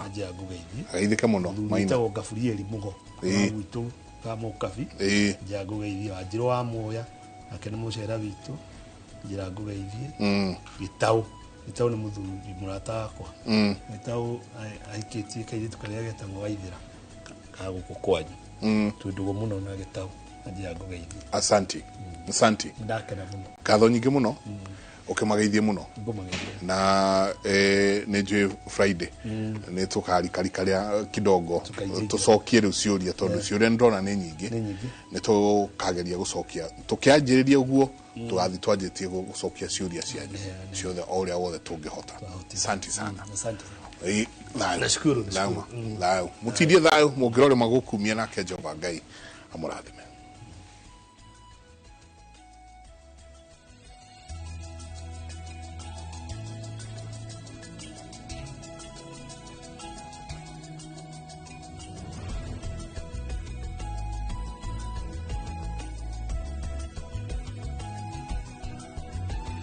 Anjia ngũgeithie.
Ageithĩke mũno, Maina.
Wĩtagwo Gaburieli Mũgo. Wa gwitũ ka Mũkabi. Njia ngũgeithie. Wanjirũ wa Muya, nake nĩ mũcera witũ. Njĩra ngũgeithie. Gĩtaũ. Gĩtaũ nĩ mũthuri mũrata wakwa. Gĩtaũ ahikĩtie kairĩtu karĩa getagwo Waithĩra ka gũkũ kwanyu. Twĩ ndũgũ mũno na Gĩtaũ. Anjia ngũgeithie.
Asante. Asante.
Ndakena mũno.
Ngatho nyingĩ mũno. Ũkĩmageithie mũno. Na nĩ njũĩ Friday. Nĩ tũkarikarika rĩa kidogo. Tũcokie rĩu ciũria tondũ ciũria nĩ ndona nĩ nyingĩ. Nĩ tũkageria gũcokia. Tũkĩanjĩrĩria ũguo Tũgathiĩ twanjĩtie gũcokia ciũria cianyu ciothe o ũrĩa wothe tũngĩhota. Asante sana.
Asante.
Ĩ, thayũ.
Nashukuru,
Thayũ
nashukuru.
ma. Thayũ, mũtindie thayũ, mũngĩrore magũkumia, nake Jehova Ngai amũrathime.